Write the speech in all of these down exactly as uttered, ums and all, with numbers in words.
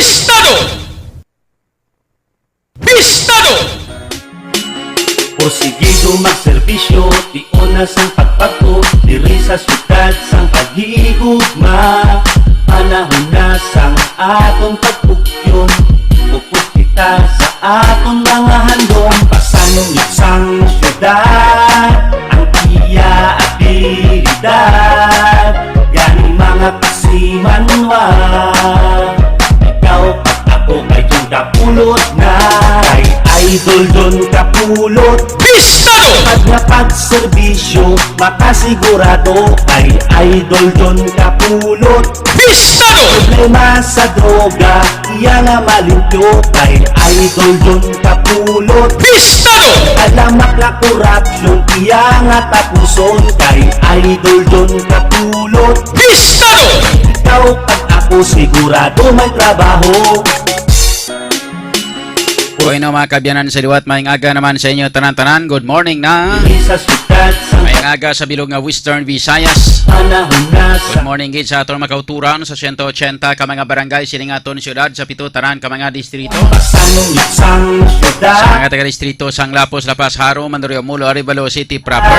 Bistado! Bistado! Porsigido magserbisyo, tion na sang pagpagto, diri sa syudad sang paghigugma. Panahon na sang aton pagpukyon, upod kita sa aton mga handom. Pasanib sang syudad ang iya abilidad. Gani, mga kasimanwa, ikaw kag ako kay John Kapulot na. Kay Idol John Kapulot, Bistado! Pag nga pagserbisyo, makasigurado kay Idol John Kapulot. Bistado! Problema sa droga, iya nga malimpyo kay Idol John Kapulot. Bistado! Alamat nga korupsyon, iya nga tapuson kay Idol John Kapulot. Bistado! Ikaw kag ako sigurado may trabaho. Bueno, mga kaabyanan sa liwat, maayong aga naman sa inyo tanan-tanan. Good morning na. Diri sa syudad sa Maayong aga sa bilog nga Western Visayas. Panahon na sa Good morning gid sa aton mga kauturan sa siyento ochenta ka mga barangay sining aton syudad, sa pito tanan ka mga distrito. Pasanib sang syudad. Sa mga taga-distrito sang Lapos, La Paz, Jaro, Mandaluyong, Molo, Arevalo City proper.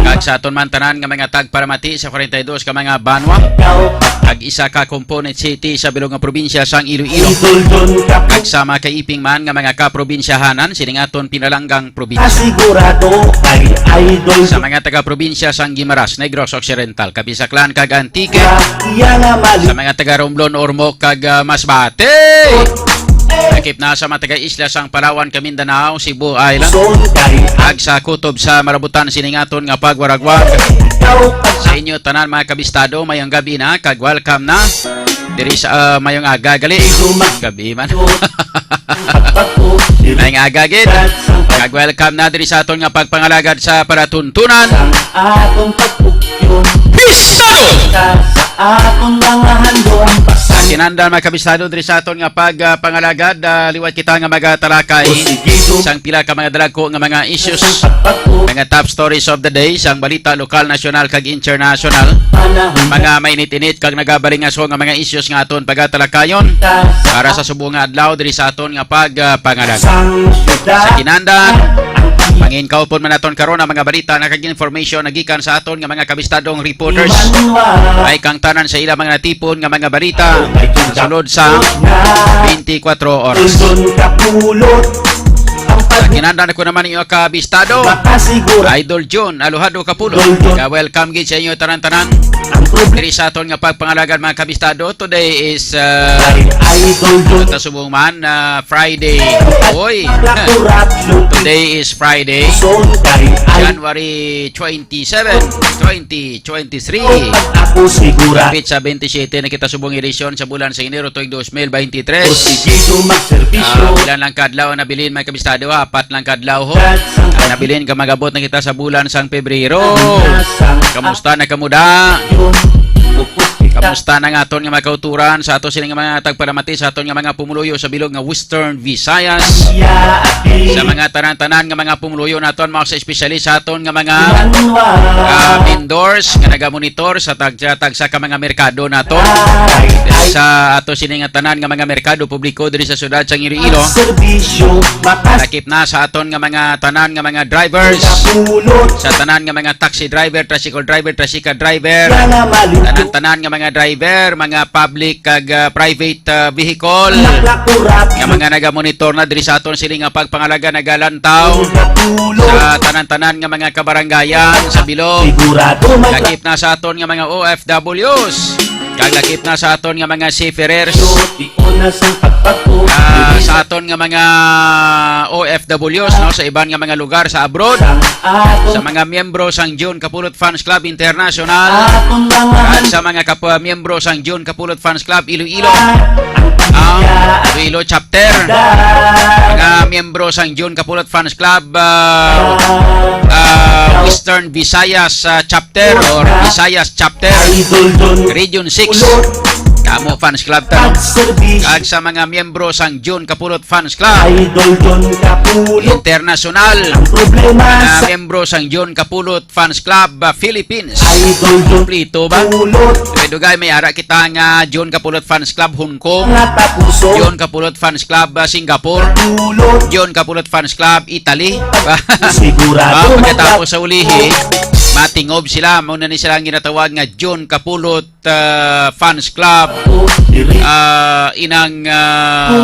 Kag sa aton man tanan nga mga tagparamati sa kwarenta y dos ka mga banwa. Kag isa ka component city sa bilog nga probinsya sang Iloilo. Idol John Kap- Kag sa mga kaiping man nga mga kaprobinsyahanan sining aton pinalanggang probinsya. Sigurado kay Idol Sa mga taga-probinsya sang Guimaras, Negros Occidental, Capiz, Aklan, kag Antique. Iya nga mali. Sa mga taga-Romblon, Ormoc, kag, ah, Masbate. Lakip na sa mga taga-isla sang Palawan, Kamindanao, Cebu Island. Son kay Kag sa kutob sa malabutan sining aton nga pagwaragwag. Ikaw kag Sa inyo tanan, mga kabistado, maayong gabi na, kag welcome na. Diri sa, ah, maayong aga, gali. Gabi man. Maayong aga gid. Kag welcome na diri sa aton nga pagpangalagad sa palatuntunan. Atong pagpukyon. Bistado! Sa atong mga handom. Sa kinandal, mga kabistado, diri sa aton nga pag, ah, pangalagad, ah, liwat kita nga magatalakay Porsigido. sang pila ka mga dalagko nga mga issues, Sa pagpukyon. mga top stories of the day, sang balita lokal, nasyonal, kag international. Panahon Mga mainit-init kag nagabalingaso nga mga issues nga aton pagatalakayon para sa subong nga adlaw diri sa aton nga pagpangalagad. Sa kinanda, mangin kaupon man naton karon ang mga balita nga kag information nagikan sa aton nga mga kabistadong reporters. Ay kang tanan sa ila mga natipon nga mga balita sa sulod sa twenty-four oras. Sa kinanda, ako naman inyo kabistado, Idol Jun Aluhado Kapulot. Ka welcome gid sa inyo tanan-tanan. Diri sa aton nga pagpangalagad, mga kabistado, today is, uh, Idol Jun. Subong man, uh, Friday. Oy. Today is Friday, January twenty-seven, twenty twenty-three. Ako sigura. Kapit sa twenty-seven na kita subong edisyon sa bulan sa Enero tuig dos mil twenty-three. Porsigido magserbisyo. Ah, ilan lang kadlaw na bilin, mga kabistado, ha? Apat lang kadlaw, ho. Ang nabilin ka magabot na kita sa bulan sang Pebrero. Kamusta na kamuda? Kamusta na nga aton nga mga kauturan sa ato sining mga tagparamati sa aton nga mga pumuluyo sa bilog nga Western Visayas? Sa mga tanan-tanan nga mga pumuluyo naton, mga sa espesyali sa aton nga mga, ah, vendors nga nagamonitor sa tag-, tagsa ka mga merkado naton. Sa ato sini nga tanan nga mga merkado publiko diri sa siyudad sang Iloilo. Serbisyo, makas- Lakip na sa aton nga mga tanan nga mga drivers. Kapulot. Sa tanan nga mga taxi driver, tricycle driver, tricycle driver. Mga mali- Tanan-tanan nga mga driver, mga public kag, ah, private, ah, vehicle. Naklakurap. Nga mga nagamonitor na diri sa aton sini nga pagpangalaga, nagalantaw. Kapulot. Sa tanan-tanan nga mga kabarangayan sa bilog. Sigurado may Lakip na sa aton nga mga O F Ws. Kag lakip na sa aton nga mga seafarers. Una sa pagpagpo. Ah, sa aton nga mga O F Ws, no, sa iban nga mga lugar sa abroad. Sa aton Sa mga miyembro sang Jun Kapulot Fans Club International. Aton mga Kag sa mga kapwa miyembro sang Jun Kapulot Fans Club Iloilo. Ang Iloilo chapter. Mga miyembro sang Jun Kapulot Fans Club, ah, ah, Western Visayas, ah, chapter or Visayas chapter. Idol Don Region six. Ulot. Kamo Fans Club ta, no? Kag sa mga miyembro sang Jun Kapulot Fans Club International, mga miyembro sang Jun Kapulot Fans Club, ah, Philippines. Idol Jun Kumplito ba? Kapulot. Dugay-dugay may ara kita nga Jun Kapulot Fans Club Hong Kong, Jun Kapulot Fans Club, ah, Singapore, Jun Kapulot Fans Club Italy. Sigurado. Ah, pagkatapos sa ulihi, matingob sila. Mao na ni sila ang ginatawag nga Jun Kapulot, ah, Fans Club, ah, inang, ah,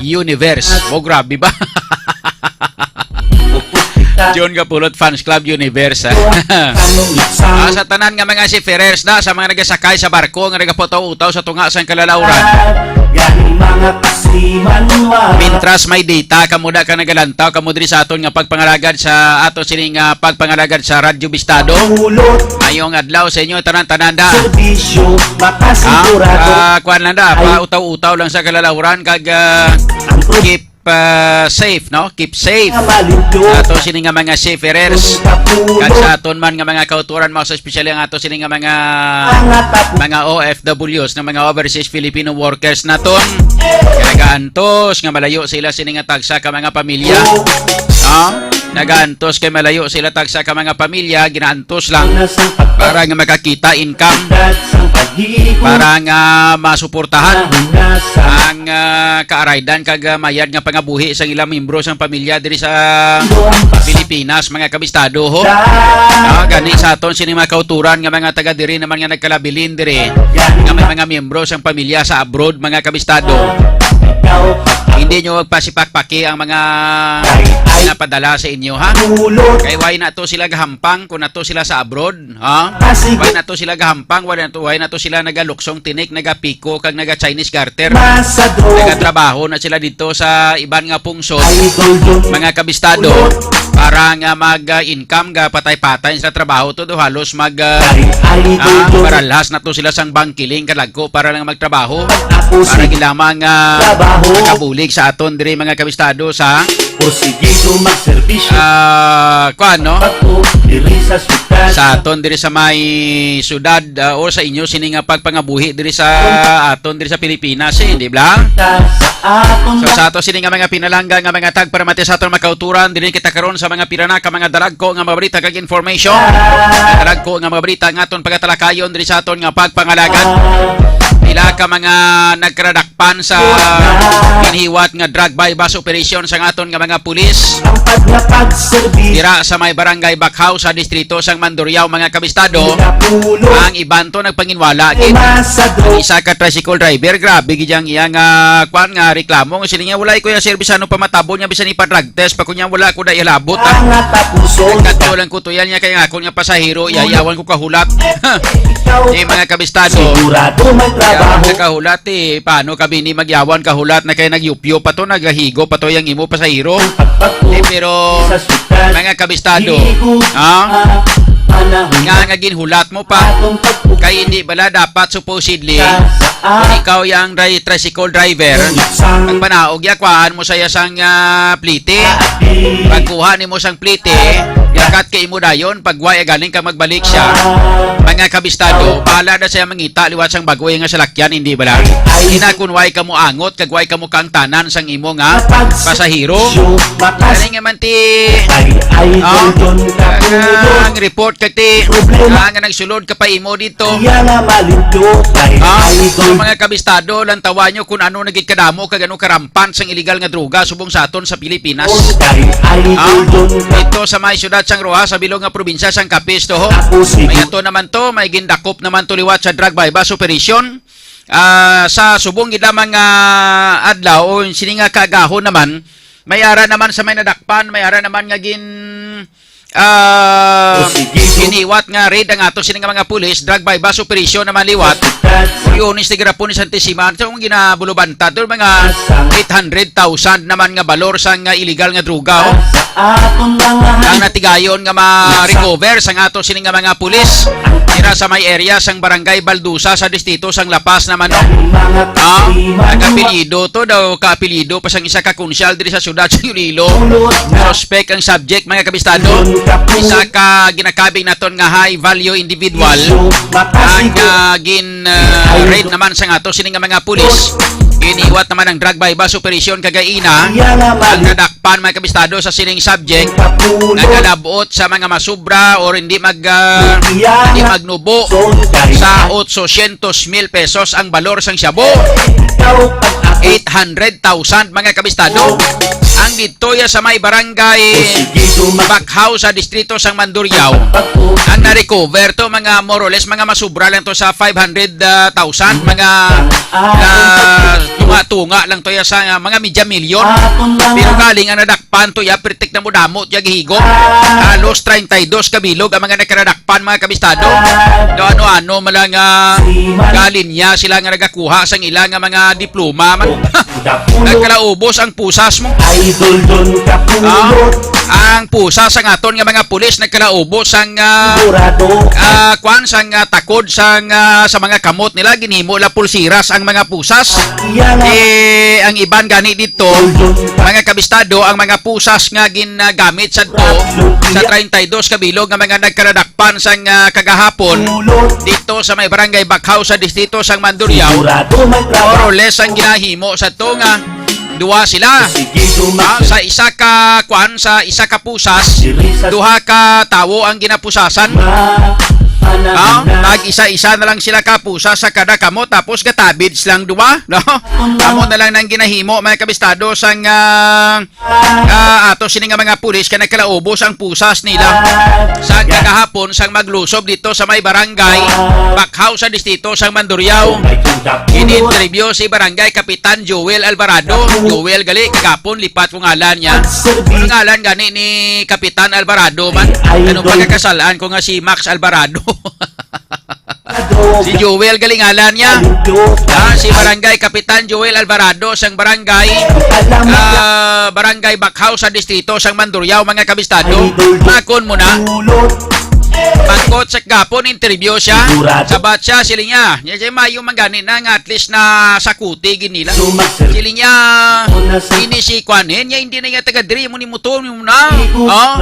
Universe. Oh, grabe ba? Jun Kapulot Fans Club Universe, ah. Ah, sa tanan nga mga seafarers na, sa mga nagasakay sa barko nga nagapautaw-utaw sa tunga sang kalalauran. Mintras may data, kamo da ka nagalantaw, kamo diri sa aton nga pagpangalagad sa ato sining, ah, pagpangalagad sa Radyo Bistado. Mayong adlaw sa inyo, tanan-tanan da. Ah, kuan lang da, pautaw-utaw lang sa kalalauran, kag, ah, keep, ah, safe, no? Keep safe. Ato sini nga mga seafarers, kag sa aton man nga mga kauturan, mas especially ang ato sini nga mga, mga O F Ws, nga mga overseas Filipino workers naton. Nagaantos nga malayo sila sini nga tagsa ka mga pamilya. Ah? Nagaantos kay malayo sila tagsa ka mga pamilya, ginaantos lang para nga makakita income, para nga masuportahan ang, ah, kaaraydan kag, ah, mayad nga pangabuhi sang ilang membro sang pamilya diri sa Pilipinas, mga kabistado, ho. Ah, gani sa aton sini mga kauturan nga mga taga diri naman nga nagkalabilin diri, nga may mga membro sang pamilya sa abroad, mga kabistado. Hindi nyo magpasipakpaki ang mga pinapadala sa inyo, ha? Kay why na to sila gahampang kung na to sila sa abroad, ha? Why na to sila gahampang, why na to, why na to sila nagaluksong tinik, nagapiko, kag naga-Chinese garter? Nagatrabaho na sila dito sa iban nga pungsod, mga kabistado, para nga mag-income, gapatay-patay sa trabaho to, do halos mag, ah, ah, maralhas na to sila sang bangkiling kadagko para lang magtrabaho, para gid lamang, ah, makabulig sa aton diri, mga kabistado, sa, ah, kuan, no? Sa aton diri sa may syudad, ah, o sa inyo sini nga pagpangabuhi diri sa aton diri sa Pilipinas, eh, di ba? So, sa ato sini nga mga pinalangga nga mga tagparamati sa aton makauturan, diri kita karon sa mga pira na ka mga dalagko nga mga balita kag information. Dalagko nga mga balita nga aton pagatalakayon diri sa aton nga pagpangalagad. Pila ka mga nagkaradakpan sa ginhiwat nga drug buy-bust operation sang aton nga mga pulis. Dira sa may barangay Bakhaw sa distrito sang Mandurriao, mga kabistado, ang iban to nagpanginwala gid. Ang isa ka tricycle driver, grabe gid ang iya nga, kwan, nga reklamo. Nga sila niya, "Wala ko yung service, ano pa matabon niya, bisan ipa-drug test pa ko niya, wala ko na ihalabot, ha." Nagkadto lang ko to yan niya, kaya nga ako nga pasahero, yayawan ko kahulat. Eh, mga kabistado. Sigurado may trabaho. Yayawan ka kahulat, eh. Paano kami ni magyawan kahulat na kaya nagyupyo pa to, nagahigo pa to yung imo pasahero? Eh, pero, mga kabistado, ha? Nga, nga ginhulat mo pa. Kay hindi bala dapat supposedly kung ikaw yang dri-, tricycle driver, pagpanaog ya, kuhaan mo saya sang, ah, plite. Pagkuha nimo sang plite, yakat kay imo dayon, pagway galing ka magbalik siya. Mga kabistado, bahala na siya mangita liwat sang bagoy nga salakyan, hindi bala? Ina kun way ka mo angot, kag way ka mo kangtanan sang imo nga pasahero. Kani nga man ti, ah, ang report kag ti, ah, nga nagsulod ka pa imo dito. Ah, sa mga kabistado, lantawan nyo kung ano naging kadamo kag ano karampan sang illegal nga droga subong sa aton sa Pilipinas. Ah, dito sa may siyudad sang Roxas, sa bilog nga probinsya sang Capiz, to, ho. May ato naman to, may gindakop naman to liwat sa drug buy-bust operation. Ah, sa subong gid lamang nga adlaw o sini nga kaagahon naman, may ara naman sa may nadakpan, may ara naman nga gin, ah, giniwat nga raid ang ato sini nga mga pulis, drug buy-bust operation naman liwat. Lunes ni gihapon ni Santa Cecina, so ang ginabulubanta to, mga eight hundred thousand naman nga balor sang, ah, illegal nga droga, oh. Aton mga ang natigayon nga ma-recover sang ato sini nga mga pulis dira sa may area sang Barangay Baldusa sa distrito sang La Paz naman, no? Ah, nagapelyido to daw, kaapelyido pa sang isa ka konsyal diri sa siyudad sa Iloilo. Suspect ang subject, mga kabistado. Isa ka ginakabig naton nga high value individual ang, ah, gin, ah, raid naman sang ato sini nga mga pulis. Giniwat naman ang drug buy-bust operation kagaina. Ang nadakpan, mga kabistado, sa sining subject, nagalabot sa mga masubra or hindi mag, ah, hindi magnubo sa otsosyentos mil pesos ang balor sang shabu. Eight hundred thousand, mga kabistado. Ang didto ya sa may barangay Bakhaw sa distrito sang Mandurriao, ang na-recover to, mga more or less, mga masubra lang to sa five hundred thousand, mga, ah, tunga-tunga lang to ya sa, ah, mga media milyon. Pero galing ang nadakpan to ya, pirtik na mo damo to ya gihigo. Halos treinta y dos ka bilog ang mga nagkaradakpan, mga kabistado. Do ano-ano man lang, ah, galing niya sila nga nagakuha sang ila nga mga diploma man. Nagkalaubos ang pusas mo. Idol Don Kapulot. Ah, ang pusas sang aton nga mga pulis nagkalaubos ang, ah, Sigurado. Ah, kwan sang, ah, takod sang, ah, sa mga kamot nila, ginhimo la pulsiras ang mga pusas. Iya nga. Eh, ang iban gani dito, Idol Don Ka- mga kabistado, ang mga pusas nga ginagamit sa to sa treinta y dos ka bilog nga mga nagkaradakpan sang, ah, kagahapon Pulot. Dito sa may barangay Bakhaw sa distrito sang Mandurriao. Sigurado may trabaho. More or less ang ginahimo sa to nga duha sila. Sige, Ah, dumakas. Sa isa ka, kwan, sa isa ka pusas, Diri sa duha ka tawo ang ginapusasan. Ma-, Ah, ana-, tag isa-isa na lang sila ka pusas sa kada kamot, tapos gatabid silang duha, no? Amo na lang nang ginahimo, mga kabistado, sang, ah, ah, ato sini nga mga pulis ka nagkalaubos ang pusas nila sa kagahapon sang maglusob dito sa may barangay Bakhaw sa distrito sang Mandurriao. Ini-interview si Barangay Kapitan Joel Alvarado. Joel gali, kagapon lipat ko ngalan niya. Ano ngalan gani ni Kapitan Alvarado man? Ano pagkakasalaan ko nga si Max Alvarado? Si Joel gali ngalan niya. Ah, si Barangay Kapitan Joel Alvarado sang barangay, ah, Barangay Bakhaw sa distrito sang Mandurriao, mga kabistado. Makon mo na. Pagkot sa gapon, interview siya. Sabat siya, siling niya. Niya siya, mayo man gani na nga at least na sakuti gid nila. Siling niya, ini si Kwan, eh, niya hindi na niya taga diri mo ni motor mo na. Oh.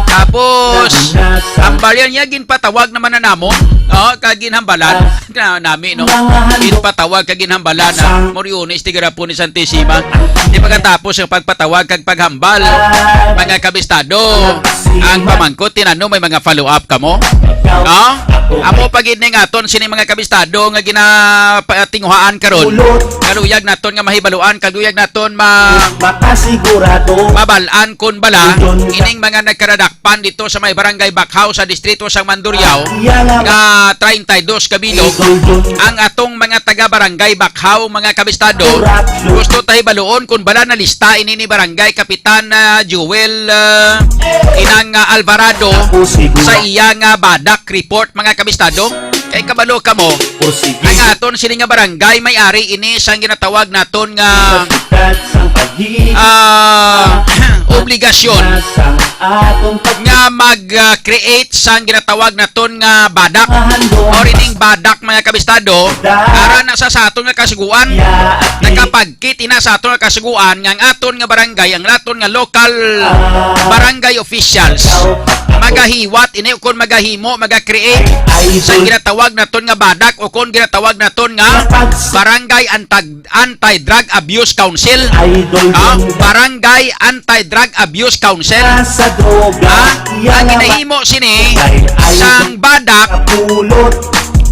Tapos, ang barya niya, ginpatawag naman na namo. Oh, kag ginhambalan. Na, nami, no? Ginpatawag kag ginhambalan na. Moriones, tigarapon ni Santissima. Di pagkatapos ang pagpatawag kag paghambal, mga kabistado, ang pamangkot, tinano may mga follow-up kamo? No? Amo pa gid ning aton sini mga kabistado nga ginapatinguhaan karon. Kaluyag naton nga mahibaluan, kaluyag naton ma- Makasigurado. Mabal-an kon bala ining mga nagkaradakpan dito sa may barangay Bakhaw sa distrito sang Mandurriao nga treinta y dos ka bilog ang atong mga taga barangay Bakhaw, mga kabistado. Gusto tayo baluon kung bala na lista ini ni barangay Kapitan, ah, Joel, ah, Inang, ah, Alvarado sa iya nga badak report, mga kabistado. Kay kabalo kamo, ang aton sini nga barangay may ari ini sang ginatawag naton nga, ah, obligasyon nga mag, ah, create sang ginatawag naton nga badak or ining badak, mga kabistado, para na sa, sa aton nga kasuguan. Nakapagkit ina sa aton nga kasuguan nga ang aton nga barangay, ang aton nga local barangay officials magahiwat ini o kon magahimo, maga-create sa ginatawag naton nga badak o kon ginatawag naton nga barangay antag Anti-Drug Abuse Council. Idol, ah, Barangay Anti-Drug Abuse Council. Sa droga, ah, ang ginahimo sini sang badak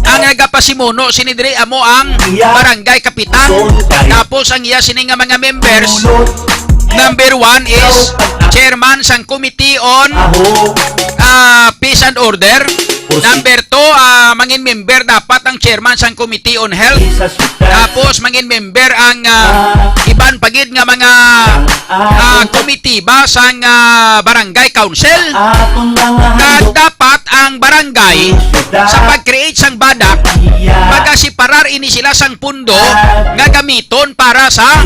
ang nagapasimuno sini diri amo ang barangay kapitan. Tapos ang iya sini nga mga members, number one is chairman sang Committee on, ah, Peace and Order. Number two, ah, mangin member dapat ang chairman sang Committee on Health. Tapos mangin member ang, ah, iban pa gid nga mga, ah, komitiba sang, ah, barangay council. Kag dapat ang barangay sa pag-create sang badak, magaseparar ini sila sang pundo nga gamiton para sa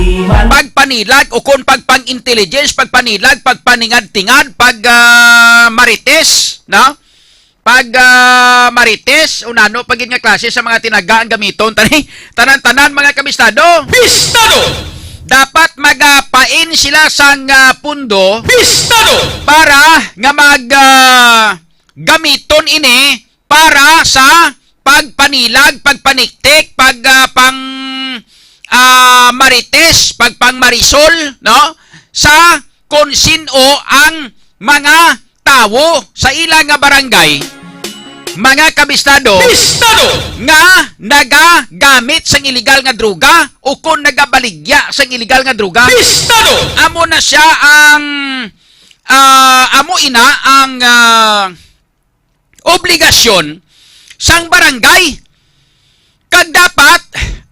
pagpanilag o kon pagpang-intelligence, pagpanilag, pagpaningad-tingad, pag, ah, marites, no? Pag, ah, marites, o nano pa gid nga klase sa mga tinaga ang gamiton. Tani, tanan-tanan, mga kabistado. Bistado! Dapat magapain sila sang, ah, pundo. Bistado! Para nga mag, ah, gamiton ini para sa pagpanilag, pagpaniktik, pag, ah, pang, ah, marites, pagpangmarisol, no? Sa kon sin-o ang mga tawo sa ila nga barangay, mga kabistado, Bistado! Nga nagagamit sang iligal nga droga o kon nagabaligya sang iligal nga droga. Bistado! Amo na siya ang, ah, amo ina ang, ah, obligasyon sang barangay. Kag dapat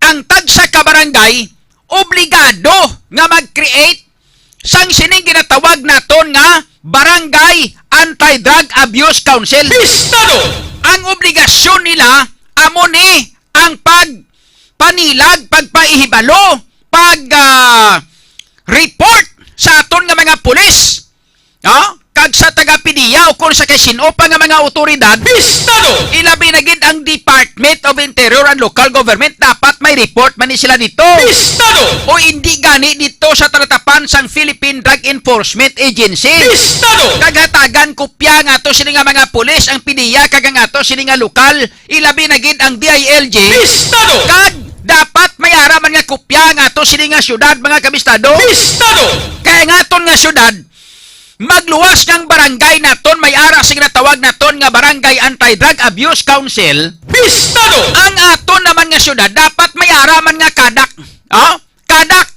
ang tagsa ka barangay obligado nga mag-create sang sining ginatawag naton nga Barangay Anti-Drug Abuse Council. Bistado! Ang obligasyon nila amo ni ang pagpanilag, pagpaihibalo, pag, ah, report sa aton nga mga pulis, no? Kag sa taga-PDEA o kung sa kay sin-o pa nga mga awtoridad, Bistado! Ilabi na gid ang Department of Interior and Local Government, dapat may report man ni sila dito. Bistado! O hindi gani dito sa talatapan sang Philippine Drug Enforcement Agency. Bistado! Kag hatagan kopya nga ato sini nga mga pulis ang PDEA kag ang ato sini nga lokal, ilabi na gid ang D I L G. Bistado! Kag dapat may ara man nga kopya nga ato sini nga syudad, mga kabistado. Bistado! Kay ang aton nga syudad, magluwas nga ang barangay naton may ara sa ginatawag naton nga Barangay Anti-Drug Abuse Council. Bistado! Ang aton naman nga syudad dapat may ara man nga kadak. Oh? Kadak.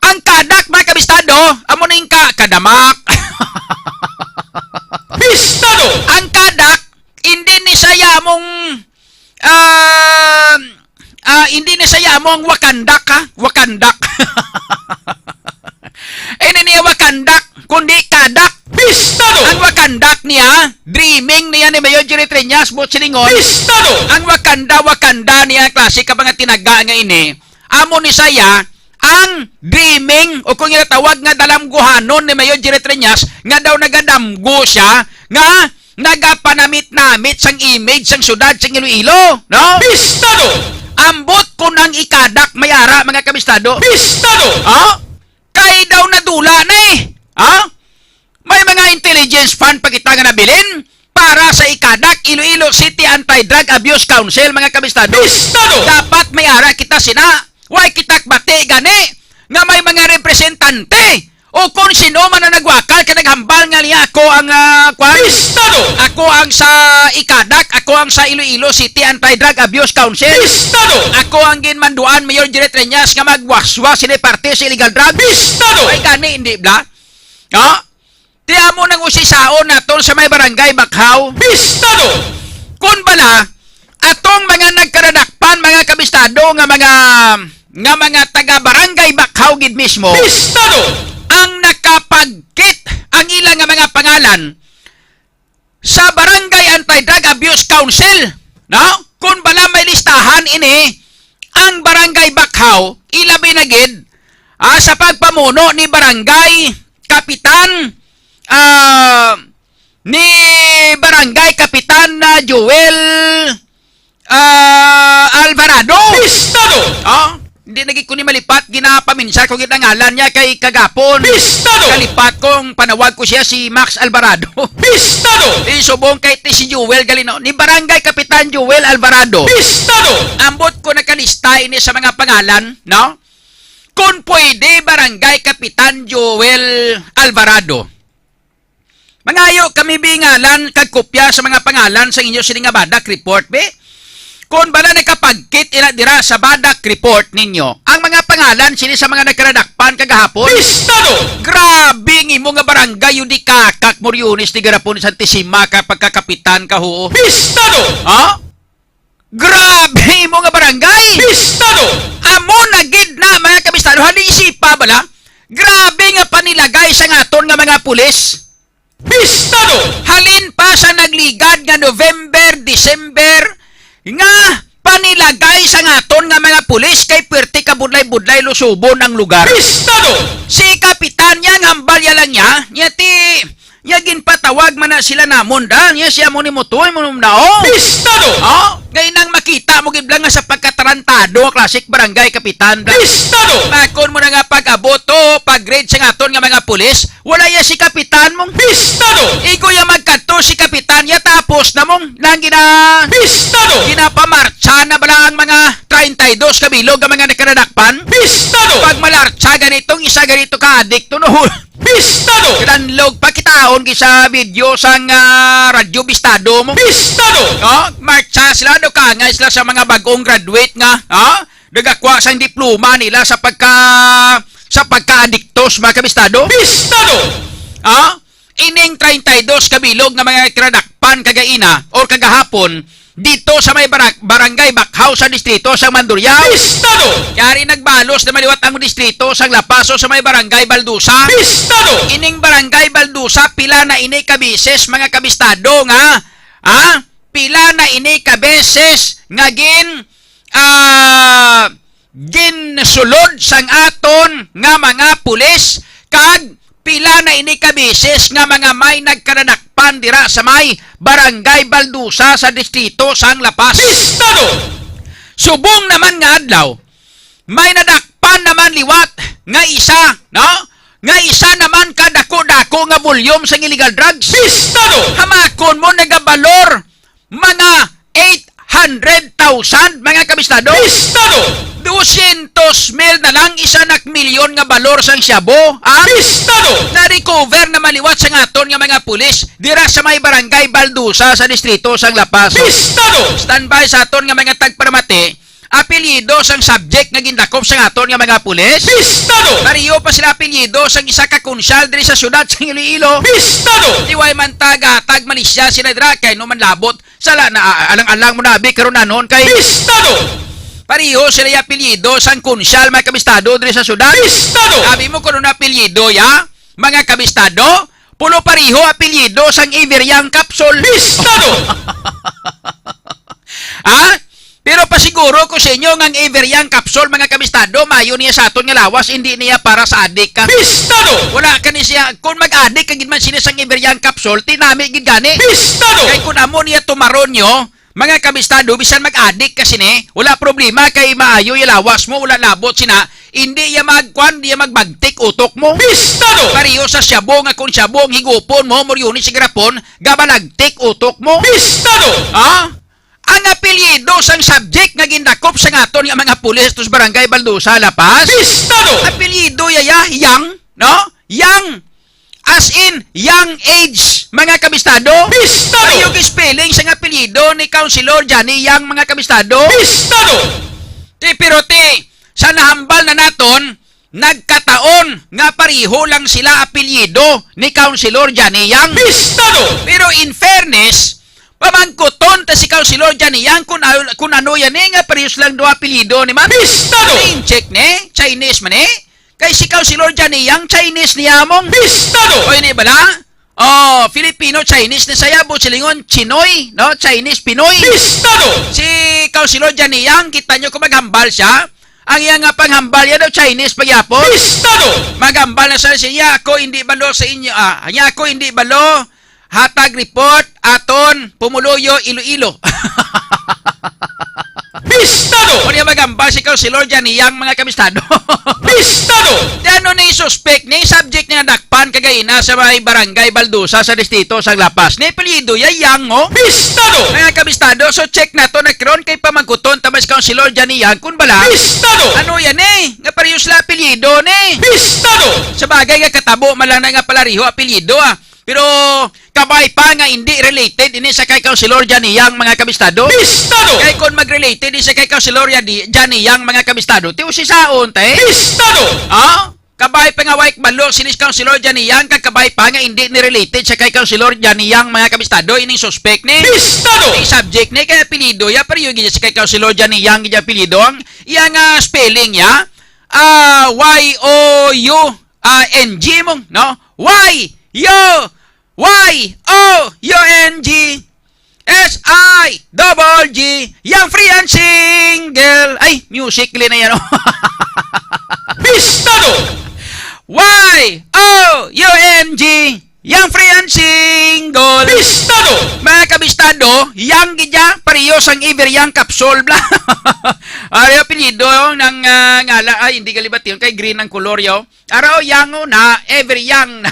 Ang kadak, mga kabistado, amo ning ka-, kadamak. Bistado! Ang kadak, hindi ni saya mong, ah, ah, hindi ni saya mong wakandak, ha? Wakandak. Hindi niya wakandak, kundi kadak. Bistado! Ang wakandak niya, dreaming niya ni Mayor Jerry Triñas, buot silingon. Bistado! Ang wakanda, wakanda niya, klase ka mga tinaga nga ini, amo ni saya ang dreaming o kung ginatawag nga dalamguhanon ni Mayor Jerry Triñas nga daw nagadamgo siya nga nagapanamit-namit sang image sang syudad sang Iloilo, no? Bistado! Ambot kung ang ikadak may ara, mga kabistado. Bistado! Oh? Kay daw nadula na eh. Ha? May mga intelligence fund pa kita nga nabilin para sa ikadak Iloilo City Anti-Drug Abuse Council, mga kabistado. Bistado! Dapat may ara kita sina. Way kita bati gani nga may mga representante o kung sino man ang nagwakal kay naghambal nga niya ako ang, ah, kwan? Bistado! Ako ang sa ikadak, ako ang sa Iloilo City Anti-Drug Abuse Council. Bistado! Ako ang ginmanduan Mayor Jerry Treñas nga magwaswas sini parte sa illegal drugs. Bistado! Ay gani, hindi bla? Ha? Ti amo nang usisaon naton sa may barangay Bakhaw. Bistado! Kun bala, atong mga nagkaradakpan, mga kabistado, nga mga, nga mga taga barangay Bakhaw gid mismo, Bistado! Ang nakapagkit ang ila nga mga pangalan sa Barangay Anti-Drug Abuse Council, no? Kun bala may listahan ini, ang Barangay Bakhaw, ilabi na gid, ah, sa pagpamuno ni Barangay Kapitan, ah, ni Barangay Kapitan na Joel, ah, Alvarado. Bistado! Oh, hindi na gid ko ni malipat, ginapaminsar ko gid ang ngalan niya kay kagapon. Bistado! Kalipat kong panawag ko siya si Max Alvarado. Bistado! Isubong kay ti si Joel Galino, ni Barangay Kapitan Joel Alvarado. Bistado! Ambot ko nakalista ini sa mga pangalan, no? Kung pwede, Barangay Kapitan Joel Alvarado. Mangayo kami bi ngalan kag kopya sa mga pangalan sa inyo sini nga badak report, bi? Kon bala nakapagkit ila dira sa badak report ninyo, ang mga pangalan sini sa mga nagkaradakpan kagahapon? Bistado! Grabe ang imo nga barangay, yun di kakak Moriones, di garapon Santisima ka pagkakapitan ka, huo. Bistado! Ha? Grabe imo nga barangay! Bistado! ta bala, grabe nga panilagay sang aton nga mga pulis. Pistado! Halin pa sa nagligad nga November, December, nga panilagay sang aton nga mga pulis kay puwerte ka budlay-budlay lusubon ang lugar. Pistado! Si Kapitan niya, ang hambal niya lang niya, niya ti, niya ginpatawag man na sila namon da, niya siya mo ni Mutoy mo na, oh. Pistado! Oh, kay nang makita mo gid lang nga sa pagkatarantado nga klasik barangay kapitan da. Pistado! Bakon mo na nga pag-abot to, pag-raid sa aton nga mga pulis, wala ya si kapitan mong. Pistado! Igo ya magkadto si kapitan ya, tapos na mong nang gina. Pistado! Ginapamartsa na bala ang mga treinta y dos ka bilog nga mga nagkadadakpan? Pistado! Pag malartsa ganitong isa ganito ka adikto, no? Pistado! Kidanlog pa kitaon gi sa video sang, ah, Radyo Bistado mo. Pistado! No? Martsa sila, do kangay sila sa mga bagong graduate nga, ha? Nagakwa sang diploma nila sa pagka, sa pagka-adiktos, mga kabistado. Pistado! Ha? Ining treinta y dos ka bilog nga mga kinadakpan kagaina or kagahapon dito sa may barak-, barangay Bakhaw sa distrito sang Mandurriao. Pistado! Kaya rin nagbalos na maliwat ang distrito sang Lapaso sa may barangay Baldusa. Pistado! Ining barangay Baldusa, pila na ini ka beses, mga kabistado, nga, ha? Pila na ini ka beses nga gin, ah, ginsulod sang aton nga mga pulis, kag pila na ini ka beses nga mga may nagkadadakpan dira sa may Barangay Baldusa sa distrito sang La Paz. Pistado! Subong naman nga adlaw, may nadakpan naman liwat nga isa, no? Nga isa naman ka dako-dako nga volume sang illegal drugs. Pistado! Hamakon mo, nagabalor mga eight hundred thousand, mga kabistado. Pistado! Dosyentos mil na lang, isa na milyon nga balor sang shabu, ah? Pistado! Na-recover na maliwat sa aton nga mga pulis dira sa may barangay Baldusa sa distrito sang La Paz. Pistado! Standby sa aton nga mga tagparamati, apelyido sang subject nga gindakop sang aton nga mga pulis. Pistado! Pareho pa sila apelyido sang isa ka konsyal diri sa siyudad sang Iloilo. Pistado! Tiway man tag, ah, tag Malaysia sila dira kay no man labot. Sala na, ah, alang-alang mo na, abi, karon nanon kay. Pistado! Pareho sila yung apelyido sang konsyal, mga kabistado, diri sa syudad. Pistado! Abi mo kuno na apelyido, ya? Mga kabistado, pulo pareho apelyido sang Iveriang Capsule. Pistado! Ah? Pero pasiguro ko sa inyo nga ang Iveriang Capsule, mga kabistado, mayo niya sa aton nga lawas, hindi niya para sa adik ka. Pistado! Wala ka ni siya, kung mag-adik ka gid man sila sang Iveriang Capsule, tinami gid gani. Pistado! Kay kung amo niya tumaron nyo, mga kabistado, bisan mag-adik ka sini, wala problema kay maayo yung lawas mo, wala labot sina, hindi ya magkwan, hindi ya magbagtik utok mo. Pistado! Pareho sa shabu nga kung shabu ang higupon mo, muryuni sa garapon, gabalagtik utok mo. Pistado! Ha? Ang apelyido sang subject nga gindakop sa aton nga mga pulis tus Barangay Baldusa, La Paz. Pistado! Apelyido ya, ya, Yang, no? Yang. As in, young age, mga kabistado. Pistado! Ayog spelling sang apelyido ni Councilor Johnny Yang, mga kabistado. Pistado! Ti, pero ti, sa nahambal na naton, nagkataon nga pareho lang sila apelyido ni Councilor Johnny Yang. Pistado! Pero in fairness, pamangkuton ta si Councilor Johnny Yang kung, kung ano yan eh, nga parehas lang duha apelyido ni man. Pistado! In check ni, Chinese man eh. Kay si Councilor Johnny Yang, Chinese niya mong. Pistado! O, hindi bala? Oh, Filipino, Chinese ni saya, Busilingon, Chinoy, no? Chinese, Pinoy. Pistado! Si Councilor Johnny Yang, kita nyo kung maghambal siya. Ang iya nga panghambal, yan daw Chinese pagyapon. Pistado! Maghambal na siya, siya, ako hindi balo sa inyo, ah, niya ako hindi balo, hatag report, aton, Pumuluyo, Iloilo. Pistado! O niya maghambal si Councilor Johnny Yang, mga kabistado. Pistado! Di ano ni suspect, ni subject niya dakpan kagaina sa may barangay Baldusa sa distrito sa La Paz. Ni apelyido ya Yang, oh. Pistado! Mga kabistado, so check na to na karon kay pamangkuton ta mas Councilor Johnny Yang kun bala. Pistado! Ano yan eh? Nga parehas la apelyido ni. Pistado! Sa bagay nga katabo man lang na nga palareho apelyido, ah. Pero kabay pa nga hindi related ini sa kay Councilor Johnny Yang, mga kabistado. Pistado! Kay kung mag-related ini sa kay Councilor Yadi-, Johnny Yang, mga kabistado, ti usisaon, te. Pistado! Ah? Kabay pa nga way balo sini si Councilor Johnny Yang, kag kabay pa nga hindi ni related sa kay Councilor Johnny Yang, mga kabistado, ining suspect ni. Pistado! Ining subject ni kay apelyido ya, pero yung gid sa kay Councilor Johnny Yang, gid apelyido ang iya nga spelling ya. ah, Y O U, ah, N G mo, no? Y U, Y O U N G, S I double G, Young, Free and Single. Ay, music, gali na yan, oh. Bistado! Y O U N G, Young, Free and Single. Bistado! Mga kabistado, young gid ya, pareho sang Ever Young capsule, bla. Ari apelyido ng, ah, ngala, ay, hindi gali bation kay green ang kolor, yo. Araw, young na, Ever Young na.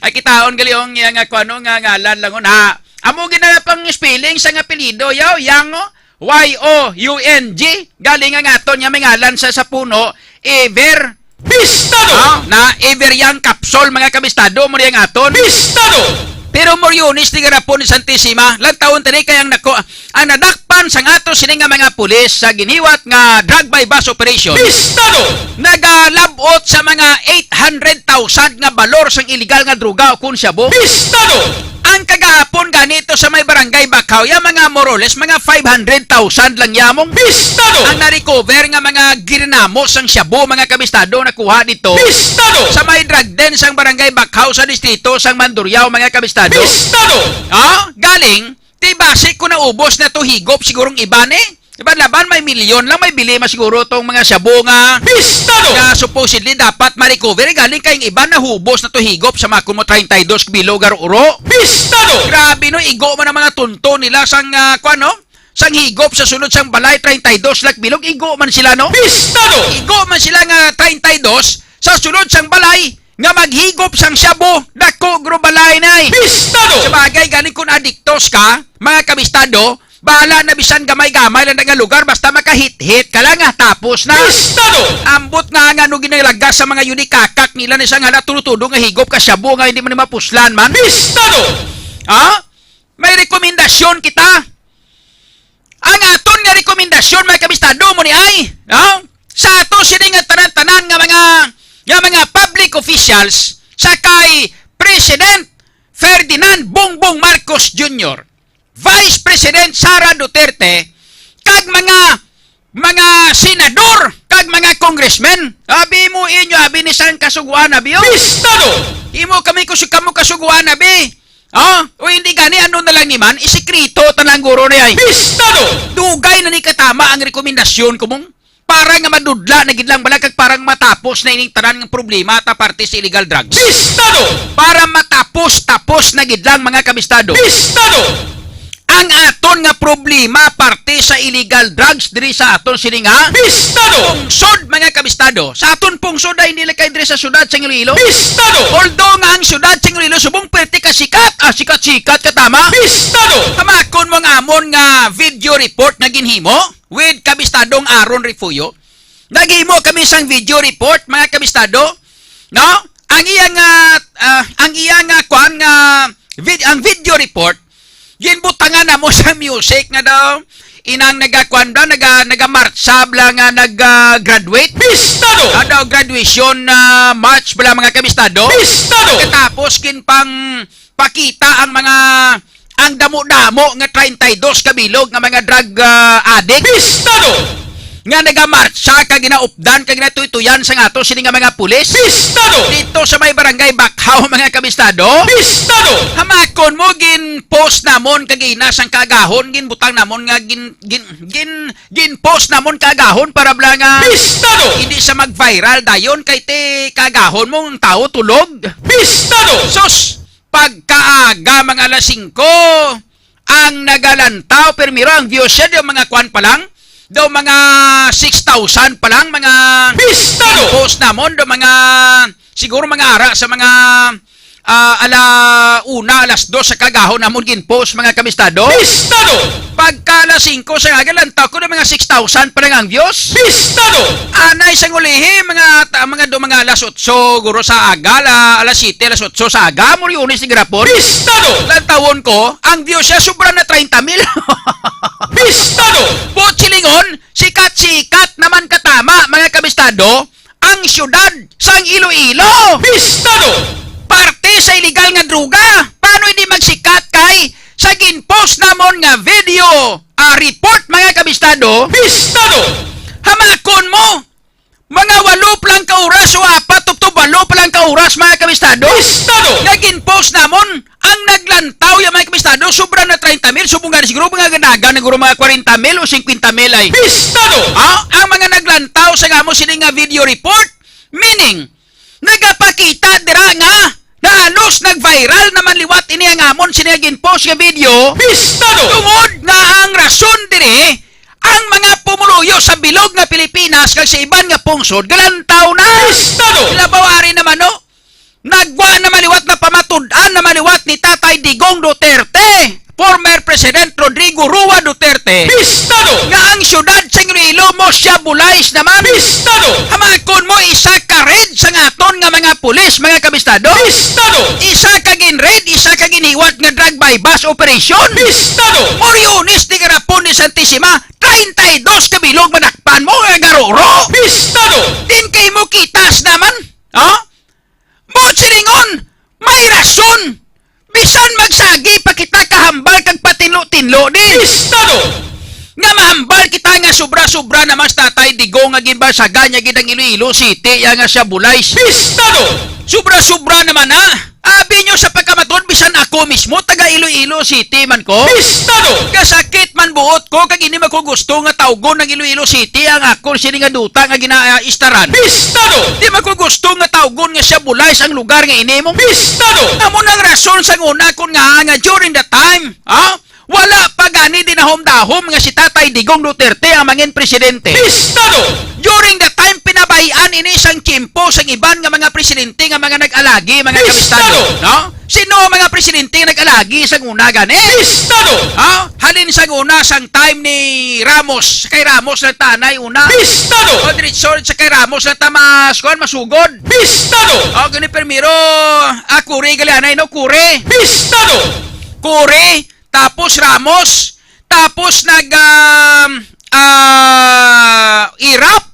Ay, kitaon gali ang iya nga kuno nga ngalan lang na. Amo gid na pang spelling sang apelyido, yo, young, oh. Y O U N G. Galing ang aton nga may ngalan sa, sa puno, Ever. Bistado! Ah, na Ever Young capsule, mga kabistado, mo ang aton. Bistado! Pero Moriones ni garapon ni Santisima, lang taon tani kay ang nako, ang nadakpan sang ato sini nga mga pulis sa giniwat nga drug buy bust operation. Bistado! Nagalabot sa mga eight hundred thousand nga balor sang illegal nga droga o kon shabu. Bistado! Ang kagahapon ganito sa may barangay Bacau, ya mga more or less, mga five hundred thousand lang yamong. Bistado! Ang na-recover nga mga ginamo sang shabu, mga kabistado, nakuha dito. Bistado! Sa may drug den sang barangay Bacau sa distrito sang Mandurriao, mga kabistado. Bistado! Ah, galing, ti basi ko naubos na to higop sigurong iban eh. Iban laban, may milyon lang, may bili man siguro tong mga shabu nga Bistado! Nga supposedly dapat ma-recover. Galing kay ang iban nahubos na to higop sa mga kumo treinta y dos kilo garuro. Bistado! Grabe no, igo man ang mga tunto nila sang, ah, kwan, no? Sang higop sa sulod sang balay, treinta y dos lang bilog, igo man sila, no? Bistado! Igo man sila nga treinta y dos sa sulod sang balay nga maghigop sang shabu, dako gro balay na eh. Bistado! Sa bagay, galing kung adiktos ka, mga kabistado, bahala na bisan gamay-gamay lang nga lugar, basta makahit-hit ka lang, ah, tapos na. Bistado! Ambot nga nga no ginalagas sa mga yunikakak nila ni sang hala tudo-tudo nga higop ka shabu nga hindi man mapuslan man. Bistado! Ha? May rekomendasyon kita. Ang aton nga rekomendasyon, mga kabistado, mo ni ay, no? Sa ato sini nga tanan-tanan nga mga, nga mga public officials, sa kay President Ferdinand Bongbong Marcos Junior, Vice President Sara Duterte, kag mga, mga senador, kag mga congressmen. Abi mo inyo, abi ni sang kasuguan, abi, oh. Bistado! Imo kami ko si kamo kasuguan, abi. Oh, o hindi gani, ano na lang ni man, isikreto ta lang guro ni ay. Bistado! Dugay na ni katama ang rekomendasyon ko mong para nga madudla na gid lang bala kag para nga matapos na ining tanan nga problema ta parte sa illegal drugs. Bistado! Para matapos, tapos na gid lang, mga kabistado. Bistado! Ang aton nga problema parte sa illegal drugs diri sa aton sini nga Bistado! Pungsod, mga kabistado. Sa aton pungsod ay hindi lang kay diri sa syudad sa Iloilo. Bistado! Although nga ang syudad sa Iloilo subong perte ka sikat, ah, sikat-sikat ka tama. Bistado! Hamakon mo nga amon nga video report nga ginhimo with kabistadong Aaron Refugio. Naghimo kami sang video report, mga kabistado, no? Ang iya nga, ah, ang iya nga kwan nga vid-, ang video report, ginbutangan namo sa music nga daw inang nagakuan bla, naga, nagamartsa bla nga nag-graduate. Bistado! Nga daw graduation, ah, march bla, mga kabistado. Bistado! Katapos ginpang pakita ang mga, ang damo-damo nga treinta y dos ka bilog nga mga drug, ah, addict. Bistado! Nga nagamartsa kag ginaupdan kag ginatuytuyan sa nga ato sini nga mga pulis. Bistado! Dito sa may barangay Bakhaw, mga kabistado. Bistado! Hamakon mo, gin-post namon kagina sang kaagahon, ginbutang namon nga gin, gin, gin, gin-post namon kaagahon para bla nga Bistado! Hindi siya mag-viral dayon kay ti kaagahon mo ang tao tulog. Bistado! Sus! Pagkaaga, mga alas singko, ang nagalantaw, primero ang views siya, daw mga kwan pa lang, daw mga six thousand pa lang, mga Bistado! Post namon, daw mga, siguro mga ara sa mga, ah, ala una, alas dos sa kaagahon namon gin-post, mga kabistado. Bistado! Pagka alas singko sa aga, lantaw ko na mga six thousand pa lang ang views. Bistado! Anay sang ulihi, mga ta-, mga do, mga alas otso, guro sa aga, ala, alas siyete, alas otso sa aga, mo rin unis ni grapon. Bistado! Lantawon ko, ang views siya sobra na treinta mil. Bistado! Buot silingon, sikat-sikat naman katama, mga kabistado, ang siyudad sang Iloilo. Bistado! Parte sa illegal nga droga. Paano hindi magsikat kay sa gin-post namon nga video, ah, report, mga kabistado? Bistado! Hamakon mo, treinta mil o cincuenta mil ay. Pistado! Ah, ang mga naglantaw sa amo sini nga video report, meaning, nagapakita dira nga halos nag-viral naman liwat ini ang amon sini nga gin-post nga video. Pistado! Tungod nga ang rason diri, ang mga pumuluyo sa bilog nga Pilipinas kag sa iban nga pungsod galantaw na. Pistado! Labaw ari naman, no? Nagwa na maliwat na pamatud-an na maliwat ni Tatay Digong Duterte, former President Rodrigo Roa Duterte, Pistado! Nga ang siyudad sa Iloilo mo siya bulais naman. Pistado! Hamakon mo isa ka raid sa aton nga mga pulis, mga kabistado. Pistado! Isa ka gin-raid, isa ka ginhiwat nga drug buy-bust operation. Pistado! Oriones di garapon ni Santisima, treinta y dos ka bilog madakpan mo nga garoro. Pistado! Din kay mo kitas naman, ha? Buot silingon, may rason. Bisan magsagi pa kita kahambal kag patinlo-tinlo ni. Pistado! Nga mahambal kita nga sobra-sobra naman sa Tatay Digong nga ginbasagan niya gid ang Iloilo City, ya nga siya bulais. Pistado! Sobra-sobra naman na. Abi nyo sa pagkamatod, bisan ako mismo, taga Iloilo City man ko. Pistado! Kasakit man buot ko, kag hindi man ko gusto nga tawgon ng Iloilo City ang akon sini nga duta nga ginaistaran. Pistado! Di man ko gusto nga tawgon nga siya bulais ang lugar nga ini mo. Pistado! Amo nang rason sa una kon nga, nga during the time, ha? Wala pa gani dinahom-dahom nga si Tatay Digong Duterte ang mangin presidente. Pistado! During the time, pinabayan ini sang tiyempo sang iban nga mga presidente nga mga nag-alagi, mga Pistado! Kabistado, no? Sino ang mga presidente nga nag-alagi sa una gani? Pistado! Ha? Halin sa una sang time ni Ramos, kay Ramos lang tanay una. Pistado! O diretso sa kay Ramos lang ta mas, kuwan, masugod. Pistado! O, gani primero, ah, Cory Galianay, no? Cory. Pistado! Cory, tapos Ramos, tapos nag, um, ah, Erap,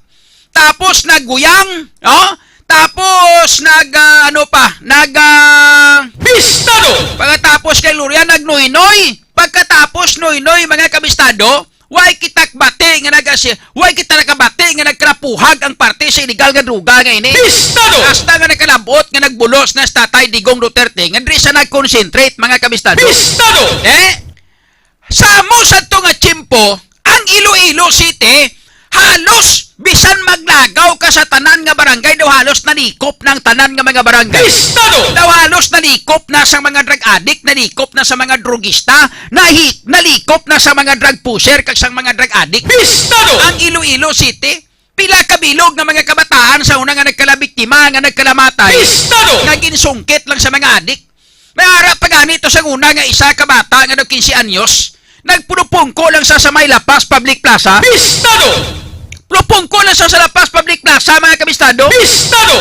tapos nag Guyang, no? Tapos nag, ah, ano pa, nag, ah, Pistado! Pagkatapos kay Gloria, nag Noynoy. Pagkatapos Noynoy, mga kabistado, way kita kabati nga nag-, way kita nakabati nga nagkalapuhag ang parte sa illegal nga droga nga ini. Pistado! Hasta nga nagkalabot nga nagbulos na si Tatay Digong Duterte, nga diri sa nag-concentrate, mga kabistado. Pistado! Eh? Sa amo sa to nga tiyempo, ang Iloilo City, halos bisan maglagaw ka sa tanan nga barangay, daw halos nalikop na ang tanan nga mga barangay. Pistado! Daw halos nalikop na sa mga drug addict, nalikop na sa mga drogista, nahi-, nalikop na sa mga drug pusher kag sa mga drug addict. Pistado! Ang Iloilo City, pila ka bilog nga mga kabataan sa una nga nagkalabiktima, nga nagkalamatay, Pistado! Nga ginsungkit lang sa mga adik. May ara pa gani to sa una nga isa ka bata nga daw quince anyos, nagpulupungko lang sa, sa may La Paz Public Plaza. Pistado! Pulupungko lang sa, sa La Paz Public Plaza, mga kabistado. Pistado!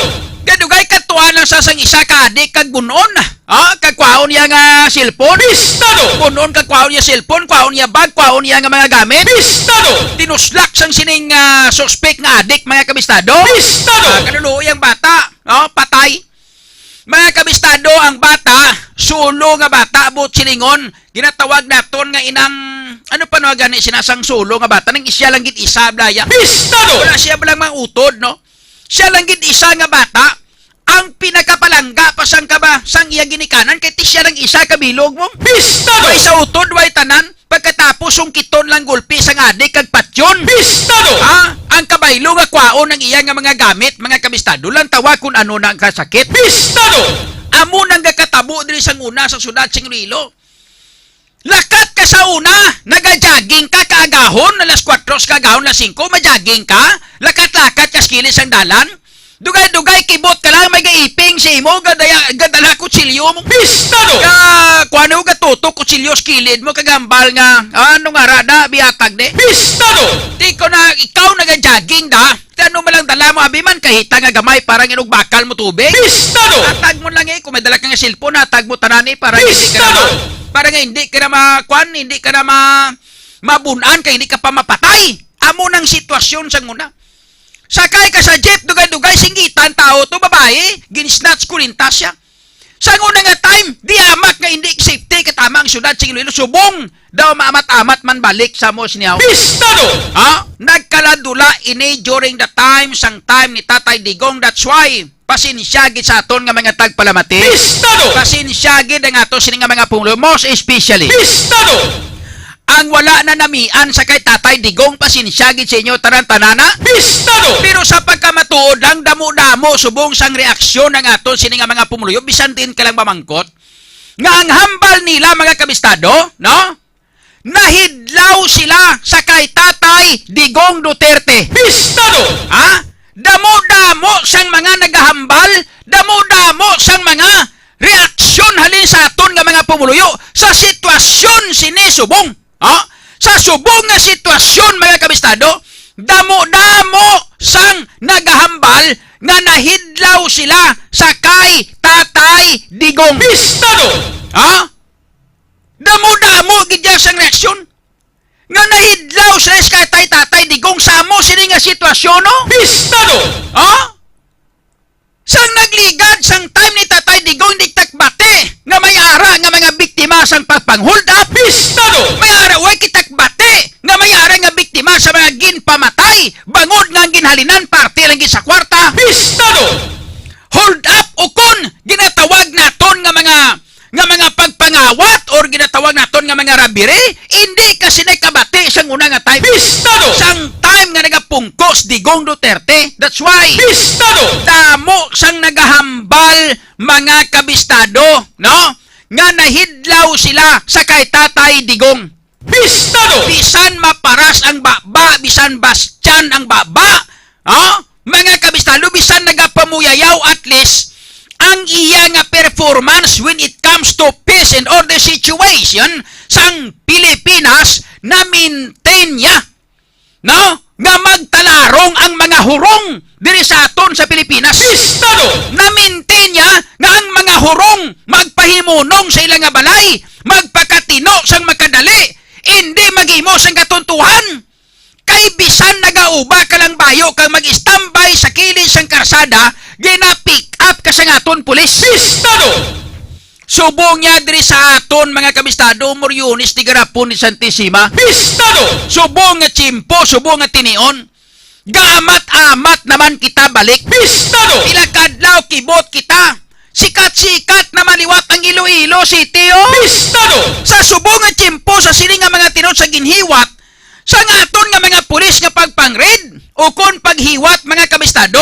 Kadugay katuan lang sa sang isa ka adik kag bunon. Ah, kag kwaon niya nga cellphone. Pistado! Punon kag kwaon niya cellphone, kwaon niya bag, kwaon niya nga mga gamit. Pistado! Tinuslak sang sining, ah, suspek nga adik, mga kabistado. Pistado! Ah, kaluluoy ang bata. Oh, patay. Mga kabistado, ang bata, sulo nga bata, buot silingon, ginatawag naton nga inang, ano pa no gani sinasang sulo nga bata, nang siya lang gid isa, blaya. Pistado! Wala siya lang mga utod, no? Siya lang gid isa nga bata, ang pinakapalangga pa sang kaba, sang iya ginikanan, kay ti siya lang isa ka bilog mo. Pistado! Way sa utod, way tanan. Pagkatapos, sungkiton lang gulpi sang adik kag patyon. Pistado! Ha? Ang kabaylo nga kwaon ang iya nga mga gamit, mga kabistado, lang tawa kung ano na ang kasakit. Pistado! Amo nang gakatabo diri sang una sa syudad sing Iloilo. Lakat ka sa una, nagajogging ka kaagahon, alas kuwatro sa kaagahon, alas singko, majogging ka, lakat-lakat ka sa kilid sang dalan, dugay-dugay kibot ka lang, may gaiping sa imo, gadaya, gadala kutsilyo mo. Pistado! Ka, kuwan mo, gatutok kutsilyo sa kilid mo, kagambal nga, ano nga rada, biatag ni? Pistado! Di ko na, ikaw nagajogging da, Ti ano man lang dala mo, abi man, kahita nga gamay, para nga inugbakal mo tubig. Pistado! Hatag mo lang eh, kung may dala ka nga cellphone, hatag mo tanan eh, para hindi ka na ma-, Pistado! Para nga hindi ka na ma-, kwan, hindi ka na ma-, mabun-an, kay hindi ka pa mapatay. Amo nang sitwasyon sa una. Sakay ka sa jeep, dugay-dugay, singgitan, tao to, babae, gin-snatch, kurinta siya. Sa una nga time, di amat nga hindi safety katama ang syudad sa Iloilo, subong daw maamat-amat man balik sa mo siniyaw. Pistado! Ha? Nagkaladula ini during the time, sang time ni Tatay Digong. That's why, pasensya gid sa aton nga mga tagpalamati. Pistado! Pasensya gid ang ato sini nga mga pumulo, most especially. Pistado! Ang wala na namian sa kay Tatay Digong, pasensya gid sa inyo tanan-tanana. Pistado! Pero sa pagkamatuod lang, damo-damo subong sang reaksyon ang aton sini nga mga pumuluyo, bisan diin ka lang mamangkot, nga ang hambal nila, mga kabistado, no? Nahidlaw sila sa kay Tatay Digong Duterte. Pistado! Ha? Damo-damo sang mga nagahambal, damo-damo sang mga reaksyon halin sa aton nga mga pumuluyo sa sitwasyon sini subong. Ha? Sa subong nga sitwasyon, mga kabistado, damo-damo sang nagahambal nga nahidlaw sila sa kay Tatay Digong. Pistado! Ha? Damo-damo gid ya sang reaksyon nga nahidlaw sila sa kay Tatay Digong sa amo sini nga sitwasyon, no? Pistado! Ha? Sang nagligad sang time ni Tatay Digong, di takbati nga may ara nga mga biktima sang pagpang-hold up. Pistado! May ara, way kitakbati nga may ara nga biktima sa mga ginpamatay, bangod nga ang ginhalinan parte lang gid sa kwarta. Pistado! Hold up, ukon ginatawag naton nga mga, nga mga pagpangawat or ginatawag naton nga mga robbery, hindi kasi nakabati sang una nga time. Pistado! Sang time nga nagapungko si Digong Duterte. That's why Pistado! Damo sang nagahambal, mga kabistado, no? Nga nahidlaw sila sa kay Tatay Digong. Pistado! Bisan maparas ang baba, bisan bastyan ang baba, ha? Mga kabistado, bisan nagapamuyayaw, at least, ang iya nga performance when it comes to peace and order situation sang Pilipinas, na-maintain niya, no? Nga magtalarong ang mga hurong diri sa aton sa Pilipinas. Pistado! Na-maintain niya nga ang mga hurong magpahimunong sa ila nga balay, magpakatino sang makadali, indi maghimo sang katuntuhan. Kay bisan nagauba ka lang bayo kag mag-istambay sa kilid sang karsada, gina-pick up ka sang aton pulis. Pistado! Subong niya diri sa aton, mga kabistado, Moriones, Tigarapon, ni Santissima. Pistado! Subong nga tiyempo, subong nga tinion. Gaamat-amat naman kita balik. Pistado! Pila kadlaw kibot kita. Sikat-sikat naman liwat ang Iloilo City, oh. Pistado! Sa subong nga tiyempo, sa sini nga mga tinuod sa ginhiwat, sang aton nga mga pulis nga pagpang-raid, ukon paghiwat, mga kabistado,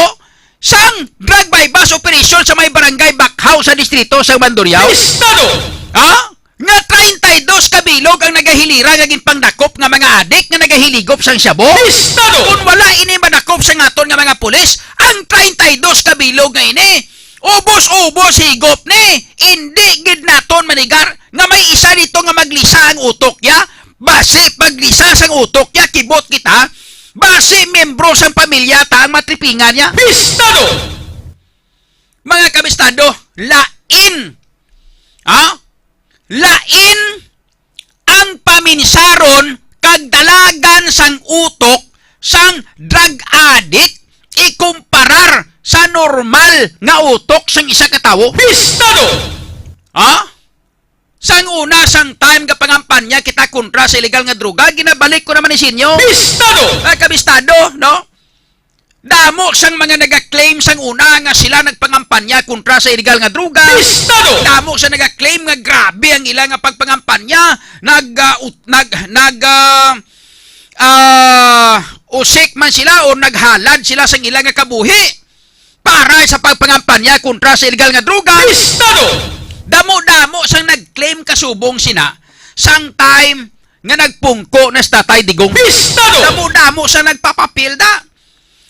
sang drug buy-bust operation sa may barangay Bakhaw sa distrito sang Mandurriao. Pistado! Ha? Nga treinta y dos ka bilog ang nagahilira nga ginpangdakop nga mga adik nga nagahiligop sang shabu? Pistado! Kung wala ini madakop sang aton nga mga pulis, ang treinta y dos ka bilog nga ini, ubos-ubos higop ni, indi gid naton manigar nga may isa dito nga maglisa ang utok niya. Basi paglisa sang utok niya, kibot kita, basi membro sang pamilya ta ang matripingan niya. Pistado! Mga kabistado, lain, ha? Lain ang paminsaron kag dalagan sang utok sang drug addict ikumparar sa normal nga utok sang isa ka tawo. Pistado! Ha? Sang una, sang time nga pangampanya kita kontra sa illegal nga droga, ginabalik ko naman ni sinyo. Pistado! Ay, kabistado, no? Damo sang mga nagaklaim sang una nga sila nagpangampanya kontra sa illegal nga droga. Pistado! Damo sa nagaklaim nga grabe ang ila nga pagpangampanya. Nag, ah, ut-, nag, nag, ah, ah, usik man sila o naghalad sila sang ila nga kabuhi para sa pagpangampanya kontra sa illegal nga droga. Pistado! Damo-damo sang nag-claim kasubong sina sang time nga nagpungko na si Tatay Digong. Pistado! Damo-damo sa nagpapapil da.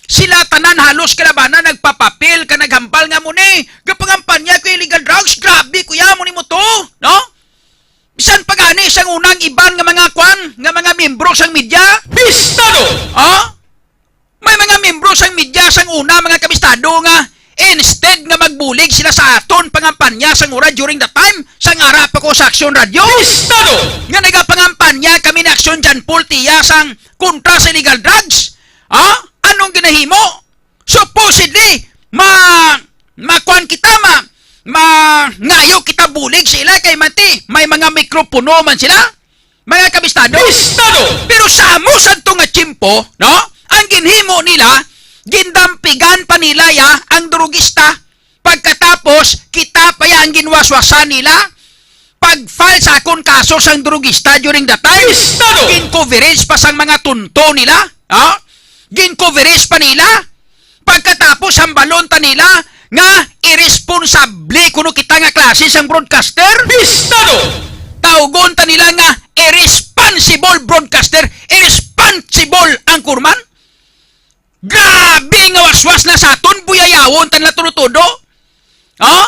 Sila tanan halos kalabanan nagpapapil ka naghambal nga mo ni gapangampanya ko illegal drugs. Grabe, kuya, mo ni mo to, no? Bisan pa gani sang unang iban nga mga kwan, nga mga miyembro sang media. Pistado! Ha? May mga miyembro sang media sang una, mga kabistado, nga instead nga magbulig sila sa aton pangampanya sang ura during the time, sang ara pa ko sa Aksyon Radio, Pistado! Nga nagapangampanya kami ni Aksyon John Paul Tiya sang kontra sa illegal drugs. Ha? Anong ginahimo? Supposedly, ma-, makuan kita, ma-, mangayo kita bulig sa ila kay mati, may mga mikropono man sila. Mga kabistado. Bistado! Pero sa amo sadto nga tiyempo, no? Ang ginhimo nila, gindampigan pa nila ya ang drugista. Pagkatapos, kita pa ya ang ginwaswasan nila. pag-file sa akon kaso sang drugista during the time. Pistado! Gin-coverage pa sang mga tunto nila. Ha? Gin-coverage pa nila. Pagkatapos, hambalon ta nila nga irresponsable kuno kita nga klase sang broadcaster. Pistado! Tawgon ta nila nga irresponsible broadcaster, irresponsible anchorman. Grabe nga waswas na sa aton, buyayawon ta nila todo-todo. Ha?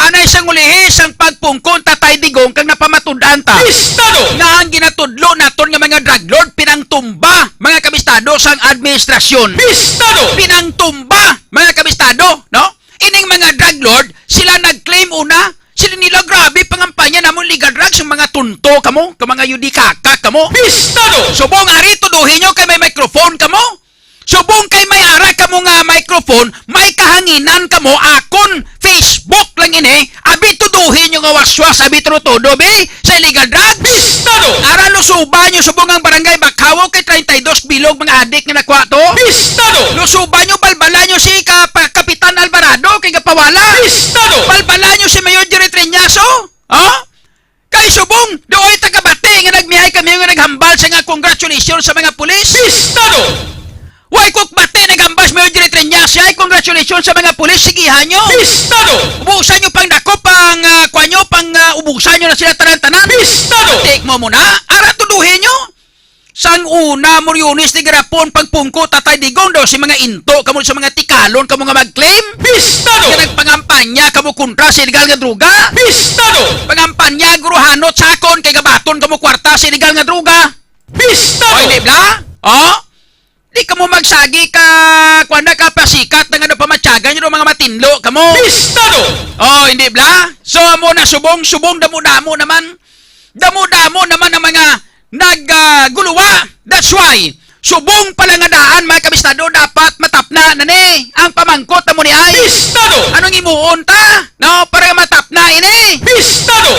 Anay sang ulihi sang pagpungko ni Tatay Digong kag napamatud-an ta. Pistado! Nga ang ginatudlo naton nga mga drug lord pinangtumba, mga kabistado, sang administrasyon. Pistado! Pinangtumba, mga kabistado, no? Ining mga drug lord, sila nag-claim una, sila nila, "Grabe pangampanya namon legal drugs, ang mga tunto kamo, ka mga yudikaka kamo." Pistado! Subong ari, tuduhi nyo kay may microphone kamo. Subong kay may ara kamo nga microphone, may kahanginan kamo, akon Facebook lang ini, abi, tuduhi nyo nga waswas, abi, todo-todo, bi, sa illegal drugs. Pistado! Ara, lusuba nyo subong ang barangay Bakhawo kay treinta y dos bilog mga adik nga nakuha to. Pistado! Lusuba nyo, balbala nyo si ka-, pa-, Kapitan Alvarado kay gapawala. Pistado! Balbala nyo si Mayor Jerry Treñaso. Ha? Kay subong, doon tagabati nga nagmihay kami nga naghambal sa nga congratulations sa mga pulis. Pistado! Way ko bati naghambal sa Mayor Jerry Treñaso, ay congratulations sa mga pulis, sigihan nyo. Pistado! Ubusan nyo pang dakop, pang, ah, kuha nyo, pang, ah, ubusan nyo na sila tanan-tanan. Pistado! Take mo muna, ara, tuduhin nyo. Sang una, Moriones, ni garapon pagpungko, Tatay Digong, daw si mga into kamo, sa mga tikalon kamo nga mag-claim. Pistado! Nga nagpangampanya kamo kontra sa illegal nga droga. Pistado! Pangampanya, guruhanot, sakon, kay gabaton kamo kwarta sa illegal nga droga. Pistado! O, hindi bla? O? Di kamo magsagi ka, kuwan na ka, pasikat na nga daw pamatyagan nyo mga matinlo kamo. Pistado! O, hindi bla? So, amo na, subong, subong, damo-damo naman. Damo-damo naman ang mga nag, ah, guluwa. That's why, subong pala nga daan, mga kabistado, dapat matapna na ni ang pamangkot na mo ni ay. Pistado! Anong imuon ta? No, para matapna ini. Pistado!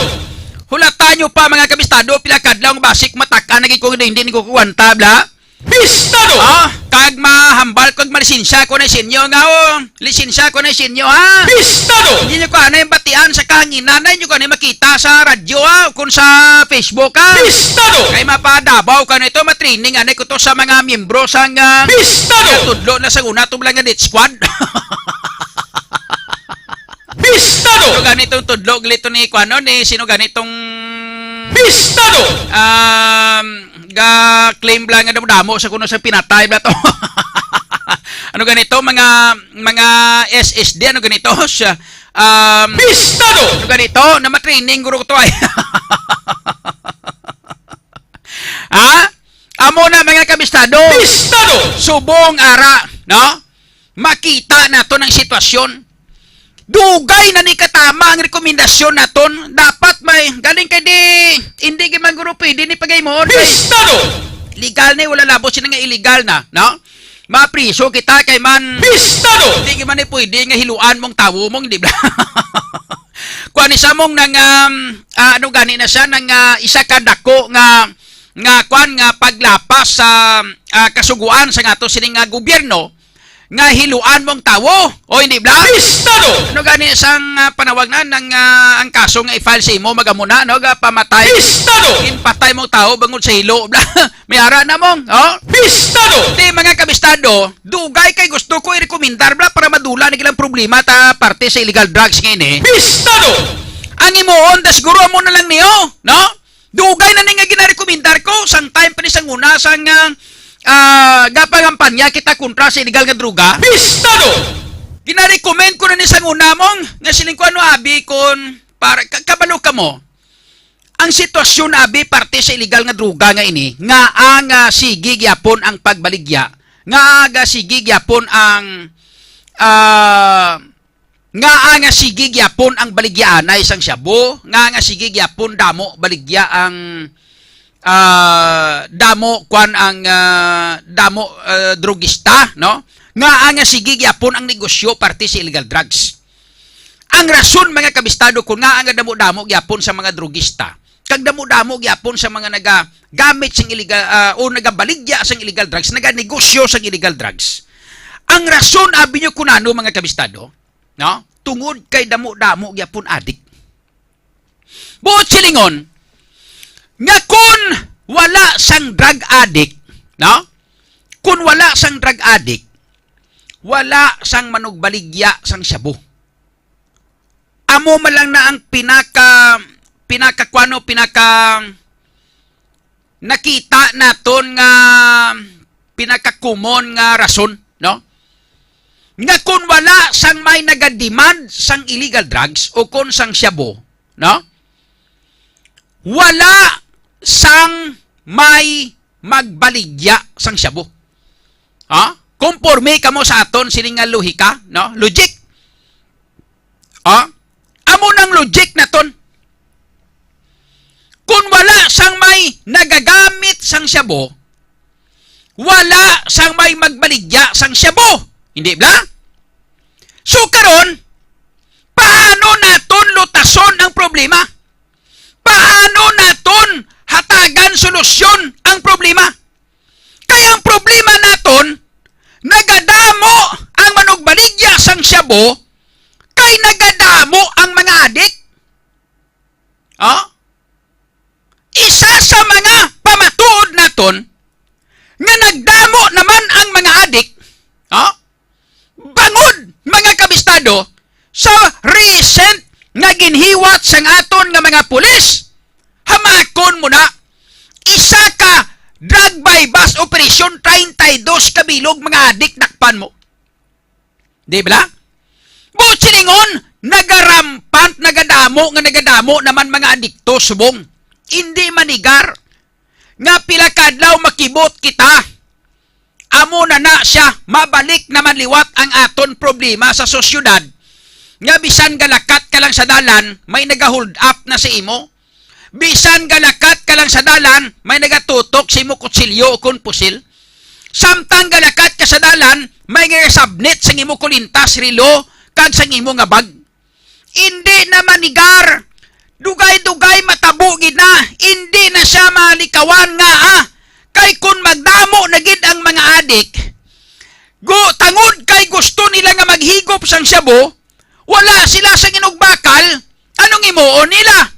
Hulata nyo pa, mga kabistado, pila kadlaw nga basik matak-an, naging ko hindi ni ko kuwanta, bla? Pistado! Ah, kag mahambal ko, malisensya ko na sa inyo nga, oh. Lisensya ko na sa inyo, ha? Pistado! Hindi nyo ko ano yung batian sa kahanginan, hindi nyo ko ano yung makita sa radyo, ha? Kung sa Facebook, ha? Pistado! Kay mapadabaw ka nito, matraining, ano ko to sa mga miyembro sa nga Pistado! Tudlo na sa una, itong mga death squad. Pistado! Ito ganitong tudlo, glito ni, kuano, ni, sino ganitong Pistado! Um, ga-claim lang nga damo-damo sa kuno sa pinatay ba to? Ano ganito, mga, mga S S D, ano ganito? Siya, um, Pistado! Ano ganito? Na matraining guro ko to ay. Ha? Amo na, mga kabistado. Pistado! Subong ara, no? Makita nato ng sitwasyon. Dugay na ni katama ang rekomendasyon naton. Dapat may, galing kay di, hindi gyud man guro pwede ni pagaymoon. Kay Pistado! Legal ni, wala labot sila nga illegal na, no? Mapriso kita kay man. Pistado! Hindi gyud man ni pwede nga hiluan mong tawo mong, di ba? Kuan ni sa mong nang, um, ah, ano gani na siya, nang, ah, isa ka dako nga, nga kuan, nga paglapas sa, ah, kasuguan sa nga to sining nga gobyerno, nga hiluan mong tawo, o hindi, bla? Pistado! Ano gani sang, ah, panawag na, nang, ah, ang kaso nga i-file sa imo, magamuna, no, ga pamatay? Pistado! Ginpatay mong tawo bangod sa hilo, bla? May ara na mong, oh? Pistado! Di, mga kabistado, dugay kay gusto ko i-rekomendar, bla, para madula na gilang problema ta parte sa illegal drugs nga ini. Pistado! Ang imuon, da siguro amo na lang niyo, no? Dugay na ni nga ginarekomendar ko, sang time pa ni sang una, sang, ah, ah, gapangampanya kita kontra sa illegal nga droga. Pistado! Ginarecommend ko na ni sang una mong, nga siling ko, ano, abi, kon, para, ka-, kabalo ka mo. Ang sitwasyon, abi, parte sa illegal nga droga nga ini, nga ang, ah, sige gyapon ang pagbaligya, nga aga sige gyapon ang, ah, nga, ah, nga sige gyapon ang baligyaanay sang shabu, nga, nga sige gyapon damo baligya ang, ah, damo kwan ang, ah, damo, ah, drugista, no? Nga, ah, nga sige gyapon ang negosyo parte sa illegal drugs. Ang rason, mga kabistado, kung nga nga damo-damo gyapon sa mga drugista, kag damo-damo gyapon sa mga nagagamit sang illegal, ah, o nagabaligya sang illegal drugs, naganegosyo sang illegal drugs. Ang rason, abi nyo, kung ano, mga kabistado, no? Tungod kay damo-damo gyapon adik. Buot silingon, nga kun wala sang drug addict, no? Kun wala sang drug addict, wala sang manugbaligya sang shabu. Amo man lang na ang pinaka, pinaka, kuwano, pinaka nakita naton nga pinaka-common nga rason, no? Nga kun wala sang may nagademand sang illegal drugs o kun sang shabu, no? Wala sang may magbaligya sang shabu. Ha? Konforme kamo sa aton sini nga lohika, no? Logic. Ha? Amo nang logic naton. Kung wala sang may nagagamit sang shabu, wala sang may magbaligya sang shabu. Hindi bala? So karon, paano naton lutason ang problema? Paano naton hatagan solusyon ang problema? Kay ang problema naton, nagadamo ang manugbaligya sang shabu kay nagadamo ang mga adik. Oh? Isa sa mga pamatuod naton nga nagdamo naman ang mga adik, oh? Bangod, mga kabistado, sa recent nga ginhiwat sang aton nga mga pulis, hamakon mo na, isa ka drug buy-bust operation, treinta y dos ka bilog mga adik dakpan mo. Di bala? Buot silingon, nagarampant, nagadamo nga nagadamo naman mga adikto subong. Indi manigar nga pila ka adlaw makibot kita. Amo na na siya, mabalik naman liwat ang aton problema sa sosyedad, nga bisan galakat ka lang sa dalan, may nagahold up na sa imo. Bisan galakat ka lang sa dalan, may nagatutok sa imo kutsilyo o kon pusil. Samtang galakat ka sa dalan, may nagasabnit sa imo kulintas, relo, kag sa imo nga bag. Indi na manigar. Dugay-dugay matabo gid na. Indi na siya malikawan nga, ah, kay kun magdamo na gid ang mga adik, gu-, tangod kay gusto nila nga maghigop sang shabu, wala sila sang inugbakal, anong himuon nila?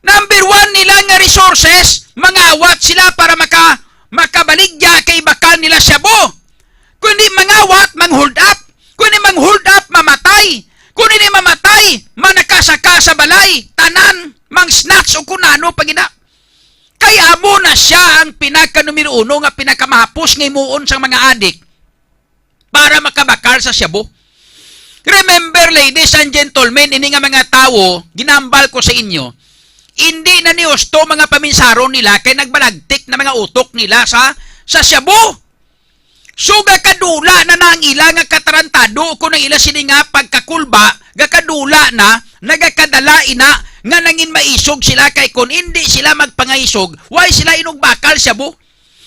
Number one nila nga resources, mangawat sila para maka-, makabaligya kay bakal nila shabu. Kundi mangawat, mang-hold up. Kundi mang-hold up, mamatay. Kundi mamatay, manakasaka sa balay, tanan, mang-snatch o kun ano pa gid na. Kay amo na siya ang pinaka numero uno nga pinakamahapos nga himuon sang mga adik para makabakal sa shabu. Remember, ladies and gentlemen, ini nga mga tawo, ginambal ko sa inyo, indi na ni husto mga paminsaron nila kay nagbalagtik na mga utok nila sa, sa shabu. So, gakadula na na ang ila nga katarantado o kung ang ila sini nga pagkakulba, gakadula na, nagakadala ina nga nangin maisog sila kay kung indi sila magpangaisog, why sila inugbakal shabu?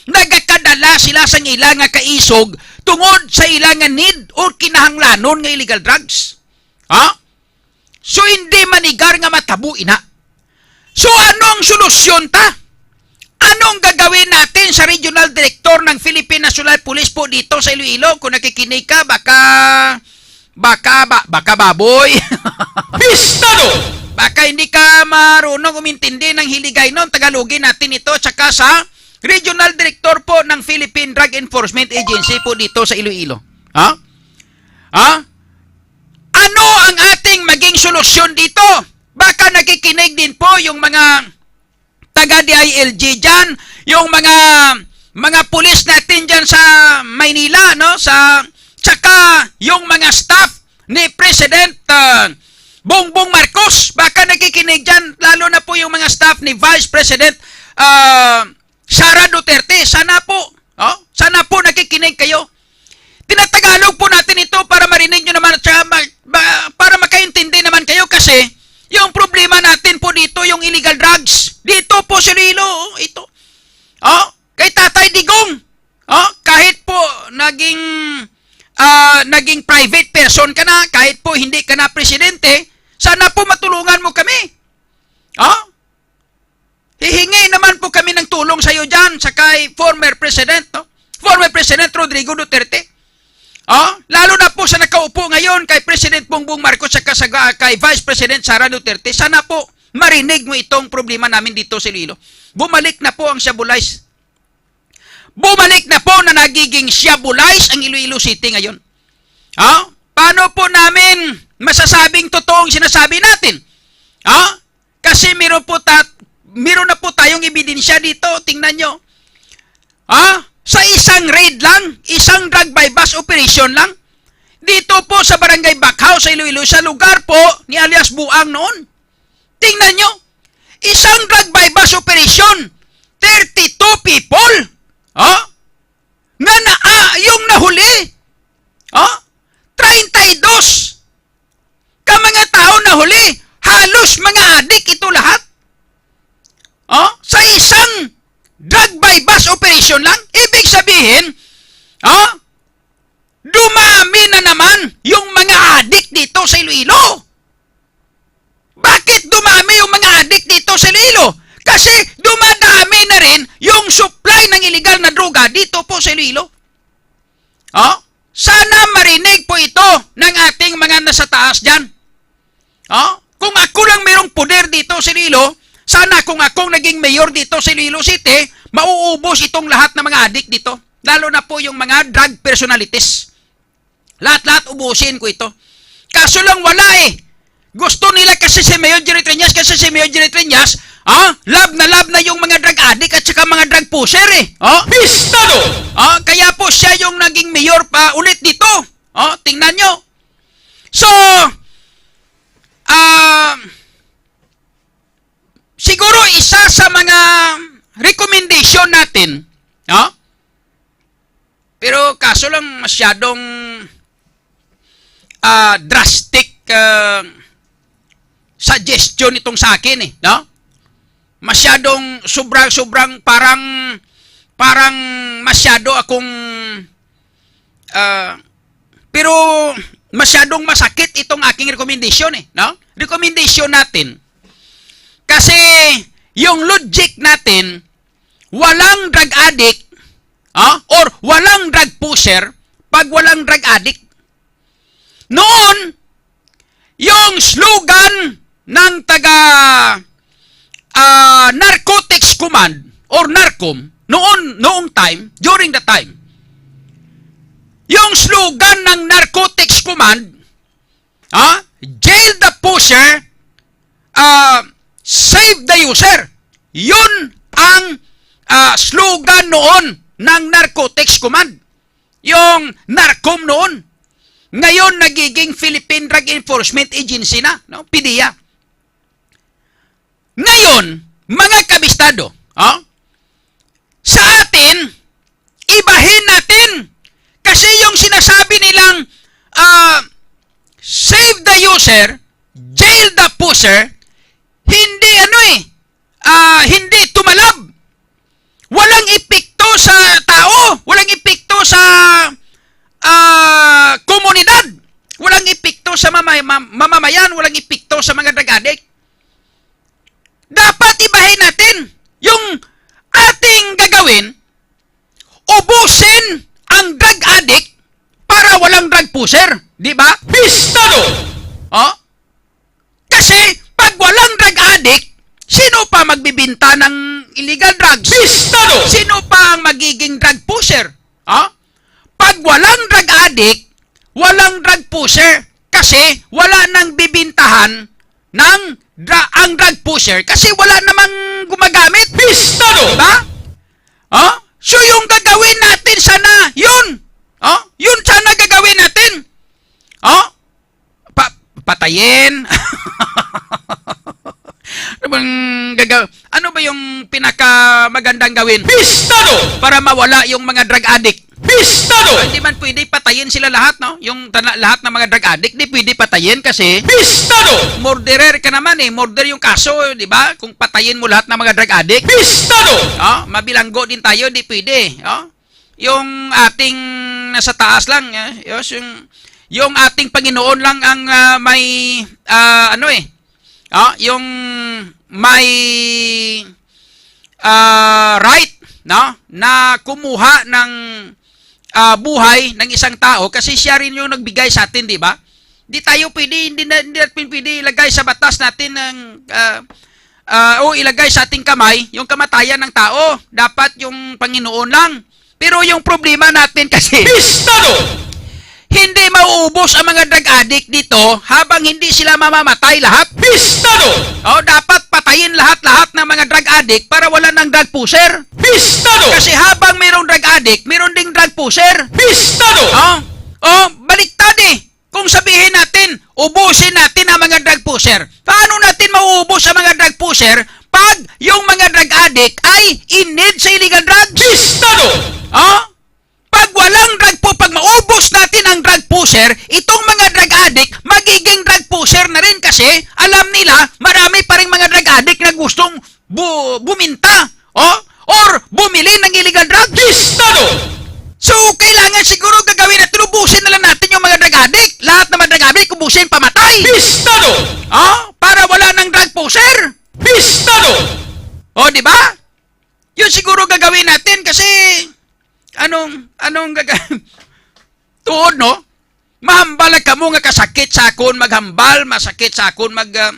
Nagakadala sila sang ila nga kaisog tungod sa ila nga need or kinahanglanon nga illegal drugs. Ha? So, hindi manigar nga matabo ina. So, anong solusyon ta? Anong gagawin natin sa regional director ng Philippine National Police po dito sa Iloilo? Kung nakikinig ka, baka, baka, ba-, baka baboy. Pistado! Baka hindi ka marunong umintindi ng Hiligaynon, Tagalogin natin ito, tsaka sa regional director po ng Philippine Drug Enforcement Agency po dito sa Iloilo. Ha? Ha? Ano ang ating maging solusyon dito? Baka nakikinig din po yung mga taga D I L G dyan, yung mga, mga pulis natin dyan sa Maynila, no? Sa, tsaka yung mga staff ni President, ah, Bongbong Marcos, baka nakikinig dyan, lalo na po yung mga staff ni Vice President, ah, Sara Duterte. Sana po, oh, sana po nakikinig kayo. Tinatagalog po natin ito para marinig nyo naman at saka ma-, ma-, para makaintindi naman kayo kasi yung problema natin po dito, yung illegal drugs. Dito po sa Iloilo, oh, ito. Oh, kay Tatay Digong. Oh, kahit po naging, ah, naging private person ka na, kahit po hindi ka na presidente, sana po matulungan mo kami. Oh? Hihingi naman po kami ng tulong sa iyo dyan, sa kay former President, no? Former President Rodrigo Duterte. Oh, lalo na po sa nakaupo ngayon kay President Bongbong Marcos at saka kay Vice President Sara Duterte. Sana po marinig mo itong problema namin dito sa Iloilo. Bumalik na po ang Shabulize. Bumalik na po na nagiging Shabulize ang Iloilo City ngayon. Ha? Paano po namin masasabing totoo ang sinasabi natin? Ha? Kasi meron po ta-, meron na po tayong ebidensya dito. Tingnan nyo. Ha? Sa isang raid lang, isang drug buy-bust operation lang, dito po sa Barangay Bacjao, sa Iloilo, sa lugar po ni alias Buang noon. Tingnan nyo, isang drug buy-bust operation, thirty-two people, ha? Nga na, ah, yung nahuli, ha? Treinta y dos ka mga tao nahuli, halos mga adik ito lahat. Oh, sa isang drug buy-bust operation lang, ibig sabihin, oh, dumami na naman yung mga adik dito sa Iloilo. Bakit dumami yung mga adik dito sa Iloilo? Kasi dumadami na rin yung supply ng illegal na droga dito po sa Iloilo. Oh? Sana marinig po ito ng ating mga nasa taas dyan. Oh? Kung ako lang mayroong poder dito sa Iloilo, sana kung akong naging mayor dito sa Iloilo City, mauubos itong lahat ng mga adik dito. Lalo na po yung mga drug personalities. Lahat-lahat ubusin ko ito. Kaso lang wala eh. Gusto nila kasi si Mayor Jerry Treñas, kasi si Mayor Jerry Treñas, ah, love na love na yung mga drug addict at saka mga drug pusher eh. Oh? Bistado! Ah, kaya po siya yung naging mayor pa ulit dito. Oh, tingnan nyo. So, ah, siguro isa sa mga recommendation natin, no? Pero kaso lang masyadong, ah, drastic, ah, suggestion itong sa akin eh, no? Masyadong sobra-sobrang parang, parang masyado akong, ah, pero masyadong masakit itong aking recommendation eh, no? Recommendation natin. Kasi yung logic natin, walang drug addict, ah, or walang drug pusher pag walang drug addict. Noon, yung slogan ng taga, ah, Narcotics Command or NARCOM, noon, noong time, during the time, yung slogan ng Narcotics Command, ah, "Jail the pusher, ah, save the user." Yun ang, ah, slogan noon ng Narcotics Command. Yung NARCOM noon. Ngayon, nagiging Philippine Drug Enforcement Agency na, no? PDEA. Ngayon, mga kabistado, oh, sa atin, ibahin natin. Kasi yung sinasabi nilang, ah, "Save the user, jail the pusher," hindi ano eh, ah, hindi tumalab. Walang epekto sa tao, walang epekto sa, ah, komunidad, walang epekto sa mamay-, mam-, mamamayan, walang epekto sa mga drug addict. Dapat ibahin natin yung ating gagawin, ubusin ang drug addict para walang drug pusher, di ba? Bistado! Oh? Kasi pag walang drug addict, sino pa magbibinta ng illegal drugs? Bistado! Sino pa ang magiging drug pusher? Oh? Pag walang drug addict, walang drug pusher kasi wala nang bibintahan ng dra-, ang drug pusher kasi wala namang gumagamit. Bistado! Diba? Oh? So yung gagawin natin sana, yun. Oh? Yun sana gagawin natin. Oh? Pa-, patayin. Ano bang gagaw-, ano ba yung pinakamagandang gawin? Bistado! Para mawala yung mga drug addict. Bistado! Hindi man pwede patayin sila lahat, no? Yung tana-, lahat ng mga drug addict, di pwede patayin kasi Bistado! Murderer ka naman eh. Murder yung kaso, di ba? Kung patayin mo lahat ng mga drug addict. Bistado! Oh, mabilanggo din tayo, di pwede. Oh? Yung ating nasa taas lang, eh, yung, yung ating Panginoon lang ang, ah, may, ah, ano eh, ah, yung may, ah, right, no, na kumuha ng, ah, buhay ng isang tao kasi siya rin yung nagbigay sa atin, di ba? Di tayo pwede, hindi na, hindi natin pwede ilagay sa batas natin ng, ah, ah, o ilagay sa ating kamay yung kamatayan ng tao. Dapat yung Panginoon lang. Pero yung problema natin kasi, Pistado! Hindi mauubos ang mga drug addict dito habang hindi sila mamamatay lahat. Pistado! O, dapat patayin lahat-lahat ng mga drug addict para wala ng drug pusher. Pistado! Kasi habang mayroong drug addict, mayroon ding drug pusher. Pistado! O, o, baliktad eh. Kung sabihin natin, ubusin natin ang mga drug pusher. Paano natin mauubos ang mga drug pusher pag yung mga drug addict ay in need sa illegal drugs? Pistado! O? Pag walang drug po, pag maubos natin ang drug pusher, itong mga drug addict, magiging drug pusher na rin kasi alam nila, marami pa rin mga drug addict na gustong bu-, buminta, o, or bumili ng illegal drug. Pistado! So, kailangan siguro gagawin natin, ubusin na lang natin yung mga drug addict. Lahat ng mga drug addict, ubusin, pamatay. Pistado! O, para wala ng drug pusher. Pistado! O, di ba? Yun siguro gagawin natin kasi anong, anong gaga-, tuod, no? Mahambal lang kamo nga kasakit sa akon maghambal, masakit sa akon mag, ah,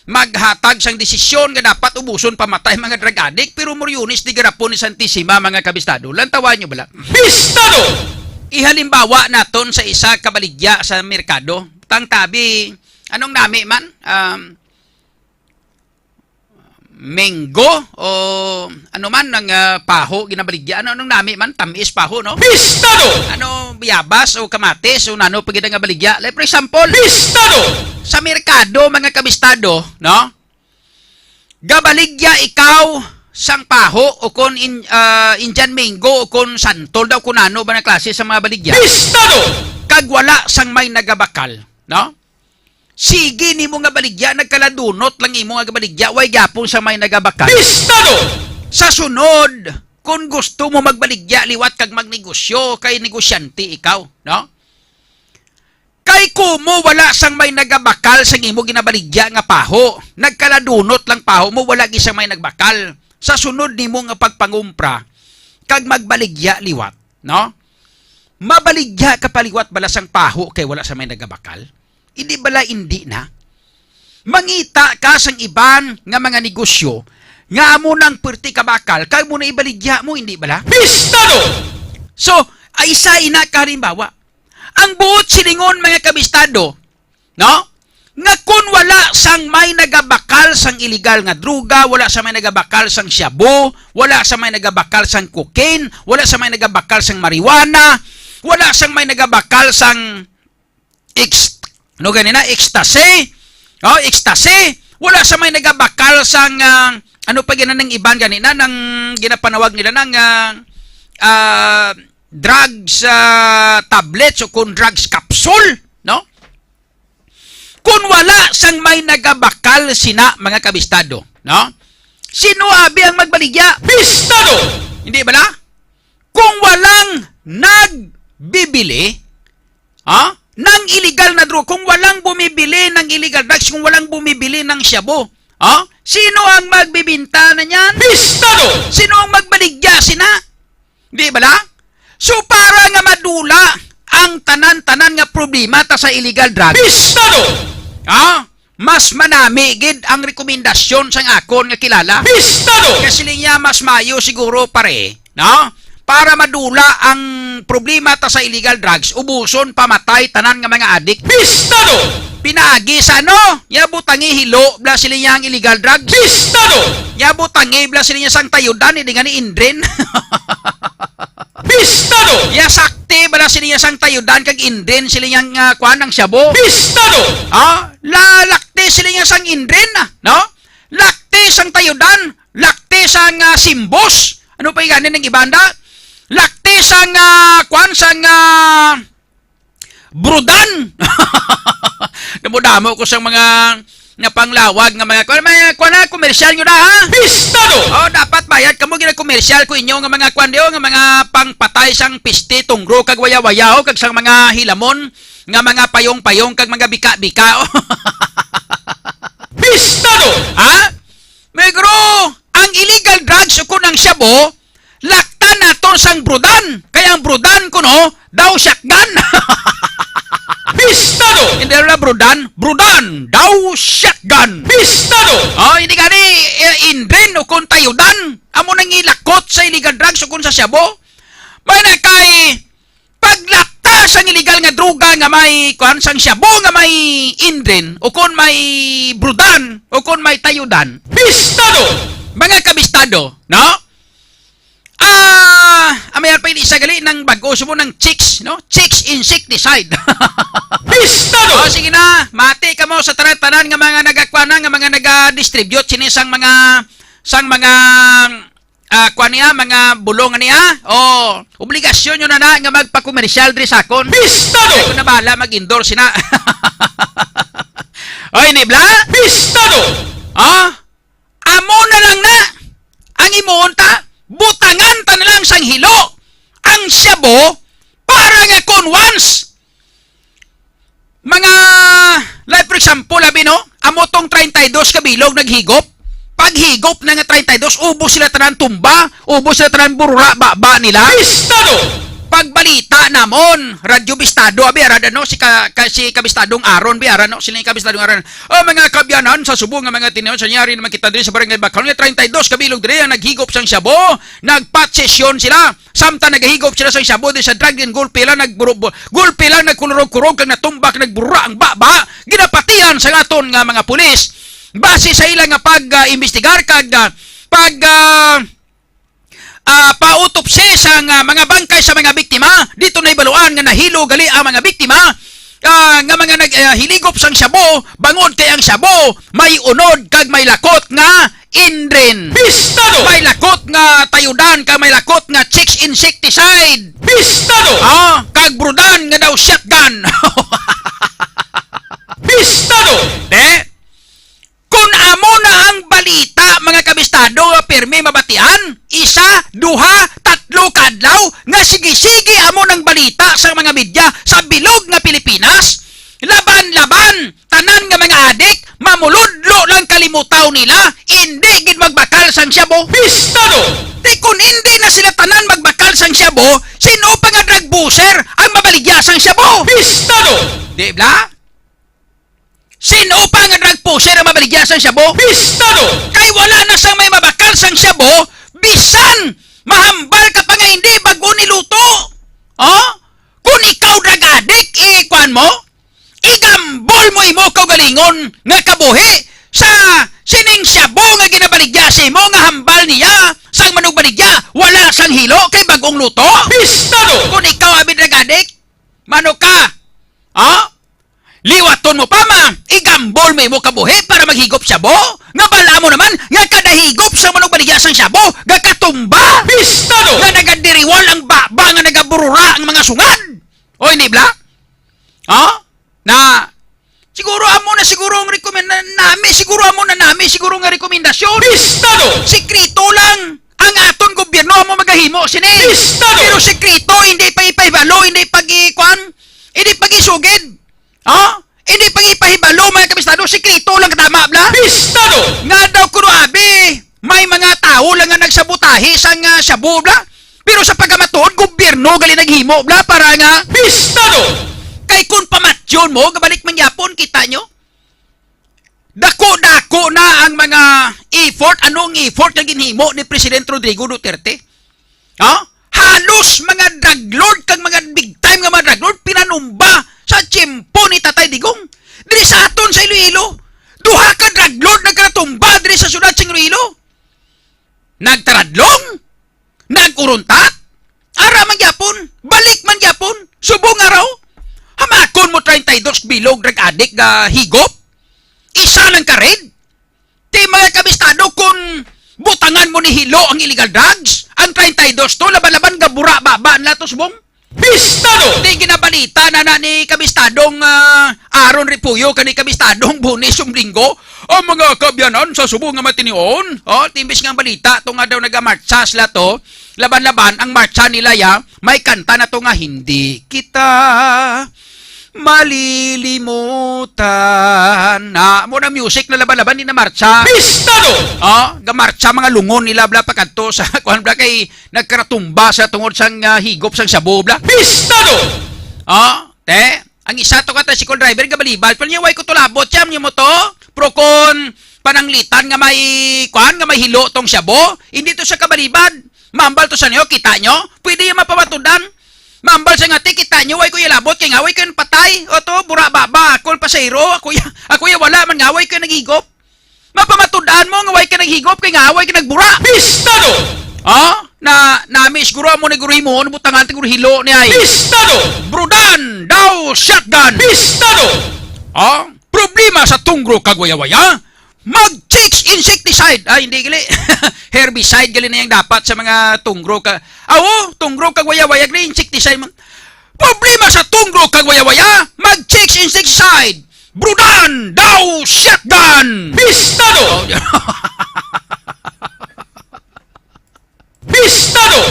maghatag sang desisyon nga dapat ubuson pamatay mga drug addict, pero Moriones di garapon ni Santisima, mga kabistado. Lantawan nyo bala? Pistado! Ihalimbawa naton sa isa ka baligya sa merkado. Tang tabi, anong nami man? Um, mango o ano man ang, ah, paho ginabaligya. Ano, anong nami man? Tamis, paho, no? Pistado! Ano, bayabas o kamatis o nano pa gid nga baligya. Like, for example, Pistado! Sa merkado, mga kabistado, no? Gabaligya ikaw sang paho o kon in-, ah, Indian mango o kon santol daw, kun ano ba na klase sa mga baligya. Pistado! Kag wala sang may nagabakal, no? Sige nimo nga baligya, nagkaladunot lang imo nga baligya, way gyapon sa may nagabakal. Pistado! Sa sunod, kung gusto mo magbaligya liwat kag magnegosyo, kay negosyante ikaw, no? Kay kumo wala sang may nagabakal sang imo ginabaligya nga paho, nagkaladunot lang paho mo, wala gid sang may nagbakal. Sa sunod nimo nga pagpangumpra kag magbaligya liwat, no? Mabaligya ka pa liwat bala sang paho kay wala sa may nagabakal? Hindi bala, hindi na? Mangita ka sang iban nga mga negosyo nga amo nang perti kabakal kag mo na ibaligya mo, hindi bala? Pistado! So, ay isa ina ka halimbawa. Ang buot silingon, mga kabistado, no? Nga kun wala sang may nagabakal sang iligal nga droga, wala sa may nagabakal sang shabu, wala sa may nagabakal sang cocaine, wala sa may nagabakal sang marijuana, wala sang may nagabakal sang ex-, ano gani na, ecstasy, oh, ecstasy, wala sa may nagabakal sang, ah, ano pa gina ng iban gani na, nang ginapanawag nila nang, ah, ah, drugs, ah, tablets o kung drugs capsule, no? Kung wala sang may nagabakal sina, mga kabistado, no? Sino abi ang magbaligya? Pistado! Hindi bala? Kung walang nagbibili, ha? Nang illegal na drug, kung walang bumibili ng illegal drugs, kung walang bumibili ng shabu, ha? Sino ang magbibinta na niyan? Pistado! Sino ang magbaligya sina? Di bala? So, para nga madula ang tanan-tanan nga problema ta sa illegal drugs, Pistado! Ha? Mas manami gid ang rekomendasyon sang akon nga kilala. Pistado! Kasiling niya, mas mayo siguro, pare, no? Para madula ang problema ta sa illegal drugs, ubuson pamatay tanan nga mga adik. Pistado! Pinaagi sa ano? Nya butangi hilo, bala sila niya ang illegal drugs. Pistado! Nya butangi, bala sila niya sang tayudan, hindi nga ni Indrin. Pistado! Nya sakti, bala sila niya sang tayudan, kag Indrin, sila niya nga, kuan, ang shabu. Pistado! Ah, lalakti sila niya sang Indrin, ah, no? Lakti sang tayudan, lakti sang, ah, simbos. Ano pa yung ganin ng ibanda? Lakti sang, ah, kuan, sang, ah, brudan. Damo-damo ko sang mga napanglawag nga mga kuan, mga kuan na, komersyal nyo na, ha? Pistado! Oh, dapat bayad kamo gina komersyal ko inyo nga mga kuan diyo, nga mga pangpatay sang piste, tungro, kag waya-waya, oh, kag sang mga hilamon, nga mga payong-payong, kag mga bika-bika, oh. Pistado! Ha? Negro, ang illegal drugs o kung ang shabu, laktan naton sang brudan. Kay ang brudan kuno, daw shotgun. Pistado! Hindi na brudan, brudan, daw shotgun. Pistado! Oh, hindi gani, eh, indrin o kung tayudan, amo nang ilakot sa illegal drugs o kung sa shabu. May na kay paglakta sang illegal nga droga nga may, kuwan, sang shabu nga may indrin o kung may brudan o kung may tayudan. Pistado! Mga kabistado, no? Ah, amay pa ini isa gali nang bag-o sumo ng chicks, no? Chicks insecticide. Pistado! Oh, sige na, mati kamo sa tanan-tanan nga mga nagakwana, nga mga naga-distribute sini sang mga, sang mga, ah, kwan niya, mga bulong niya. Oh, obligasyon nyo na na nga magpakomersyal diri sa akon. Pistado! Kay ko na bahala mag-endorse na. Oy, ni bla? Pistado! Ah? Amo na lang na ang imuon ta, butangan ta na lang sang hilo ang shabu para nga kon once mga, like for example, abi, no, amo tong treinta y dos ka bilog naghigop. Paghigop na nga treinta y dos, ubos sila tanan tumba, ubos sila tanan burura, baba nila. Pistado! Pagbalita namon, Radyo Bistado, abi, ara, no, si ka, ka, si Kabistadong Aaron, bi, ara, no, sila yung Kabistadong Aaron. Oh, mga kabyanan, sa subong nga mga tinion, sa nangyari naman kita diri sa Barangay Bakal, nga treinta y dos ka bilog diri ang naghigop sang shabu, nagpatsesyon sila. Samtang nagahigop sila sang shabu diri sa drug den, gulpi lang, nagburu-, gulpi lang, nagkulurog-kurog, kag natumbak, nagbura ang baba, ginapatihan sa aton nga mga pulis. Base sa ila nga pag, ah, imbestigar kag, ah, pag, ah, ah, pautopsi sang, ah, mga bangkay sa mga biktima, dito na ibaluan nga nahilo gali ang mga biktima, ah, nga mga nag, ah, hiligop sang shabu, bangod kay ang shabu may unod kag may lakot nga indrin. Pistado! May lakot nga tayudan kag may lakot nga chicks insecticide. Pistado! Ah, kag brudan nga daw shotgun. Pistado! De, Kun amo na ang balita, mga kabistado, nga pirmi mabatian, isa, duha, tatlo ka adlaw, nga sige-sige amo nang balita sa mga media sa bilog nga Pilipinas, laban-laban, tanan nga mga adik, mamuludlo lang kalimutaw nila, hindi gid magbakal sang shabu. Pistado! Di kun hindi na sila tanan magbakal sang shabu, sino pa nga drug pusher ang mabaligya sang shabu? Pistado! Di bla? Sino pa nga drug pusher ang mabaligya sang shabu? Pistado! Kay wala na sang may mabakal sang shabu, bisan mahambal ka pa nga hindi bag-o niluto. Oh? Kung ikaw drug addict, ikuan mo, igambol mo imo kaugalingon nga kabuhi sa sining shabu nga ginabaligya sa imo nga hambal niya sang manugbaligya, wala sang hilo kay bag-ong luto. Pistado! Kung ikaw abi drug addict, mano ka? Oh? Liwaton mo pa, ma, igambol mo imo kabuhi para maghigop shabu? Nga bala mo naman nga kada higop sa manugbaligya sang shabu, gakatumba! Pistado! Nga nagadiriwal ang baba nga nagaburura ang mga sungad. Oy, ni bla? Oh? Na, siguro amo na siguro ang rekomenda nami, siguro amo na nami siguro nga rekomendasyon. Pistado! Sikreto lang ang aton gobyerno amo magahimo sini. Pistado! Pero sikreto, hindi pa ipahibalo, hindi pag-ikuan, hindi pag-isugid. Oh? Hindi pag-ipahibalo, mga kabistado, sikreto lang, tama, bla? Pistado! Nga daw kuno abi, may mga tawo lang nga nagsabotahe sang, ah, shabu, bla. Pero sa pagkamatuod, gobyerno gali naghimo, bla, para nga Pistado! Kay kung pamatyon mo, gabalik man gyapon, kita nyo? Dako-dako na ang mga effort. Anong effort nga ginhimo ni President Rodrigo Duterte? Ha? Halos mga drug lord kag mga big time nga mga drug lord pinanumba sa tiyempo ni Tatay Digong. Diri sa aton sa Iloilo, duha ka drug lord nagkatumba diri sa siyudad sa Iloilo. Nagtaradlong, nag-uruntat, ara man gyapon, balik man gyapon, subong araw. Hamakon mo treinta y dos bilog drug addict nga higop, isa lang ka raid. Ti, mga kabistado, kung butangan mo ni hilo ang illegal drugs, ang treinta y dos to, laban-laban nga bura baba nila to subong. Pistado! Ti, ginabalita na na ni kabistadong, ah, Aaron Repuyo kani kabistadong Boni Sumlinggo, ang mga kabyanan sa subong nga matinion. Oh, timbis nga ang balita to nga daw nagamartsa sila to, laban-laban ang martsa nila ya, may kanta na to nga, "Hindi kita malilimutan." Na, mo na music na laban-laban, di na martsa. Pistado! Oh, gamartsa mga lungon nila, bla, pakadto sa, kuan, bla, kay nagkaratumba sa tungod sang, ah, higop sang shabu, bla. Pistado! Oh, te, Ang isa to ka tricycle driver, gabalibad pa niya, "Way ko to labot, siya, niyo mo to?" Pero kung pananglitan nga may, kuan, nga may hilo tong shabu, hindi to siya kabalibad. Mambal to sa niyo, kita niyo? Pwede yung mapamatudan. Mambal sa ngati, kita niyo, "Way ko yung labot, kay nga way ko yung patay." O to, bura baba, ako ang pasahero, ako ya, ako ya wala man nga, way ko yung naghigop. Mapamatudan mo nga way ka naghigop kay nga way ka nagbura. Pistado! Ah? Na, nami siguro mo ni guro himuon, butangan ti guro hilo ni ay. Pistado! Brudan! Daw shotgun! Pistado! Ah? Problema sa tungro kag wayawaya? Mag-chicks insecticide. Ay, hindi gali. Herbicide gali na yung dapat sa mga tungro ka. Awo, tungro kag wayawaya, gali insecticide man. Problema sa tungro kag wayawaya? Mag-chicks insecticide. Brudan! Daw shotgun! Pistado! Pistado!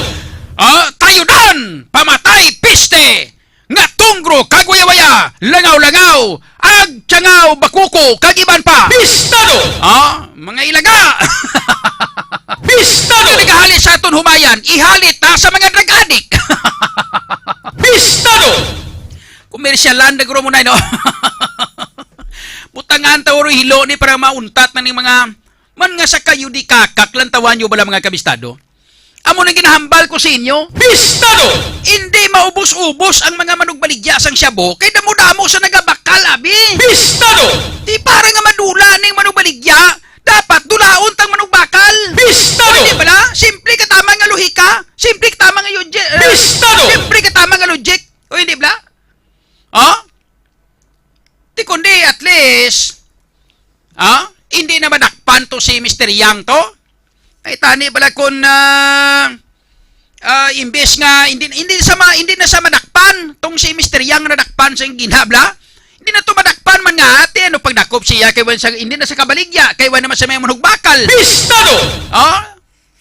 Ah, tayudan! Pamatay! Piste! Nga tungro kag wayawaya! Langaw-langaw! Agtiangaw, bakuko, kag iban pa! Pistado! Ah, mga ilaga! Pistado! Nagahalit sa aton humayan, ihalit ta sa mga drug addict! Pistado! Komersyalan na guro mo na, no? Butangan ta uro hilo ni para mauntat na ning mga man nga sa kayo di kakak, lantawan nyo bala, mga kabistado? Amo nang ginahambal ko sa inyo. Pistado! Hindi maubos-ubos ang mga manugbaligya sang shabu kay damo-damo sa nagabakal, abi. Pistado! Di para nga madula ning manugbaligya, dapat dulaon tang manugbakal. Pistado! Hindi bala? Simple ka tama nga lohika. Simple ka tama nga logic. Eh, Pistado! Simple ka tama nga logic. O hindi bala? Oh? Di kundi at least, ah, hindi na madakpan to si Mister Yang to. Ay, tani bala kun, ah, ah, imbes nga hindi, hindi sa ma-, hindi na sa madakpan tong si Mister Yang, nadakpan sa ginhabla. Hindi na to madakpan man nga ate, ano pagdakop siya kay wala sa, hindi na sa kabaligya, kay wala naman sa may manugbakal. Pistado! Oh?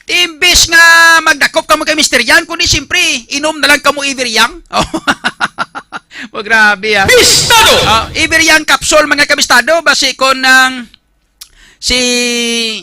Imbis nga magdakop kamo kay Mister Yang, kundi siyempre, inom na lang kamo Ever Yang. Oh. Oh, grabe, ah. Pistado! Ah, Ever Yang capsule, mga kabistado, basi kon ang si,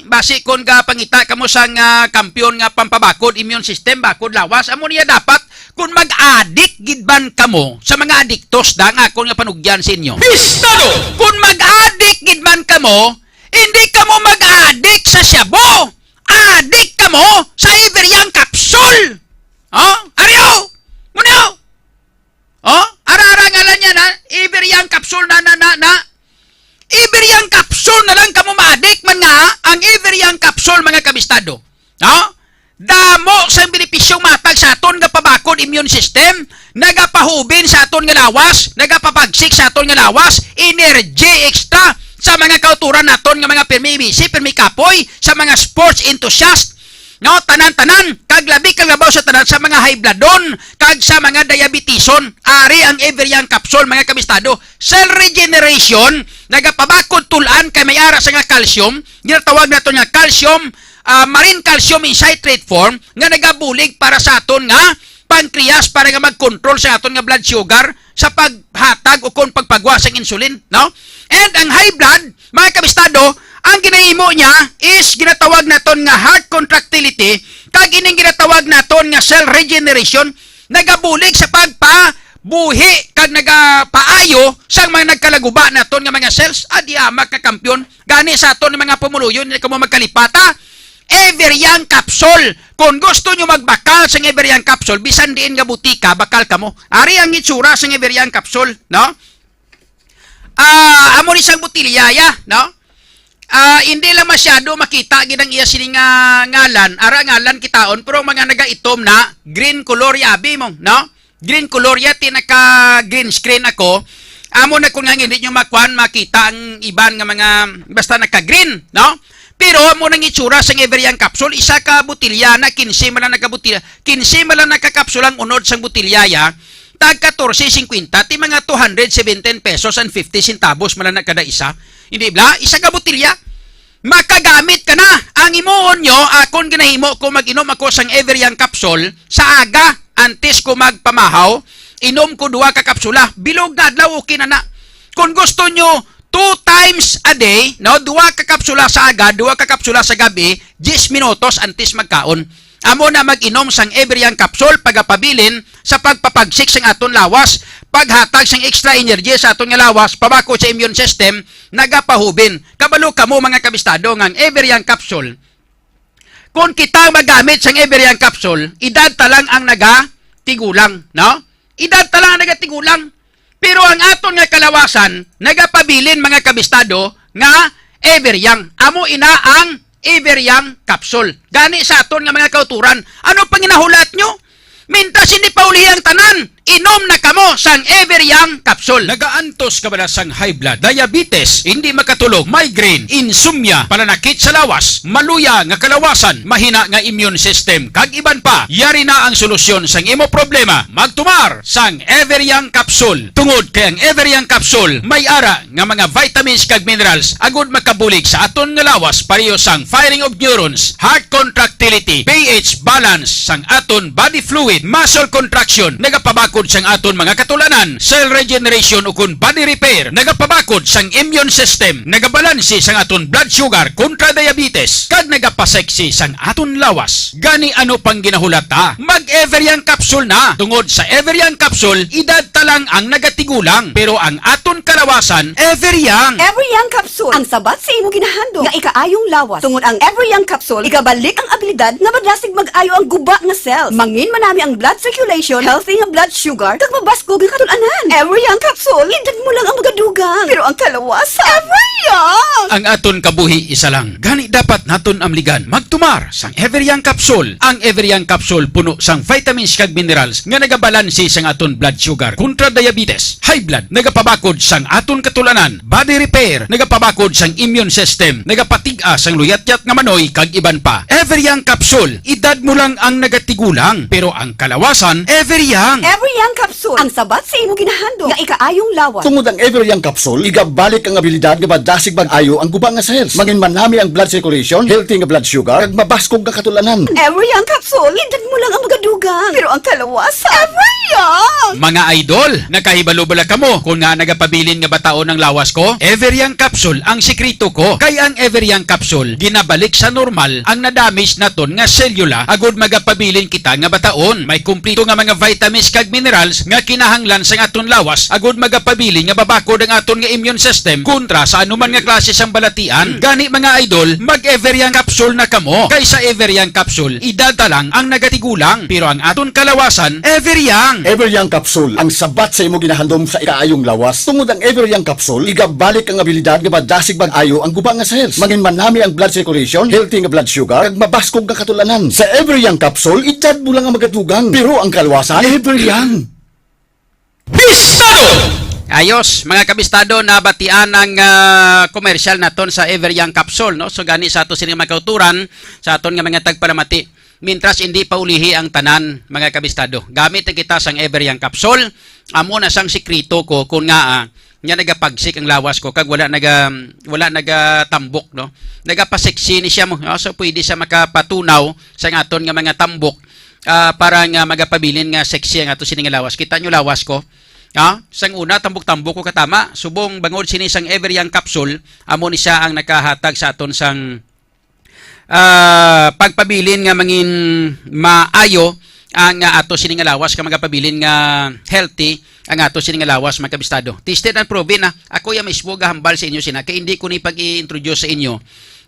basi kon gapangita kamo sang, ah, kampiyon nga pampabakod immune system, bakod lawas, amo niya dapat kun mag-adik gid man kamo sa mga adiktos da nga akon nga panugyan sa inyo. Pistado! Kun mag-adik gid man kamo, hindi kamo mag-adik sa shabu. Adik kamo sa Ever Yang capsule. Oh, ariyo! Munyo! Oh, ara-ara ngalan niya na, Ever Yang capsule na, na, na, na. Ever Yang capsule na lang kamo maadik man nga, ang Ever Yang capsule, mga kabistado. Oh? Damo sang benepisyong matag sa aton nga pabakod immune system, nagapahubin sa aton nga lawas, nagapapagsik sa aton nga lawas, energy extra sa mga kauturan naton nga mga pirmi busy, pirmi kapoy, sa mga sports enthusiast, no, tanan-tanan, kag labi kag labaw sa tanan sa mga high bloodon kag sa mga diabetison. Ari ang Ever Yang capsule, mga kabistado. Cell regeneration, nagapabakod tul-an kay may ara sa nga calcium, ginatawag nato nga calcium, ah, marine calcium in citrate form, nga nagabulig para sa aton nga pancreas para nga mag-control sa aton nga blood sugar sa paghatag o kon pagpagwa sang insulin, no? And ang high blood, mga kabistado, ang ginahimo niya is ginatawag naton nga heart contractility, kag ining ginatawag naton nga cell regeneration nagabulig sa pagpabuhi kag nagapaayo sang mga nagkalaguba naton nga mga cells. Adi amak nga kampiyon gani sa aton mga pumuluyo, hindi kamo magkalipata. Ever Yang capsule. Kung gusto nyo magbakal sa Ever Yang capsule, bisan diin nga butika, bakal kamo. Ari ang itsura sa Ever Yang capsule, no? Ah, amo ni sang botilya, ya, no? Ah, hindi lang masyado makita gid ang iya sini nga ngalan. Ara ngalan kitaon, pero ang mga nagaitom na, green color ya abi mo, no? Green color ya, ti naka green screen ako. Amo na kung nga hindi nyo makuan, makita ang iban nga mga, basta naka green, no? Pero amo nang itsura sang Ever Yang capsule, isa ka botilya na, kinse man lang nakabotilya, kinse man lang nakakapsula ang unod sang botilya ya, tag katorse singkwenta, ti mga two hundred seventeen pesos and fifty centavos man lang na kada isa. Hindi bala? Isa ka botilya. Makagamit ka na. Ang imuon nyo, akon ginahimo ko, mag-inom ako sang Ever Yang capsule sa aga, antes ko magpamahaw, inom ko duha ka kapsula. Bilog nga adlaw, okay na na. Kung gusto nyo, two times a day, no, duha ka kapsula sa aga, duha ka kapsula sa gabi, diyes minutos antes magkaon. Amo na mag-inom sang Ever Yang capsule, pagapabilin sa pagpapagsik sang aton lawas, paghatag sang extra energy sa aton nga lawas, pabakod sa immune system, nagapahubin. Kabalo kamo, mga kabistado, nga ang Everyang capsule, kung kita magamit sang Everyang capsule, edad ta lang ang nagatigulang, no? Edad ta lang ang nagatigulang. Pero ang aton nga kalawasan nagapabilin, mga kabistado, nga Everyang. Amo ina ang Everyang capsule. Gani sa aton nga mga kauturan, ano pang ginahulat nyo? Mintas hindi pa ulihi ang tanan, inom na kamo sang Everyang capsule. Nagaantos ka bala sang high blood, diabetes, hindi makatulog, migraine, insomnia, pananakit sa lawas, maluya nga kalawasan, mahina nga immune system, kag iban pa? Yari na ang solusyon sang imo problema. Magtumar sang Everyang capsule. Tungod kay ang Everyang capsule may ara nga mga vitamins kag minerals agud makabulig sa aton nga lawas, pareho sang firing of neurons, heart contractility, P H balance sang aton body fluid, muscle contraction, nagapabakod sang aton mga katulanan, cell regeneration ukon body repair, nagapabakod sang immune system, nagabalanse sang aton blood sugar kontra diabetes, kag nagapasexy sang aton lawas. Gani ano pang ginahulat ta? Mag Everyang capsule na. Tungod sa Everyang capsule, edad ta lang ang nagatigulang, pero ang aton kalawasan, Everyang. Everyang capsule, ang sabat sa imo ginahandom nga ikaayong lawas. Tungod ang Everyang capsule, igabalik ang abilidad nga madasig mag-ayo ang guba nga cells. Mangin manami ang blood circulation, healthy nga blood sugar, kag mabaskog nga katul-anan. Everyang capsule, edad mo lang ang magadugang, pero ang kalawasan, Everyang. Ang aton kabuhi isa lang. Gani dapat naton amligan magtumar sang Everyang capsule. Ang Everyang capsule puno sang vitamins kag minerals nga nagabalanse sang aton blood sugar kontra diabetes, high blood, nagapabakod sang aton katulanan, body repair, nagapabakod sang immune system, nagapatig-a sang luyatyat nga manoy, kag iban pa. Everyang capsule, edad mo lang ang nagatigulang, pero ang kalawasan, Everyang. Everyang capsule, ang sabat sa imo ginahandom nga ikaayong lawas. Tungod ang Everyang capsule, igabalik ang abilidad nga madasig mag-ayo ang guba nga cells. Mangin manami ang blood circulation, healthy nga blood sugar, kag mabaskog nga katul-anan. Everyang capsule, edad mo lang ang magadugang, pero ang kalawasan, Everyang. Mga idol, nakahibalo bala kamo kung nga nagapabilin nga bataon ang lawas ko? Everyang capsule ang sikreto ko. Kay ang Everyang capsule ginabalik sa normal ang nadamage naton nga selula agud magapabilin kita nga bataon. May kumpleto nga mga vitamins kag minerals nga kinahanglan sang aton lawas agud magapabilin nga mabakod ang aton nga immune system kontra sa anuman nga klase sang balatian. Gani, mga idol, mag Everyang capsule na kamo. Kay sa Everyang capsule, edad ta lang ang nagatigulang, pero ang aton kalawasan, Everyang. Everyang capsule, ang sabat sa imo ginahandom sa ikaayong lawas. Tungod ang Everyang capsule, igabalik ang abilidad nga madasig mag-ayo ang guba nga cells. Mangin manami ang blood circulation, healthy nga blood sugar, kag mabaskog nga katul-anan. Sa Everyang capsule, edad mo lang ang magadugang, pero ang kalawasan, Everyang. Bistado! Ayos, mga kabistado, nabatian ang, ah, commercial naton sa Everyang capsule, no? So, gani sa ato sining mga kauturan, sa aton nga mga tagpalamati, mintras hindi pa ulihi ang tanan, mga kabistado, gamit na kita sang Everyang capsule. Amo na sang sikreto ko kung nga, ah, nga nagapagsik ang lawas ko kag wala naga, wala nagatambok, no? Nagapaseksi ni siya mo, no? So, pwede siya makapatunaw sa aton nga mga tambok, ah, para nga magapabilin nga sexy ang ato sini nga lawas. Kita nyo lawas ko? Ha? Sang una, tambok-tambok ko katama. Subong bangod sini sang Everyang capsule, amo ni siya ang nakahatag sa aton sang, ah, pagpabilin nga mangin maayo ang, ah, ato sini nga lawas, ka magapabilin nga healthy ang ato sini nga lawas, mga kabistado. Tested and proven na. Ako ya mismo gahambal sa inyo sina, kay hindi ko ni pag-i-introduce sa inyo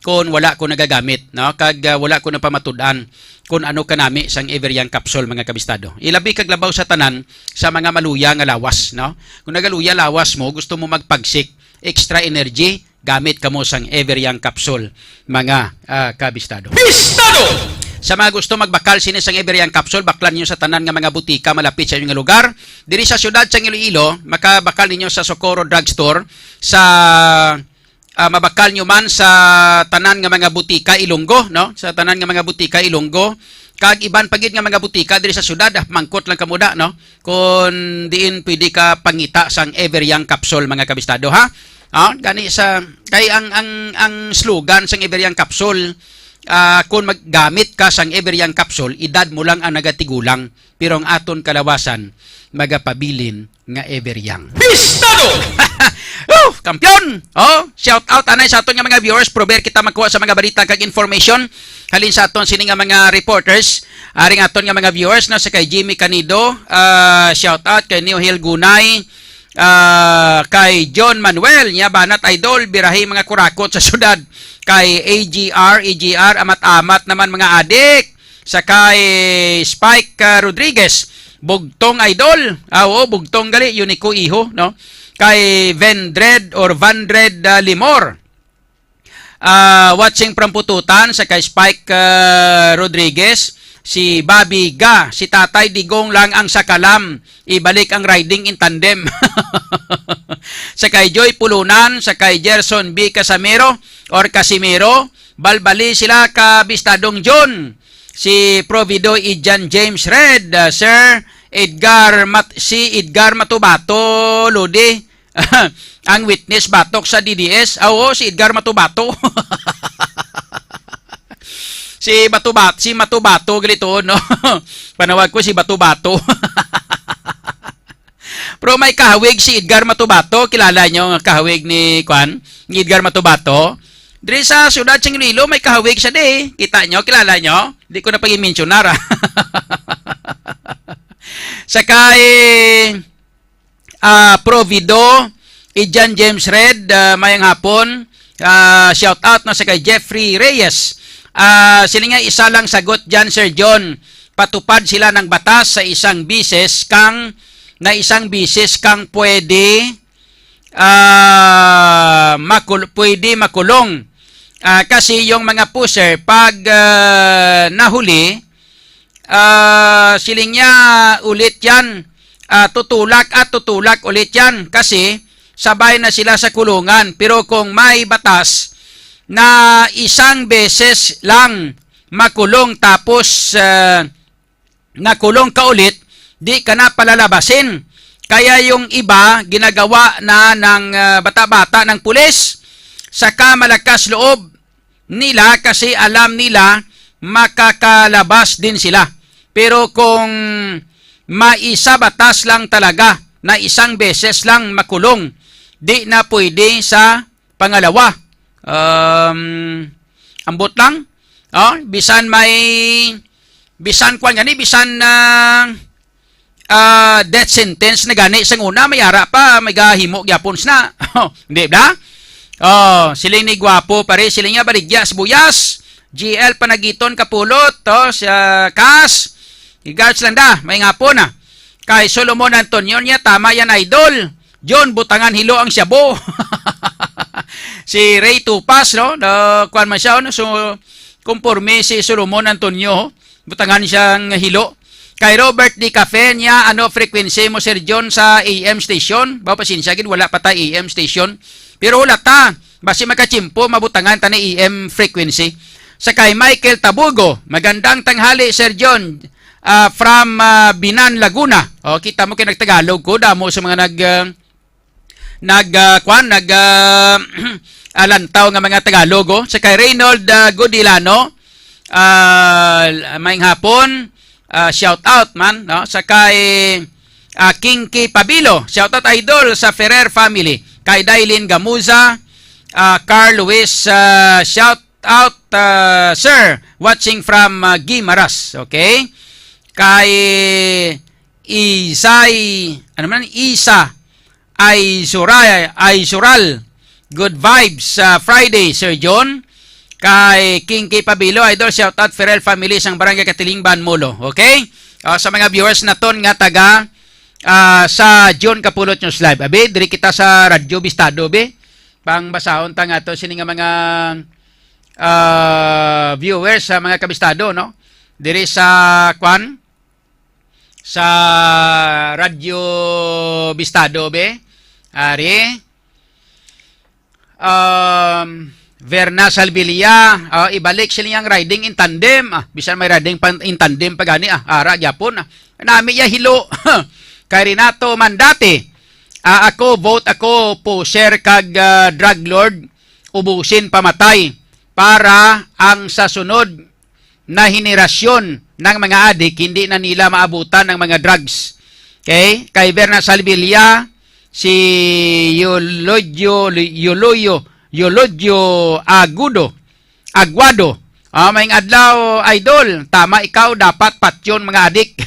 kung wala ko nagagamit, no? Kag, ah, wala ko napamatud-an kung ano kanami sang Everyang capsule, mga kabistado. Ilabi kag labaw sa tanan sa mga maluya nga lawas, no? Kung nagaluya lawas mo, gusto mo magpagsik, extra energy, gamit kamo sang Everyang capsule, mga, ah, kabistado. Bistado! Sa mga gusto magbakal sini sang Everyang capsule, baklan niyo sa tanan nga mga butika malapit sa inyong lugar. Diri sa siyudad sa Iloilo, makabakal ninyo sa Socorro Drugstore, sa, ah, mabakal nyo man sa tanan nga mga butika Ilonggo, no? Sa tanan nga mga butika Ilonggo, kag iban pa gid nga mga butika diri sa syudad, ah, mangkot lang kamo da, no? Kung diin pwede ka pangita sang Everyang capsule, mga kabistado, ha? Ah, gani sa, kay ang, ang, ang slogan sang Everyang capsule, ah, kung maggamit ka sang Everyang capsule, edad mo lang ang nagatigulang, pero ang aton kalawasan magapabilin nga Everyang. Bistado! Oh, Kampiyon! Oh, shout out anay sa aton nga mga viewers. Prover kita magkuha sa mga balita kag information halin sa aton sini nga mga reporters. Ari nga aton nga mga viewers, no, sa kay Jimmy Canido, ah, shout out kay Neo Hill Gunay, ah, kay John Manuel, nya banat idol, birahi mga kurakot sa syudad, kay A G R, A G R, amat-amat naman mga adik, sa kay Spike, ah, Rodriguez, bugtong idol, ah, oo, bugtong gali, Unico Iho, no? Kay Vendred or Vandred, ah, Limor. Ah, watching from Pututan sa kay Spike, ah, Rodriguez, si Bobby Ga, si Tatay Digong lang ang sakalam, ibalik ang riding in tandem. Sa kay Joy Pulunan, sa kay Gerson B Casamero or Casimero, balbali sila ka Bistadong John, si Provido Ijan James Red, ah, Sir Edgar Mat-, si Edgar Matubato, Lodi, ang witness batok sa D D S. Ah, oo, si Edgar Matubato. Si Batubat-, si Matubato, gali to, no? Panawag ko si Batubato. Pero may kahawig si Edgar Matubato. Kilala nyo nga kahawig ni, kwan, ni Edgar Matubato? Diri sa siyudad sa Iloilo, may kahawig siya di. Kita nyo? Kilala nyo? Di ko na pag-mentionar, ah. Sa kay, ah, Provido, Ijan James Red, ah, mayang hapon. Ah, shout out na sa kay Jeffrey Reyes. Ah, sila nga isa lang sagot dyan, Sir John. Patupad sila ng batas sa isang bisis kang, na isang bisis kang pwede, ah, makul-, pwede makulong. Ah, kasi yung mga pusher, pag, ah, nahuli, ah, siling niya ulit yan, ah, tutulak at tutulak ulit yan kasi sabay na sila sa kulungan. Pero kung may batas na isang beses lang makulong tapos, ah, nakulong ka ulit, di ka na palalabasin. Kaya yung iba, ginagawa na ng, ah, bata-bata ng pulis. Saka malakas loob nila kasi alam nila makakalabas din sila. Pero kung maisabatas lang talaga na isang beses lang makulong, di na pwede sa pangalawa. Um, ambot lang. Oh, bisan may, bisan kwan gani, bisan, ah, ah, death sentence na gani sang una, may ara pa, may gahimo gyapon sina. Hindi ba? Oh, siling ni Guapo, pare, siling niya, baligya, sibuyas. G L Panagiton, Kapulot, to, sa Kas. Regards lang da, may ngapon na. Kay Solomon Antonio niya, tama yan, idol. John, butangan hilo ang shabu. Si Ray Tupas, no? Na, kuwan man siya, no? So, konforme si Solomon Antonio, butangan siyang hilo. Kay Robert D. Cafe niya, ano frequency mo, Sir John, sa A M station? Ba, pasensya gid, wala pa ta A M station. Pero wala ta. Basi makachimpo, mabutangan ta na A M frequency. Sa kay Michael Tabugo, magandang tanghali, Sir John, ah, from, ah, Binan, Laguna. O, kita mo kay nagtagalog ko, damo sa mga nag, ah, nag, ah, kwan, nag, ah, ah, lantaw nga mga Tagalog, oh. Sa kay Reynold, ah, Godilano, ah, maayong hapon, ah, shout out man, no? Sa kay, ah, Kinky Pabilo, shout out idol sa Ferrer family. Kay Dailin Gamuza, ah, Carl Luis, ah, shout out, ah, sir, watching from, ah, Guimaras, okay? Kay Isay, ano man, Isa, ay Suray, ay Sural. Good vibes sa Friday, Sir John. Kay King K Pabilo, idol, shout out Ferrell family sang Barangay Katilingban, Molo. Okay? Ah, sa mga viewers naton nga taga, ah, sa John Kapulot News Live. Abi, diri kita sa Radyo Bistado, bi. Pangbasahon ta nga to sini nga mga, ah, viewers sa mga kabistado, no? Diri sa, kwan? Sa Radyo Bistado, be. Ari. Um, Verna Salvilla, ah, ibalik sila yang riding in tandem. Ah, bisan may riding pa in tandem pa gani, ah, ara gyapon, ah. Nami ya hilo. Kay Renato Mandate, ah, ako, vote ako, pusher kag, ah, drug lord, ubusin pamatay para ang sa sunod na henerasyon ng mga adik, hindi na nila maabutan ang mga drugs. Okay? Kay Verna Salvilla, si Eulodio, Eulodio, Eulodio Agudo, Aguado. Ah, maayong adlaw, idol. Tama ikaw, dapat patyon mga adik.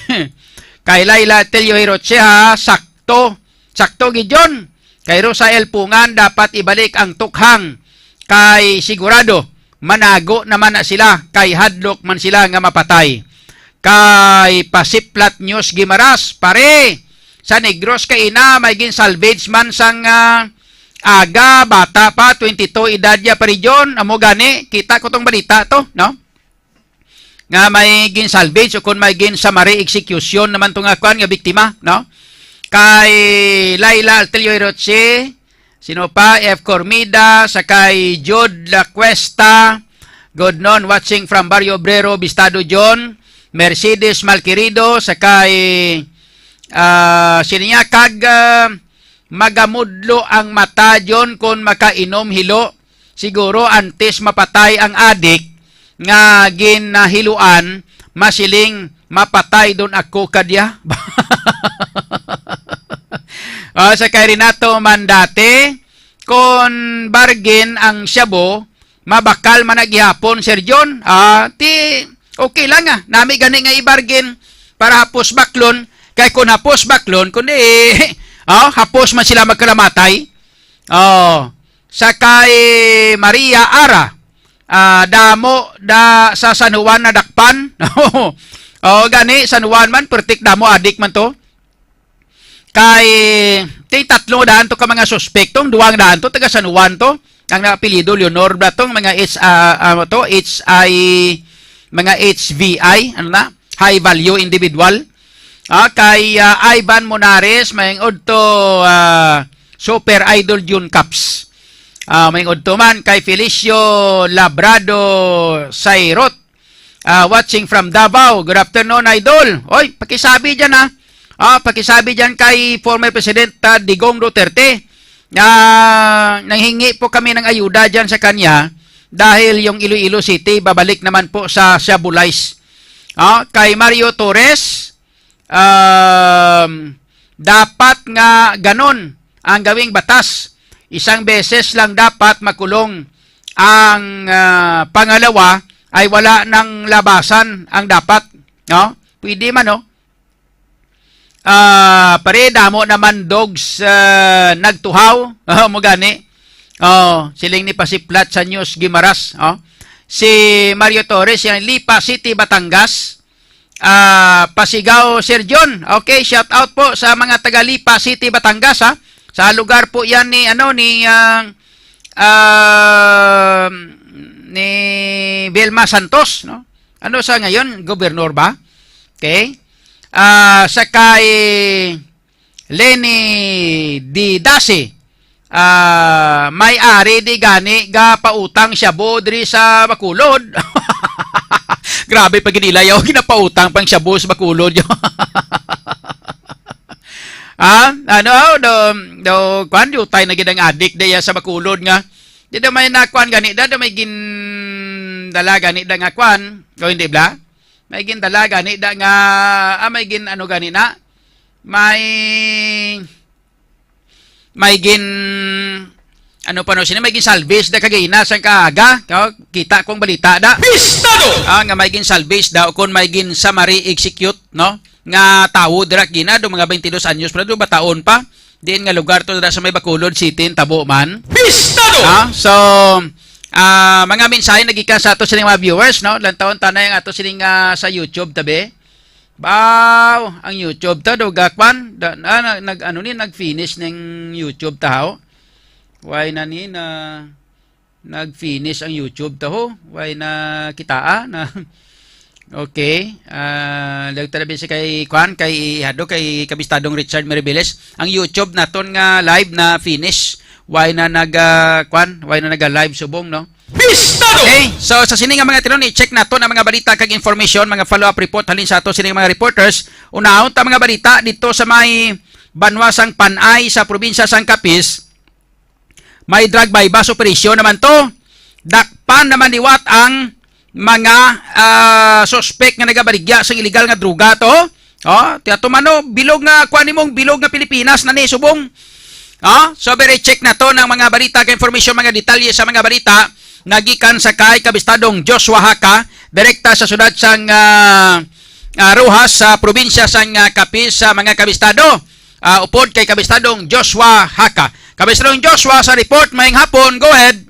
Kay Laila Tello Hiroche, ha, sakto. Sakto gid yon. Kay Rosa L Pungan, dapat ibalik ang tukhang. Kay sigurado, manago naman na sila, kay hadlok man sila nga mapatay. Kay Pasiplat News Gimaras, pare, sa Negros kay ina, may gin-salvage man sang, ah, aga, bata pa, twenty-two edad ya, pare John. Amo gani, kita ko tong balita to, no? Nga may gin-salvage o kung may gin-summary execution naman to nga kwan nga biktima, no? Kay Laila Altelio Hiroche, sino pa? F Cormida, sa kay Jude La Cuesta, good noon, watching from Barrio Obrero, Bistado John, Mercedes Malquerido, sa kay, ah, sino niya? Kag, ah, magamudlo ang mata, John, kon makainom hilo. Siguro antes mapatay ang adik nga ginahiluan, masiling, "Mapatay don ako kadya." Ah, sa kay Renato Mandate, kon bargain ang shabu, mabakal man na gihapon, Sir John. Ah, ti, okay lang, ah. Nami gani nga i-bargain para hapos baklon. Kay kun hapos baklon, kundi, ah, hapos man sila magkalamatay. Oh, sa kay Maria Ara, ah, damo da sa San Juan nadakpan. Oh, gani, San Juan man, pertik damo adik man to. Kay, ti tatlo daan to ka mga suspek, tong duwang daan to, taga San Juan to. Ang apelyido Leonor ba tong mga H, ah, ano to, H I, mga H V I, ano na? High value individual. Ah, kay, ah, Ivan Monares, maayong udto, ah, Super Idol Jun Caps. Ah, maayong udto man kay Felicio Labrado Sairot. Ah, watching from Davao. Good afternoon, Idol. Oy, pakisabi dyan, ha. Ah, pakisabi dyan kay former President, ah, Digong Duterte. Ah, nanghingi po kami ng ayuda dyan sa kanya dahil yung Iloilo City babalik naman po sa Shabulize. Ah, kay Mario Torres, um, dapat nga ganon ang gawing batas. Isang beses lang dapat makulong ang, ah, pangalawa ay wala nang labasan ang dapat, no? Pwede man, no? Ah, pare, damo naman dogs, ah, nagtuhaw. Oh, mo gani. Oh, siling ni Pasiplat sa News Gimaras, oh. Si Mario Torres, yan, Lipa City, Batangas. Ah, Pasigaw, Sir John. Okay, shout out po sa mga taga Lipa City, Batangas, ha. Sa lugar po yan ni, ano, ni, ah, ah, ni Vilma Santos, no? Ano sa ngayon? Gobernador ba? Okay. Ah, sa kay Lenny Didasi, ah, may ari di gani ga pautang shabu diri sa Bacolod. Grabe pa gid nila, yaw, ginapautang pang shabu sa Bacolod. Ah, ano, do, do, kwan, diutay na gid ang adik diya sa Bacolod nga. Di daw may nakuan gani da, daw may gindala gani da nga kwan, o hindi bla? May gindala gani da nga, ah, may gin, ano gani na? May, may gin, ano pa no, sino may gin salvage da kagina sang kaaga? Ka-, kita kong balita da. Pistado! Ah, nga may gin salvage da o kon may gin summary execute, no? Nga tawo dira gina, do mga twenty-two anyos pa, do bataon pa. Diin nga lugar to dira sa may Bacolod City, tabo man. Pistado! Ah, so, ah, mga mensahe nagikan sa ato sining mga viewers, no? Lantawon tanay ang ato sining, ah, sa YouTube, tabi. Baw, ang YouTube ta, do gakwan. Da, ah, nag, nag, ano ni, nag-finish ning YouTube ta, haw? Why na ni, na, nag-finish ang YouTube ta, ho? Why na kitaa? Na, okay. Ah, lagta na si kay, kwan, kay, hado, kay Kabistadong Richard Meribiles. Ang YouTube naton nga live na finish. Why na nag, ah, kwan? Why na naga-live subong, no? Pistado! Okay, so sa sini nga mga tinon, i-check nato ang mga balita kag information, mga follow-up report halin sa ato sining mga reporters. Unahon ta mga balita dito sa may banwa sang Panay sa probinsya sang Capiz. May drug buy-bust operation naman to. Dakpan naman liwat ang mga, ah, suspek nga nagabaligya sang illegal nga droga to. Oh, tiyato man, no, bilog nga, kuan nimong bilog nga Pilipinas na ni subong. Ah, so very check na to ng mga balita, kay information, mga detalye sa mga balita nagikan sa kay Kabistadong Joshua Haka, direkta sa siyudad sang, ah, ah, Roxas, sa probinsya sang, ah, Capiz, sa mga kabistado. Ah, upod kay Kabistadong Joshua Haka. Kabistadong Joshua sa report, maayong hapon. Go ahead.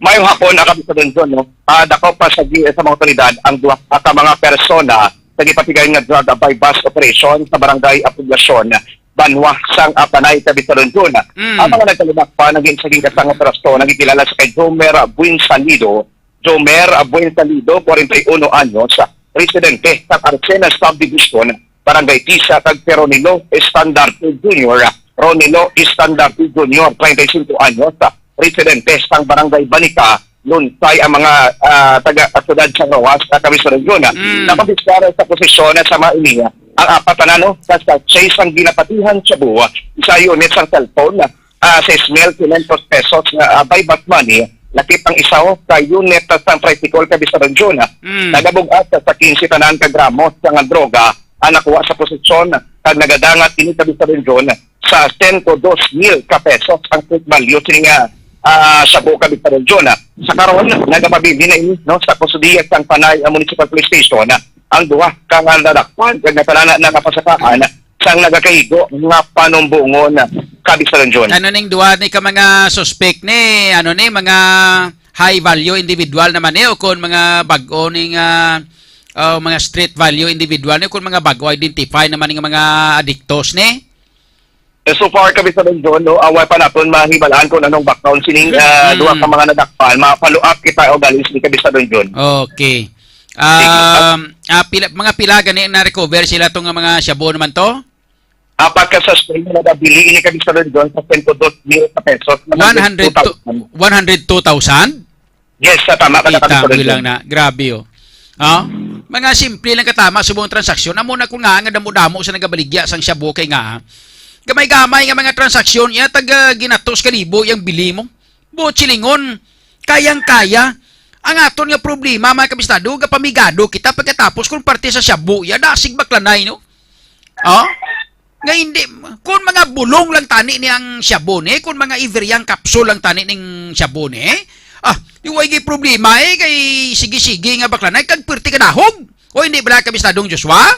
Mayong hapon, ah, Kabistadong John, no? Ah, dako pa sa gi-, sa mga otoridad ang duha ka mga persona sa gipatigayon nga drug, ah, buy-bust operation sa barangay, ah, Poblacion, banwa sang, ah, Panay, Kabistadong John. Mm. Ang mga nagkalibak pa naging sa gingasang operasyon nagkilala sa kay Jomer, ah, Buensalido, Jomer, ah, Buensalido, kwarenta y uno anyos, ah, residente sa Arcenas Subdivision, Barangay Tisa, kag si Ronilo Estandarte Junior, ah, Ronilo Estandarte Junior, treinta y cinco anyos, ah, residente sang Barangay Banica, Lunsay, ang mga, ah, taga, ah, siyudad sa Roxas, ah, Capiz Region. Mm. Nakonpiskar sa posesyon sa mga ini ang apat na, no, sa sachet sang ginapatihan shabu, isa unit sang cellphone, ah, sais mil quinientos pesos nga, ah, buy-bust money, lakip ang isa ka unit sang tricycle, Capiz Region. Mm. Nagabug-at sa quince tanan ka gramos sang droga ang nakuha sa posesyon, kag nagadangat ini, Capiz Region, sa sento dos mil ka pesos ang street value sini nga, ah, shabu, Capiz Region. Sa karon, nagapabilin na ini, no, sa kustodiya sang Panay, ah, Municipal Police Station, ah, ang duha ka nga nadakpan kag natalana na nga pasakaan sang nagakaigo nga panumbongon, Capiz Region. Ano ning duha ni ka mga suspect ni? Ano ni, mga high value individual naman ni, o kon mga bag-o ni nga, ah, mga street value individual ni, kon mga bag-o identify naman nga mga adiktos ni? Eh, so far, Capiz Region, no, ah, wala pa naton mahibalaan kung anong background sining, ah, Mm. duha ka mga nadakpan. Ma-follow up kita o galing sa Capiz Region. Okay. Um, ah, pila, mga pila gani na-recover sila tong mga shabu naman to? Apat ka suspect nga nagabili ini, Capiz Region, sa sento dos mil ka pesos. One hundred two, one hundred two thousand? Yes, sa tama ka na, Kita Capiz mo Region. Lang na. Grabe, oh. Ah, mga simple lang katama subong transaksyon. Amo na ko nga nga damo-damo sa nagabaligya sang shabu kay nga, ah, gamay-gamay nga mga transaksyon, iya tag, ah, ginatos ka libo yang bili mo. Buot silingon, kayang-kaya. Ang aton nga problema, mga kabistado, gapamigado kita pagkatapos kung parte sa shabu, ya dasig baklanay, no? Oh? Nga hindi, kung mga bulong lang tani ni ang shabu ni, kung mga iveryang kapsul lang tani ning shabu ni, ah, di way gi problema eh, kay sige-sige nga baklanay, kag perti ka dahog. O hindi ba, kabistadong Joshua?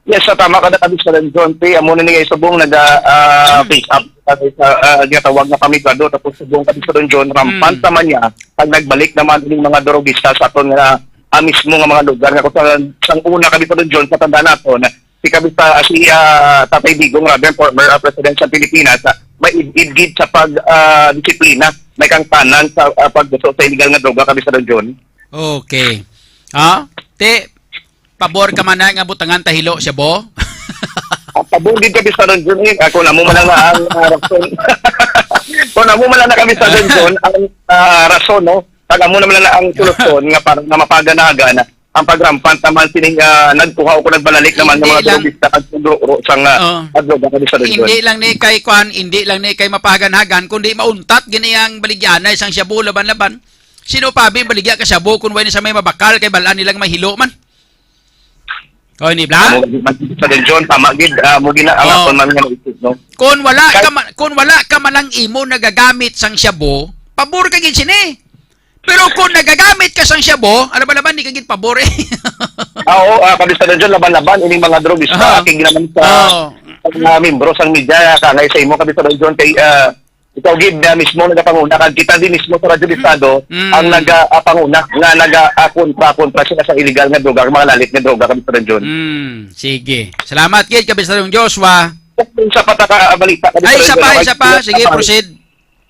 Yes, sa tama ka na, Kabistadong John P. Amo na niya subong naga, ah, Mm. pick up sa, ah, ginatawag na pamigado, tapos subong, Kabistadong John, rampant Mm. naman niya. Pag nagbalik naman ining mga drogista sa aton nga, ah, mismo nga mga lugar nga kung sa, sang una, Kabistadong John, sa tanda naton, si Kabista, ah, si, ah, Tatay Digong, rather, former, ah, president sa Pilipinas, ah, may id-, idgid sa pag, ah, disiplina, may kangtanan sa, ah, paggusto sa illegal nga droga, Kabistadong John. Okay. Ah, te, pabor ka man na nga butangan ta hilo siya, bo? Ang pabor gid, Kabistadong John, eh. Ako na mo man lang na ang, ah, rason. Kung amo man lang na, Kabistadong John, ang, ah, rason, no? Pag amo naman lang na ang solusyon nga para na mapaganagan ang pagrampant naman sining, ah, nagkuha o kung nagbalalik naman ng Hindi mga lang. Turista at nagro-, ro-, sa nga Oh. Adlaw, Kabistadong John. Hindi lang ni kay kwan, hindi lang ni kay mapaganhagan, kundi mauntat gini ang baligyanay sang shabu laban-laban. Sino pa bi baligya ka shabu kung wala sa may mabakal kay balaan nilang may hilo man? Oh, hindi bla? Amo gid man, Kabistadong John, tama gid, ah, mo gina ang Oh. Akon man nga naisip, no? Kung wala Kay ka man, kung wala ka man ang imo nagagamit sang shabu, pabor ka gid sini. Pero kung nagagamit ka sang shabu, ano ba naman, di ka gid pabor eh. Ah, oo, ah, Kabistadong John, laban-laban, ining mga drogista, Aha. Kay naman sa Oo. mga membro sang media, kangay sa imo, Kabistadong John, kay, ah, ikaw gid na mismo nagapanguna, kag kita din mismo sa Radyo Bistado, Mm. ang naga, ah, panguna, nga naga, ah, kontra, kontra sila sa illegal nga droga, mga lalit nga droga, Kabistadong John. Mm, sige. Salamat gid, Kabistadong Joshua. Sa pataka, ah, balita, Ay, Kabistadong isa pa, John, isa pa. Sige, ah, proceed.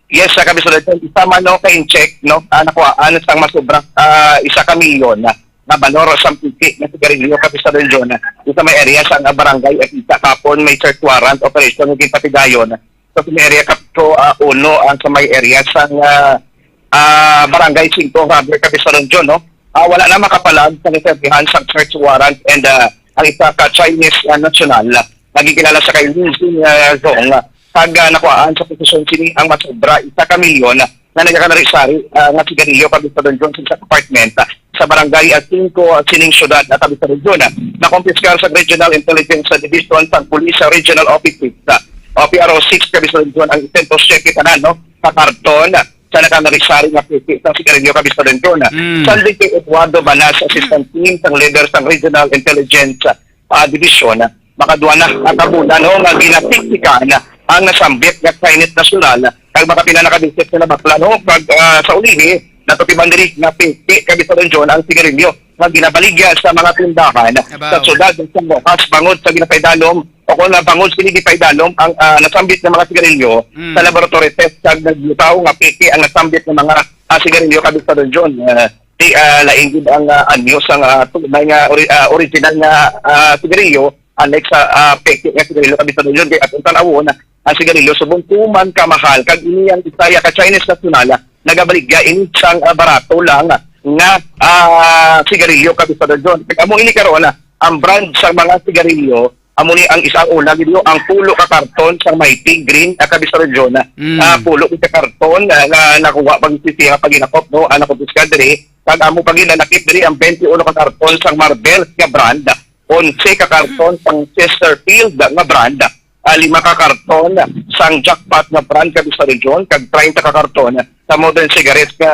Yes, sa Kabistadong John, isa man, no, ka-incheck, no, ah, nakuhaan sang masobra, ah, isa ka milyon na, na balor sa piki na sigarilyo, Kabistadong John, na sa may area sa, ah, barangay Atita, kapon may search warrant operation nga ginpatigayon sa may area Kapso, ah, uno, ah, sa may area sa, ah, ah, barangay Cinco, Robert, Kabistadong John, no? Ah, wala na makapalag sa naserbihan sa search warrant and, ah, ang isa ka Chinese, ah, national, ah, nagkilala sa kay Lin Jin, ah, Zhong, ah, kag, ah, nakuhaan sa posisyon sini ang masobra isa ka milyon, ah, nga nagakanarisari, ah, nga sigarilyo, Kabistadong John, sa apartment, ah, sa barangay, ah, Cinco, ah, sining siyudad, ah, Kabistadong John, ah, nakumpiskar sa Regional Intelligence, ah, Division sa Police, ah, Regional Office Six, ah, o P R O six, Kabisado John, ang Sentro Siyete tanan, no, sa karton sa nakasari-sari nga peke sang sigarilyo, Kabisado John. Mm. Sundin kay Eduardo Banas, Assistant Team sang Leader sang Regional Intelligence, ah, Division, makadua na ka bulan, no, nga ginatiktikan ang nasambit nga Chinese national, kag makapila na ka beses na nabaklan, no, kag, ah, sa ulihi, natutiman diri nga peke, Kabisado John, ang sigarilyo nga ginabaligya sa mga tindahan Abaw. sa siyudad sa Roxas, bangod sa ginapaidalom o kung na bangod sini gipaidalom ang, ah, nasambit nga mga sigarilyo Mm. sa laboratory test, kag nagbutaw nga peke ang nasambit nga mga, ah, sigarilyo, Kabisado John. Ah, di, ah, lain gid ang, ah, anyo sang, ah, tunay nga ori-, ah, original nga, ah, sigarilyo, unlike sa, ah, peke nga sigarilyo, Kabisado John. Kay atong tan-awon, ang sigarilyo subong tuman ka mahal, kag ini ang isaya ka Chinese national nagabaligya ini sang, ah, barato lang nga, ah, sigarilyo, Kabisado John. Kag amo ini karon, ah, ang brand sang mga sigarilyo, amo ni ang isa, ang una gid, ang pulo ka karton sang Mighty Green, ah, Kabisado John, ah, Mm. ah, pulo ka karton, ah, nga nakuha pag sisiya nga paghinakop, no, ang nakumpiska diri. Kag amo pa gid nakit diri ang twenty-one ka karton sang Marvel nga brand, onse ka karton sang Chesterfield nga brand, ah, lima ka karton sang Jackpot nga brand, Kabisado John, kag treinta ka karton sa Modern Cigarettes nga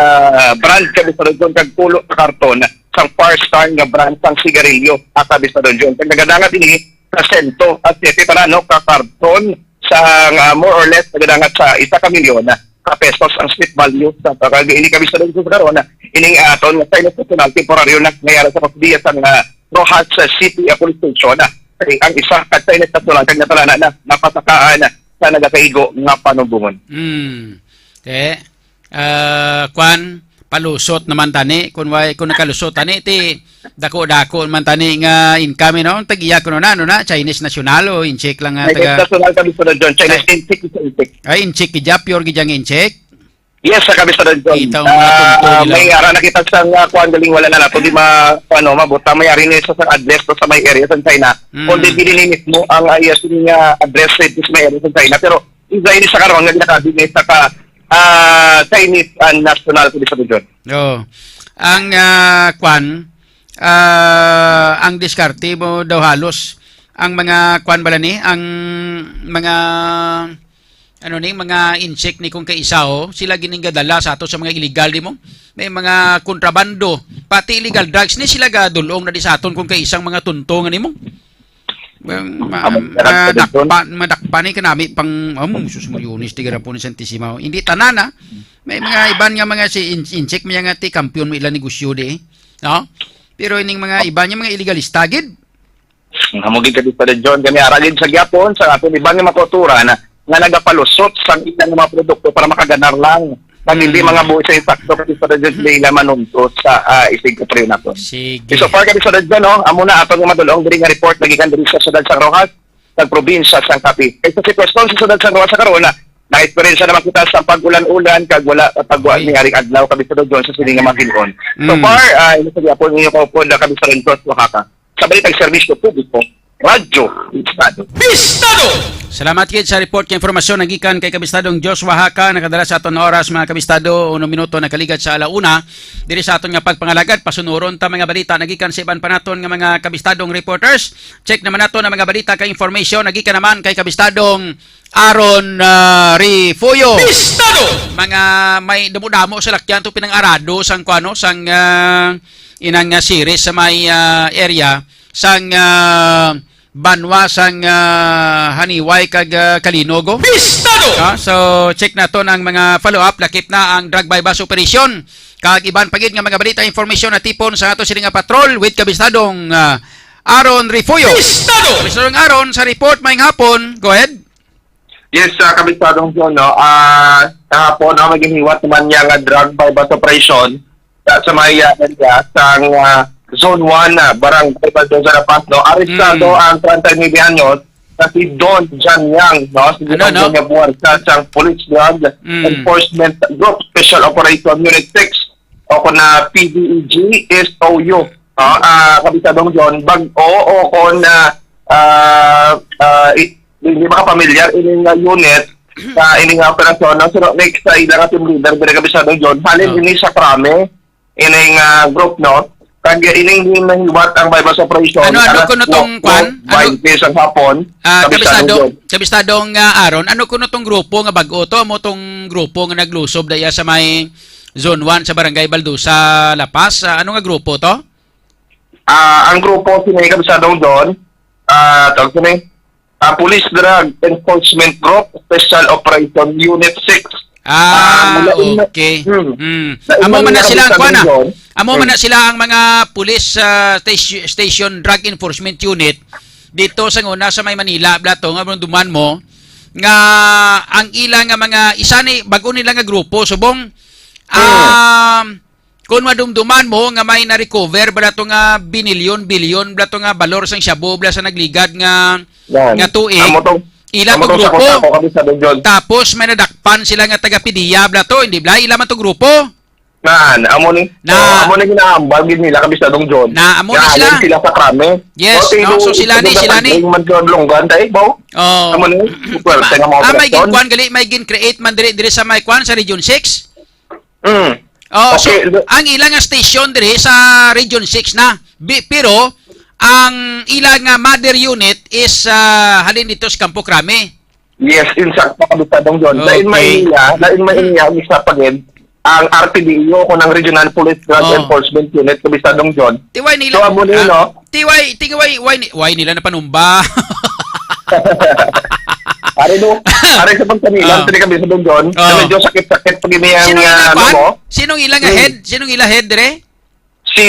brand, Kabisado John, kag pulo ka karton sang Far Star nga brand sang sigarilyo, ah, Kabisado John. Kag nagadangat ini sa sento at siyete tanan, no, ka karton sa, ah, more or less, nagadangat sa isa ka milyon ka pesos ang street value sa pagkag-, ini, Kabisado John, sa karon, ining aton nga Chinese national temporaryo na nangyari sa Pagdiya sang, ah, Roxas City, ah, Police Station, ah, kay ang isa ka Chinese national kag natalana na napasakaan sa nagakaigo nga panumbongon. Mm. Okay. Ah, kwan, palusot naman tani. Kung way, kung nakalusot tani, ti dako-dako man tani nga income, no? Tag-iya kuno na, ano na, Chinese national o incheck lang nga Chinese taga national, Kabisado John. Chinese Chi- incheck, incheck. Ay, incheck gid ya, pure gid yang incheck. Yes, sa Kabisado John. Kita ang mga Ah, tunto nila. May ara na kita sa nga kuan, galing wala na nato di ma, ano, mabuta, may ari ni sa, sa address to sa may area sa China. Mm. Kung di, dili ni mismo ang, ah, iya sini nga address sa may area sa China, pero isa ini sa karon nga ginakabi ni sa ka, ah, Chinese, ah, national, Kabisado John. Oo. Ang, ah, kwan, ah, ang diskarte mo daw halos ang mga kwan bala ni, ang mga, ano ni, mga incheck ni kung kaisa, oh, sila gining gadala sa ato sa mga illegal, di mo? May mga kontrabando, pati illegal drugs ni sila gadulong na di sa aton kung kaisang mga tunto nga nimo. Well, ma-, Amo, ma-, madakpan, madakpan ni kanami pang, um, sus, Mariones, di garapon ni Santisima. Hindi tanan, ah. May mga iban nga mga si in-, incheck, may nga ti kampiyon mo ilang negosyo di, eh. No? Pero ining mga iban nga mga illegalista gid. Amo gid, Kabisado John, kami ara gid sa gyapon sa aton iban nga mga kultura na nga nagapalusot sang ilang mga produkto para makaganar lang. Kag hindi Mm. mga buhi sa insakto, Kabisado John, sila ila manuntos sa, ah, isig katrayo naton. Sige. So far, Kabisado John, no, amo na aton nga madulong diri nga report lagi kan diri sa siyudad sa Roxas, sa probinsya sang Capiz. Kay sa sitwasyon sa siyudad sa Roxas sa karon, na, na-eksperyensya naman kita sa pag-ulan-ulan kag wala pagwa Ay. ni aring adlaw, Kabisado John, sa sini nga mga hinuon. So Mm. far, ah, ini sa gyapon ninyo kaupod na, Kabisado John, Oaxaca. Sa Balitang Serbisyo Publiko, Radyo Bistado. Bistado! Salamat gid sa report kay impormasyon nagikan kay Kabistadong Joshua Haka, nakadala sa aton oras, mga kabistado, uno minuto nakaligat sa ala una. Diri sa aton nga pagpangalagad, pasunuron ta mga balita nagikan sa iban pa naton nga mga kabistadong reporters. Check naman nato ang mga balita kay information nagikan naman kay Kabistadong Aaron, ah, Refugio. Bistado! Mga may damo-damo sa lakyan to pinang-arado sang kuano, sang, ah, inang, ah, series sa may, ah, area sang, ah, banwa sang, ah, Haniway kag, ah, Kalinog. Bistado! Ah, so, check naton ang mga follow-up, lakip na ang drug buy-bust operation. Kag iban pa gid nga mga balita, information na tipon sa ato sini nga patrol with Kabistadong, ah, Aaron Refugio. Bistado! Kabistadong Aaron, sa report, maayong hapon. Go ahead. Yes, ah, Kabistadong John, no? Ah, kahapon, no, may ginhiwat naman niya nga drug buy-bust operation sa, sa may, ah, area sang, ah, Zone one, ah, Barangay Baldosa, La Paz, no? Arestado Mm. ang treinta y nueve anyos na si Don John Yang, no? Si Ano, Don no? John Yang Buwarsa, sang Police Drug Mm. Enforcement Group Special Operation Unit six o kung na P D E G S O U. Ah, ah, Kabistadong John, bag-o o kung na, ah, ah, i-, hindi makapamilyar ining, ah, unit sa ining, ah, operasyon, no? Pero next sa ilang team leader, diri, Kabistadong John, halin Oh. ini sa Krame, ining, ah, group, no? Kag ining nahiwat ang buy-bust operation Ano, ano alas kuno tong kwan? Ano, twenty sa hapon, ah, kabisado, Kabisado John. Kabisado nga Aaron, ano kuno tong grupo nga bag-o to? Amo tong grupo nga naglusob daya sa may Zone one sa Barangay Baldusa, La Paz. Ah, ano nga grupo to? Ah, ang grupo sini, Kabisadong John, ah, tawag sini, ah, Police Drug Enforcement Group, Special Operation Unit six. Ah, Ah, mula in-, okay. Hmm. Mm. Sa Amo man na sila ang kuan, ah. Amo man Mm. na sila ang mga police, ah, station, station drug enforcement unit dito sa nguna sa may Manila, bala to, nga duman mo, nga ang ila nga mga, isa ni, bago nila nga grupo, subong, Mm. um, kung madumduman mo nga may na-recover, bala to nga binilyon-bilyon, bala to nga balor sang shabu, bala sa nagligad nga, Yan. nga tuig, Amo tong, ila amo to tong grupo. Sako-sako, Kabisadong John. Tapos may nadakpan sila nga taga-PDEA, bala to, hindi bala, ila man to grupo. Nan, amo ni, Na- oh, amo ni ginahambal gid nila, Kabisadong John. Na, amo ni Nga sila. Halin sila sa krami. Yes, Oh, no? So, sila ni, sila ni. Pag-, man to ang lunggan, tayo, baw? Oh. Amo ni, swerte nga mga Ah, may operasyon. Gin-kuan gali, may gin-create man diri, diri sa may kuan sa Region six. Mm. Oh, so, Okay, the ang ila nga station diri sa Region six na. Bi-, pero, ang ila nga mother unit is, ah, halin dito sa Campo Crame. Yes, insakto, Kabisadong John. Lain Okay. Maynila, lain Hmm. Maynila, ang isa pa gid, ang R P D E O, kung ang Regional Police Drug Oh. Enforcement Unit, Kabisadong John. Tiway nila. So, amo ni, Ah, no? tiway, tiway, why ni-, why nila napanumba? Ari, no? Ari sa pagkanilang, Ah. tini, Kabisadong John, na Oh. medyo sakit-sakit pag ini ang, Sino ila ah, ano kwan? mo? Sinong ila nga Hmm. head? Sinong ila head, dire? Si,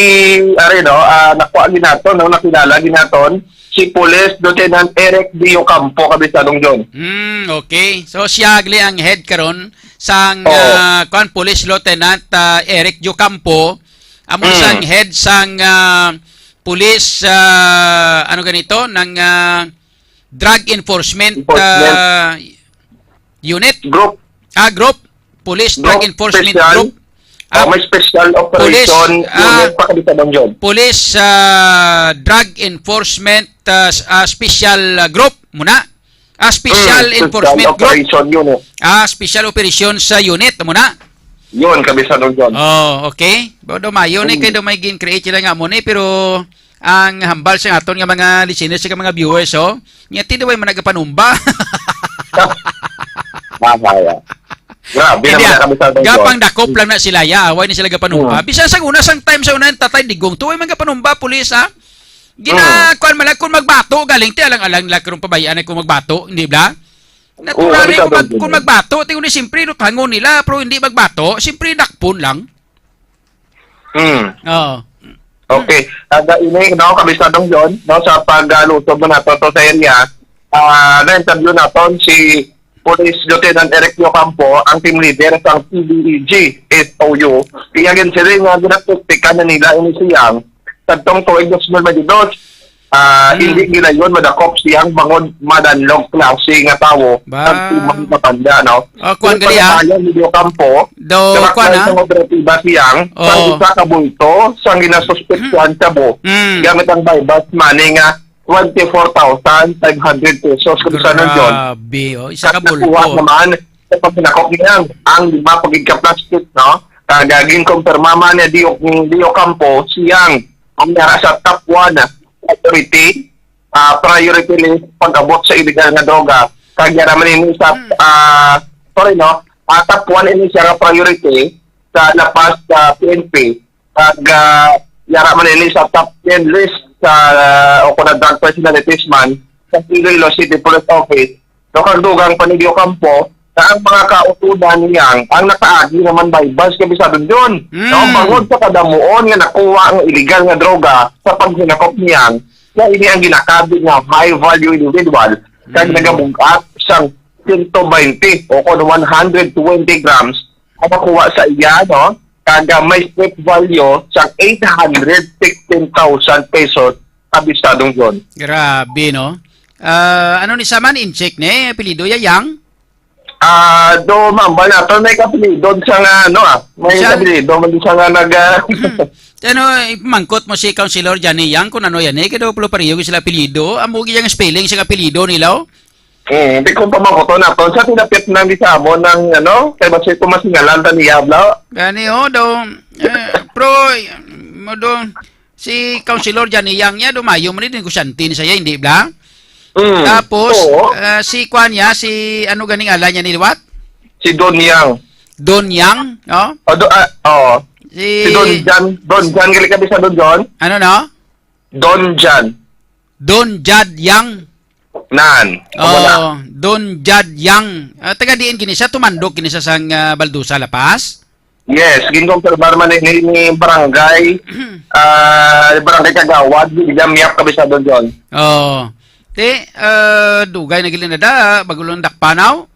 ari, no, ah, nakuha ginaton, no, nakilala ginaton, si Police Lieutenant Eric D. Ocampo, Kabisadong John. Hmm, okay. So, siya gali ang head karon sang, Oo. ah, kwan, Police Lieutenant, ah, Eric D. Ocampo, amo Mm. sang head sang, ah, police, ah, ano ganito, ng, ah, Drug Enforcement, Enforcement. ah, Unit? Group. Ah, group. Police Drug Group Enforcement Special. Group. Oh, Ah, may Special Operation Police, ah, Unit pa, Kabisadong John. Police, ah, Drug Enforcement, ah, s-, ah, Special, ah, Group muna. Ah, Special Mm, Special Enforcement Group. Operation Unit. Ah, Special Operations sa Unit muna. Yun, Kabisadong John. Oh, okay. Ba daw mayo ni Mm. kay daw may gin-create sila nga amo ni, pero ang hambal sa aton nga mga listeners, sa mga viewers, oh, nya ti daw ay man nagapanumba. Tama, ya. Grabe naman Ga-, na kami sa Dongdong. Gapang dakop lang na sila, ya. Why ni sila gapanumba? Hmm. Bisan sa una, sang time sa una, Tatay Digong, tuway man gapanumba, pulis, ha? Gina, Hmm. kuwan man lang, kung magbato, galing ti, alang-alang nila karong pabayaan ay kung magbato, hindi ba? Oo, Natural ikaw kung, mag-, daw, kung Dong. Magbato, tingnan ni, siyempre, luthangon nila, pero hindi magbato, siyempre, dakpon lang. Hmm. Oo. Okay. Taga ini, no, Kabisado John, no, sa pag-alusog mo nato to sa area, ah, na-interview naton si Police Lieutenant Eric Ocampo, ang team leader sa P D E G S O U. Iya gid sila nga ginapraktika na nila ini siyang kadtong tuig dos mil baynte dos. Ah, Hmm. Hindi nila yun madakop siyang bangod madanlog klase nga tawo Ba? Ang tumang matanda, no? Oh, kuwan Yung gali, ah. Pagkataya ni Ocampo, Daw, kuwan, ah. Sa operatiba siyang, Oh. Sang isa ka bulto, sang ginasuspetsahan shabu, Hmm. gamit ang buy-bust money nga twenty-four thousand five hundred pesos, Kabisado John. Grabe, oh. Isa ka At nakuha bulto. Naman sa paghinakop niya ang lima pa gid ka plastic, no? Kag ginkumpirma man ni Dio, ni Ocampo siyang ang yara sa top one priority, ah, priority list pag-abot sa illegal nga droga. Kag yara man ini sa, Hmm. ah, sorry, no? Ah, top one ini siya nga priority sa La Paz, ah, P N P. Kag, ah, yara man ini sa top ten list sa, ah, o kung drug personalities man sa Iloilo City Police Office. No, kag dugang pa ni Ocampo na ang mga kautunan niyang ang nakaagi naman buy-bust, Kabisado John. Mm. No, bangod sa kadamuon nga nakuha ang illegal nga droga sa paghinakop niyang, na ini ang ginakabig nga high value individual, kag Mm. nagabug-at sang sento baynte o kon one hundred twenty grams ang nakuha sa iya, no? Kag may street value sa eight hundred sixteen thousand pesos, Kabisado John. Grabe, no? Ah, ano ni sa man, Incheck ni? Apelyido ya, Yang? Ah, do, ma'am, ba nato may kapilidon sa nga, ano, ah, may Siya? Kapilidon, man siya nga nag, ah, Hmm. Ano, ipamangkot mo si Councilor Johnny Yang kung ano yan, eh, kaya daw pala pareho sila apelyido. Amo gyud ang spelling sa apelyido nila, oh. Hmm, di ko pa makuto na to. Sa tinapit na ni sa amo ng, ano, kay basi ko masingalan ta ni Yabla. Gani, oh, daw, eh, pro, mo daw, Si Councilor Johnny Yang niya, dumayo man ni, negosyante ni siya, hindi bala? Mm. Tapos, Oo. ah, si kuan niya, si ano ganing ala niya ni liwat? Si Don Yang. Don Yang, no? O, do, ah, oo. Si Si Don Jan. Don Jan, gali ka bisa Don John? Ano, no? Don Jan. Don Jad Yang. Nan. Amo na. Oh, Don Jad Yang. Ah, taga diin gini siya? Tumandok gini siya sang, ah, Baldusa, La Paz? Yes, ginkonfirmar man ni, ni, ni barangay, ah, barangay Kagawad, William Yap, Kabisado John. Oh. Ti, ah, dugay na gid na da, bago lang dakpanaw.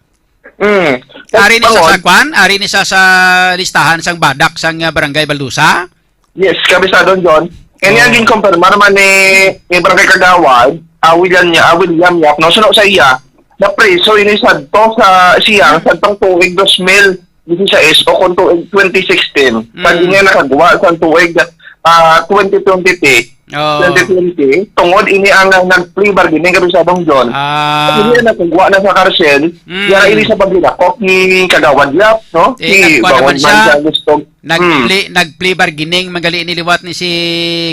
Mm. Ari ni sa Bangod. Sakwan, ari ni sa, sa listahan sang badak sang, ah, barangay Baldusa. Yes, Kabisado John. Kaya niya Oh. ginkonfirmar man ni, ni Barangay Kagawad, ah, William niya, ah, William Yap, no? Suno sa iya, na preso ini sadto sa siya, Mm. sadtong tuig dos mil dieciséis o kung tuig twenty sixteen. Sa Mm. niya nakagwa sa tuig, ah, twenty twenty, Oh. twenty twenty, tungod ini ang, ah, nag-plea bargaining, Kabisado John. Ah. Ini ang nakagwa na sa karsel, Mm. yara ini sa paglinakop ni Kagawad Yap, no? Eh, Si nagkuha naman Bangod man siya. siya gusto. Nag-plea, Hmm. nag-plea bargaining, magali ni liwat ni si,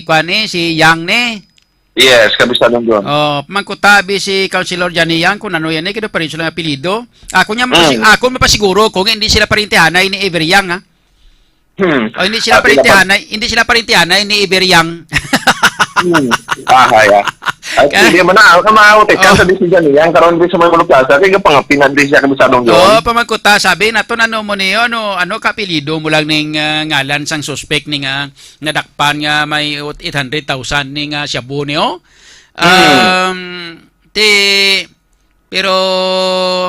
kuan ni, si Yang ni. Yes, Kabisado John. Oh, pamangkuta abi si Councilor Johnny Yang kung ano yan eh, kaya pareho lang apelyido. Ako niya mapasi-, Hmm. ako mapasiguro kung hindi sila parintihanay ni Ever Yang, ha? Hmm. Oh, hindi sila Ate, parintihanay, hindi sila parintihanay ni Ever Yang. Hmm. Ah, ay, ah. Ay, Ka- hindi man na, ako na, ako, teka, Oh. sa decision niya, ang karon di sa may Muluplaza, kaya pangapinan di siya, Kabisado John. Oh, pamangkuta, sabi, nato na no mo niyo, ano, ano ka apelyido mo lang ning, ah, ngalan sang suspect ni nga nadakpan nga may eight hundred thousand ni nga shabu niyo? Hmm. Um, ti, pero,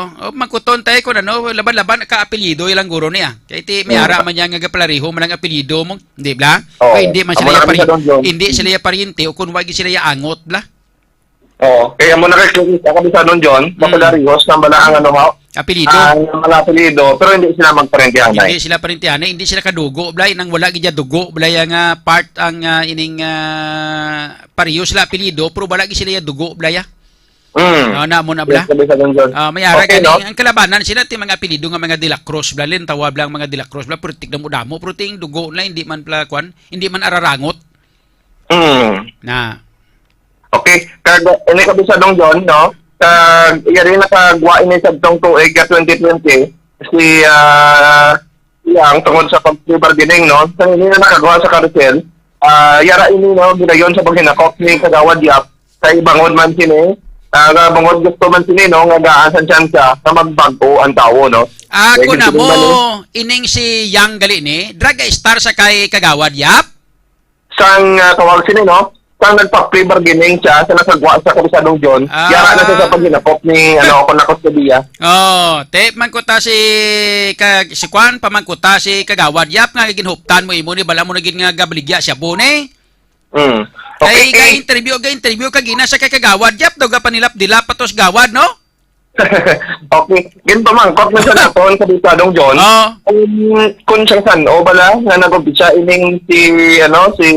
oh, magkuton tayo kung ano, laban-laban ka apelyido ilang guro niya. Kay ti, may Hmm. ara man niya nga gapalariho man ang apelyido mo, di ba? Oo. Kay hindi man Amo sila na kami parin-, sa Don John. Hindi sila ya pariente o kung wagi sila ya angot, bla. Oo. Kaya mo nakikita kami sa Don John, Mm. mapalarihos ng bala ang ano, ha? Apelyido. Ang mga apelyido, pero hindi sila magparentihanay. Hindi sila parentihanay, hindi sila kadugo, blay, nang wala gid ya dugo, blay, ang, ah, part ang, ah, ining, ah, pareho sila apelyido, pero wala gid sila ya dugo, blay, ah. Mm. Ah, na mo na, bla? Yes, sabi sa Don John. Ah, may ara Okay, gani, no? ang kalabanan sila, ti mga apelyido nga mga De La Cruz, bla, lintawa, bla, ang mga De La Cruz, bla, pero tignan mo damo, pero ting dugo na, hindi man, bla, kwan, hindi man ararangot. Mm. Na. Okay, kag ini, Kabisadong John, no? Kag yari nakagwa ini sa tong tuig ka twenty twenty, si, ah, Yang tungod sa pag-, bargaining, no? Sa ini na nakagwa sa karsel, ah, yara ini, no, gidayon sa paghinakop ni Kagawad Yap, kay bangod man sini, ah, nga bangod gusto man sini, no, nga gaan sa tsansa nga magbag-o ang tawo, no? Ako Kay na gusto mo, man, eh. Ining si Yang gali ni, drug star sa kay Kagawad Yap? Sang, ah, tawag sini, no? Sang nagpa-plea bargaining siya sa nakagwa sa Kabisadong John, Ah. yara na siya sa paghinakop ni, ano, ako na kustodiya. Oh, tape man ko ta si ka-, si Kwan, pamangkuta si Kagawad Yap nga ginhuptan mo imo ni bala mo na gid nga gabaligya siya, bone? Mm. Kay Okay. ga-interview, ga-interview ka gina sa kay Kagawad Yap daw gapanilap-dilap pa to sa Gawad, no? Okay. Ginpamangkot na sa naton sa Bisadong John. Oo. Kung, kung siyang san-o bala nga nag-umpisa ining si, ano, si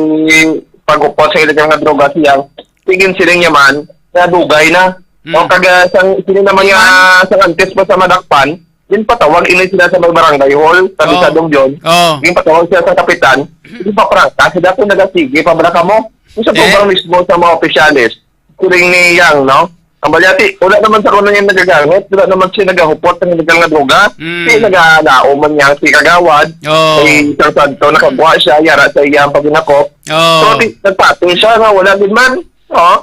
pag-upot sa illegal nga droga siya, tigin siling niya man, na dugay na. Mm. O kaga, sang, sino naman Di nga, man. Sang antes pa sa madakpan, ginpatawag ini sila sa may barangay hall, sa Oo. Bisadong John. Oo. Ginpatawag sila sa kapitan, Mm. di pa prangka, sila po nagasige, pa bala kamo. Yung sa Eh? program mismo sa mga opisyalis, siling ni Yang, no? Ang balyati, wala naman sa kuno yung nagagamit, wala naman siya nagahupot ng illegal nga droga. Mm. Di nagalaom man niya si Kagawad, Oo. ay isang santo, nakagwa siya, yara sa iyang paghinakop. Oo. So, di, nagpati siya nga wala gid man. Oh,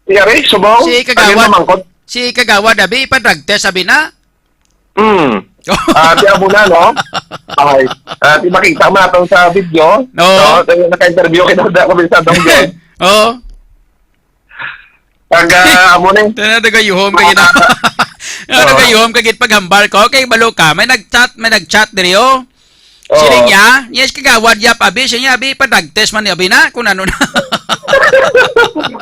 yari, subaw. Si Kagawad, Ano yung mamangkot? Si Kagawad, abi, ipa-drug test, sabi na. Hmm. Ah, di amo na, no? Okay. Ah, di makita mo natin sa video. Oo. No? Kaya naka-interview kita sa Kabisadong John. Oo. Pag, ah, amo na eh. Tana, nagayuhom ka gid. Ah. Ano, Oo. nagayuhom ka gid paghambal ko? Okay, balo ka. May nag-chat, may nag-chat diri, oh. Oo. Sino niya? Yes, Kagawad Yap, abi. Siya niya, abi, pa-drug test man ni abi na, kung ano na.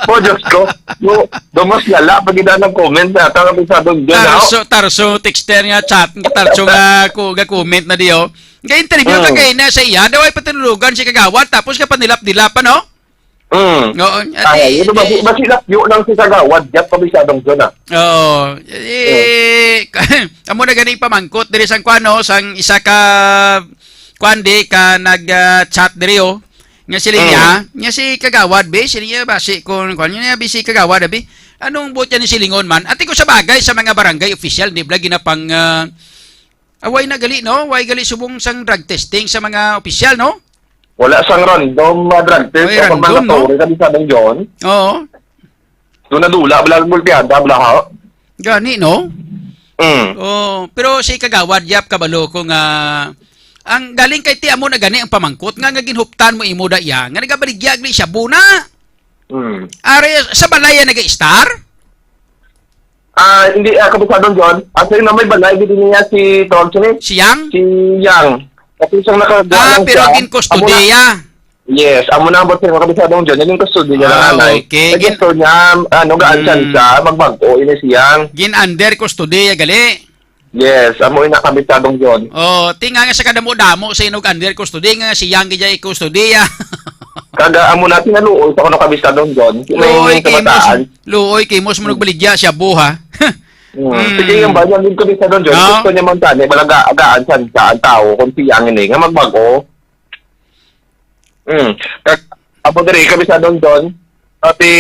Oh, Diyos ko. No, do mas lala, pag ida ng comment na, tawag sa doon dyan, Tarso, oh. Tarso, texter nga chat, Tarso nga, ku-, ga comment na di, oh. Ga-interview ka Hmm. kay na sa iya, daw ay patinulogan si Kagawad, tapos ka panilap-dilap, ano? Mm. Oo, Ay, ati, ito ba, ati, ba sila piyo lang si Kagawad? Diyan, Kabisadong John, ah. Oo. Eh, amo na ganing pamangkot diri sang kuan, no, sang isa ka kuan di ka nag, ah, chat diri, oh. Nga siling niya, nga si Kagawad, be, siling niya, basi kung, kung ano niya, be, si Kagawad, be, anong buot niya ni silingon man? Ati ko sa bagay sa mga barangay official, di bala ginapang, ah, away na gali, no? Way gali subong sang drug testing sa mga opisyal, no? Wala sang random, ah, drug test. Way o kung random, no? Mandatory, Kabisado John. Oo. Doon nadula, bala, multihada, bala, ha? Gani, no? Mm. Oh, pero si Kagawad Yap, kabalo ko nga, ang galing kay ti amo na gani ang pamangkot nga, nga ginhuptan mo imo da iya, nga nagabaligya gali siya buna. Mm. Are sa balay ya nag-star? Ah, hindi, ah, Kabisado John. Actually, na may balay, gid niya si, tawag siya ni? Si Yang? Si Yang. Kasi siyang nakagawa Ah, lang pero siya. Amo na. Gin-custodiya. Yes, amo na ang boss nga Kabisado John. Naging custodiya niya Ah, nanay. Okay. Gin- Nag-gusto niya, ano, gaan siya Mm. siya, magbag-o, ini si Yang. Gin-under custodiya, gali. Yes, amo ina, Kabisado John. Oh, ti nga nga sa kadamo-damo sa inog under custody nga si Yang gid ay custody, ah. Kaga amo na tinaluoy sa kuno, Kabisado John. May Luoy kimos, kabataan. Luoy kimos mo nagbaligya siya buha. Hmm. Hmm. Sige, yung bagay, yung Kabisado John, No? gusto niya man tani, malaga-, agaan sa, sa ang tao, kung si Yang ini, nga magbago. Hmm. Kag, amo diri, Kabisado John, pati,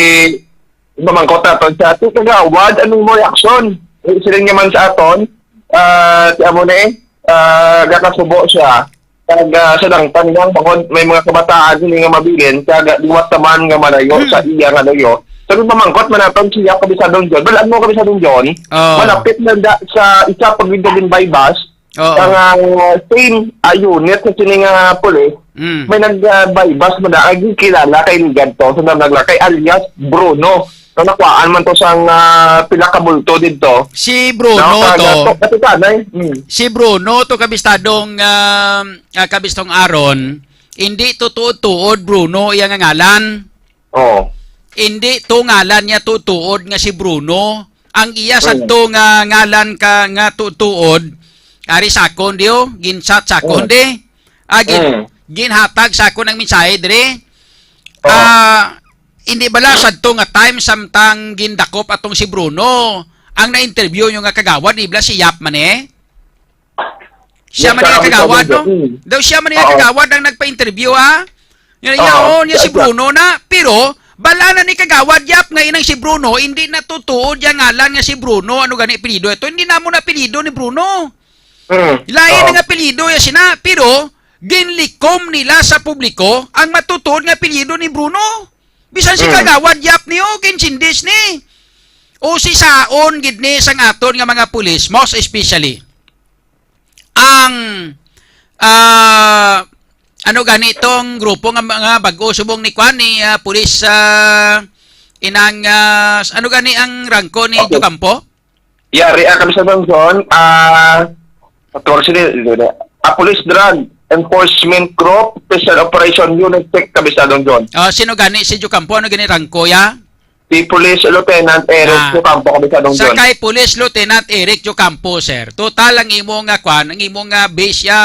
mamangkot naton siya, "Ti Kagawad, anong mo reaksyon?" Eh, siling niya man sa aton, ah, si amo ni, ah, gakasubo siya. Kag, ah, sa dangtan lang, bangod may mga kabataan sini nga mabilin, kag liwat naman nga malayo Hmm. sa iya nga luyo. So, mamangkot man naton siya, Kabisado John. Balaan mo, Kabisado John, Oh. malapit na da, sa isa pa gid nga bypass, Oo. Ang, ah, same, ah, unit sa sini nga pulis, Mm. may nag, ah, bypass mo na, ang kilala kay Ligad to, sa nagla-, kay alias Bruno. So, nakuhaan man to sang, ah, pila ka bulto didto. Si Bruno No, to. kaga to, katikanay. Mm. Si Bruno to, kabistadong, ah, ah, kabistong Aaron, hindi to tuod-tuod Bruno iya nga ngalan. Oh. Hindi to ngalan niya tutuod nga si Bruno. Ang iya Mm. sadto nga ngalan ka, nga tutuod, ari sa akon, diyo, ginsat sa akon, Mm. di. Ah, gin-, Mm. ginhatag sa akon ang mensahe, diri. Oh. Ah, hindi bala sadto nga time samtang gindakop atong si Bruno, ang na-interview nyo nga kagawad, di bala si Yap man eh? Siya Yes, man ang sir, kagawad, no? Kabisado. Mm. Daw siya man ang Oo. kagawad ang nagpa-interview, ha? Yan, Oo. yan, oh, niya si Yes, sir. Bruno na. Pero, bala na ni kagawad, Yap, nga inang si Bruno, hindi na tutuod yung ngalan nga si Bruno. Ano gani apelyido ito? Hindi na mo na apelyido ni Bruno. Mm. Lain Oo. ang apelyido ya sina, pero ginlikom nila sa publiko ang matutuod nga apelyido ni Bruno. Bisan si Mm. kagawad, Yap, niyo, ginsindis ni. O si saon gid ni sang aton nga mga pulis, most especially ang, ah, ano gani itong grupo nga mga bag-o subong ni kwan ni, ah, pulis, ah, inang, ah, ano gani ang rangko ni Okay. Jocampo? Yari, ah, kami sa Luzon, ah, katorse ni, ah, Police Drug Enforcement Group, Special Operation Unit, check, Kabisado John. Ah, sino gani si Jocampo? Ano gani rangko ya? Si Police Lieutenant Eric Ah. Ocampo, Kabisado Sa John. kay Police Lieutenant Eric Ocampo, sir. Total ang imo nga kwan, ang imo nga base ya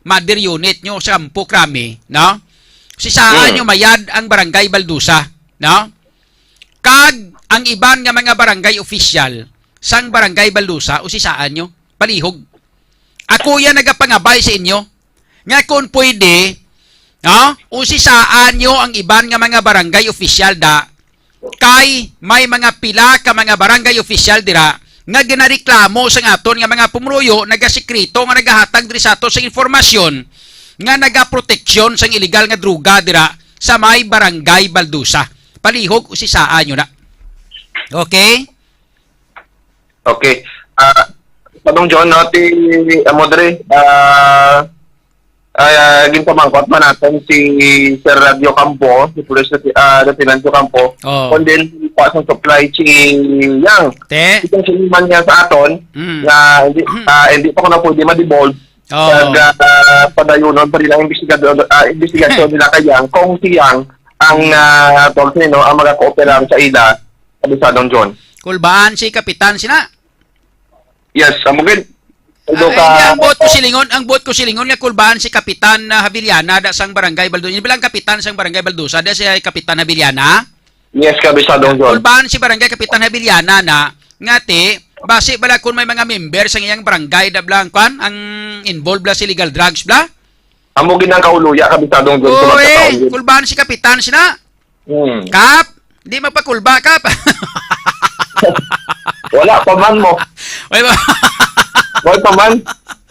mother unit nyo sa Ampo Krami, no? Si saan Hmm. nyo mayad ang Barangay Baldusa, no? Kag ang iban nga mga barangay official sang Barangay Baldusa o si saan nyo? Palihog. Ako yan nagapangabay sa inyo nga kung pwede, no? Usisaan nyo ang iban nga mga barangay official da, kay may mga pila ka mga barangay official dira nga ginareklamo sa aton nga mga pumuruyo, nagasikreto nga nagahatag diri sa ato sa informasyon nga nagaproteksyon sa illegal nga droga dira sa may barangay Baldusa. Palihog, usisaan nyo na. Okay? Okay. Ah, Padong John, no, ti, amo diri, ah, ah, ginpamangkot man naton si Sir Jocampo, si Police, ah, Lieutenant Jocampo, Oh. kung din pa sa supply chain yang. Te? Itong siniman niya sa aton, Mm. na hindi, ah, hindi pa ko na pwede ma-devolve. Oh. Nag, ah, padayunon pa rin ang investigador, ah, investigasyon nila kay Yang, kung si Yang ang, Mm. ah, tawag sila, no, ang magakooperar sa ila, Kabisadong John. Kulbaan si Kapitan sina. Yes, amo gid. Ah, Although ka hindi, ang buot ko silingon, ang buot ko silingon nga kulbaan si Kapitan, ah, Havillana da sang Barangay Baldusa. Hindi ba lang Kapitan sang Barangay Baldusa? Da siya Kapitan Havillana? Yes, Kabisadong John. Kulbaan si Barangay Kapitan Havillana na nga ti, basi bala kung may mga member sa iyang barangay da bla ang kwan, ang involved bla sa illegal drugs bla? Amo gid ang kauluya, Kabisado John, sa Uy, magkataon gid. Kulban si Kapitan sina. Hmm. Kap, di magpakulba, Kap. Wala pa man mo. Wala pa. Wala pa man.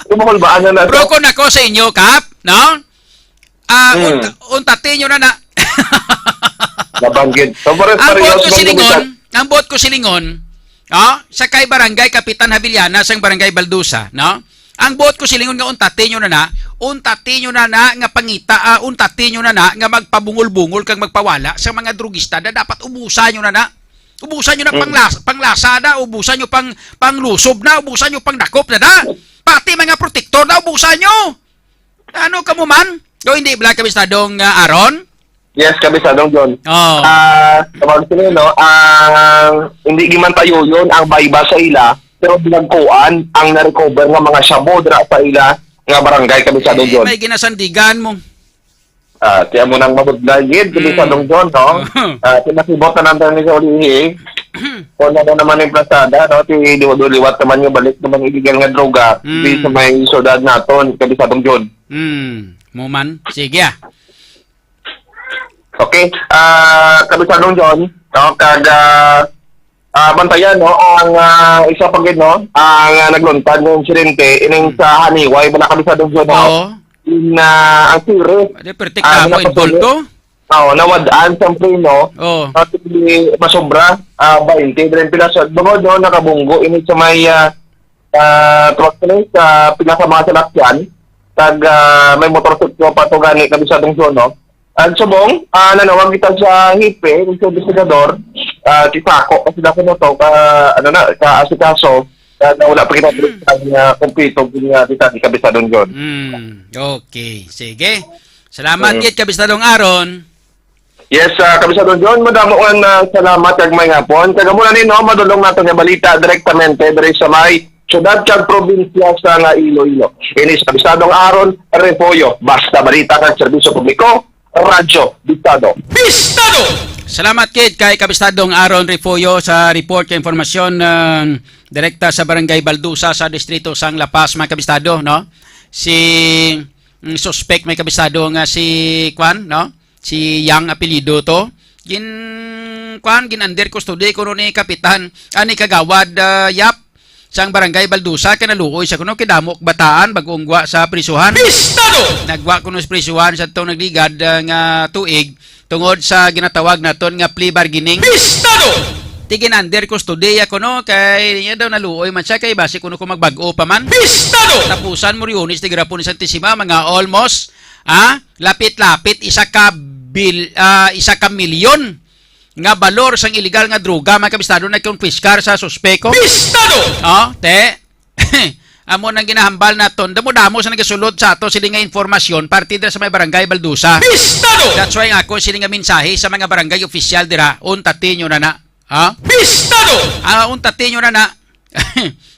Kung makulbaan na na Bro, to. Kung ako sa inyo, Kap, no? Ah, Hmm. Unt-, untatin nyo na na. Nabanggit. So, pares-pares ang buot ko lang silingon, kami sa ang buot ko silingon, oh, sa kay Barangay Kapitan Havillana, sang Barangay Baldusa, no? Ang buot ko silingon nga untatin nyo na na, untatin nyo na na nga pangita, ah, untatin nyo na na nga magpabungol-bungol kag magpawala sa mga drugista na dapat ubusan nyo na na. Ubusan nyo na Mm. panglas-, panglasa na, ubusan nyo pang, panglusob na, ubusan nyo pangdakop na na. Pati mga protektor na, ubusan nyo. Ano ka mo man? O hindi bala, Kabistadong, ah, Aaron? Yes, Kabistadong John. Oh. Ah, tawag sila, no? Ang hindi gimantayo yun, ang bayba sa ila, pero bilagkuan ang na-recover nga mga shabu dira sa ila nga barangay, Kabistadong Eh, John. May ginasandigan mo. Ah, tiyan mo nang mabudlay gid, Mm. Kabistadong John, no? Ah, kinasibot na lang tayo ni sa ulihi. Kung ano naman yung plasada, no? Ti liwat-liwat naman yung balik naman illegal nga droga Mm. di sa may syudad naton, Kabistadong John. Mm. Mo man. Sige, ah. Okay. Ah, Kabistadong John, no? Kag, ah, ah, bantayan, no? Ang, ah, isa pa gid, no? Ang, ah, nagluntad ng insidente, ining Mm. sa Haniway, wala, Kabistadong John, no? Oo. In, ah, ang siri, Pwede, pertik ah, na mo, napatuloy. Involved to? Oo, nawad-an sa preno. Oo. At hindi masobra, ah, twenty, diri pila sa, bangod, no, nakabunggo, ini sa may, ah, ah, truck, sa pila sa mga salakyan. Tag, ah, may motorsiklo pa to gani, Kabistadong John, no? Ang subong, ah, nanawag kita sa hepe, sa investigador, ah, si Paco, kasi na kuno to, ka, ano na, ka asikaso, ka, na wala pa kita ang, ah, kompleto, yun nga, kita, di Kabistadong John. Mm, okay. Sige. Salamat Mm. gid, Kabistadong Aaron. Yes, ah, Kabistadong John, madamo nga, ah, salamat kag may hapon. Kag amo na ni, no, madulong nato nga balita direktamente diri sa may syudad kag probinsya sa nga Iloilo. Ini si Kabistadong Aaron Refollo, basta balita kag serbisyo publiko, Radyo Bistado. Bistado! Salamat gid kay Kabistadong Aaron Refollo sa report kay informasyon, ah, direkta sa Barangay Baldusa sa Distrito sang La Paz, mga kabistado, no? Si, mm, suspect, may kabistado, nga si Kwan, no? Si Yang apelyido to. Gin, kwan, gin under custody kuno ni Kapitan, ani, Kagawad, ah, Yap, sang Barangay Baldusa, kay naluoy siya kuno kay damo bataan bag-ong gwa sa prisuhan. Bistado! Nagwa kuno sa prisuhan sa tong nagligad, ah, nga tuig tungod sa ginatawag naton nga plea bargaining. Bistado! Ti gin under custody ya kuno kay niya daw naluoy man siya kay basi kuno kung magbag-o pa man. Bistado! Tapusan mo Riones ti Garapon ni Santissima, mga almost, ah, lapit-lapit isa ka bil-, ah, isa ka milyon nga balor sang iligal nga droga, mga kabistado, nagkonpiskar sa suspeko. Bistado! Oh, te. Amo nang ginahambal naton. Damo-damo sa nagasulod sa ato sini nga informasyon parte dira sa may Barangay Baldusa. Bistado! That's why ako sini nga mensahe sa mga barangay official dira, untatin nyo na na. Ha? Bistado! Ah, untatin nyo na na.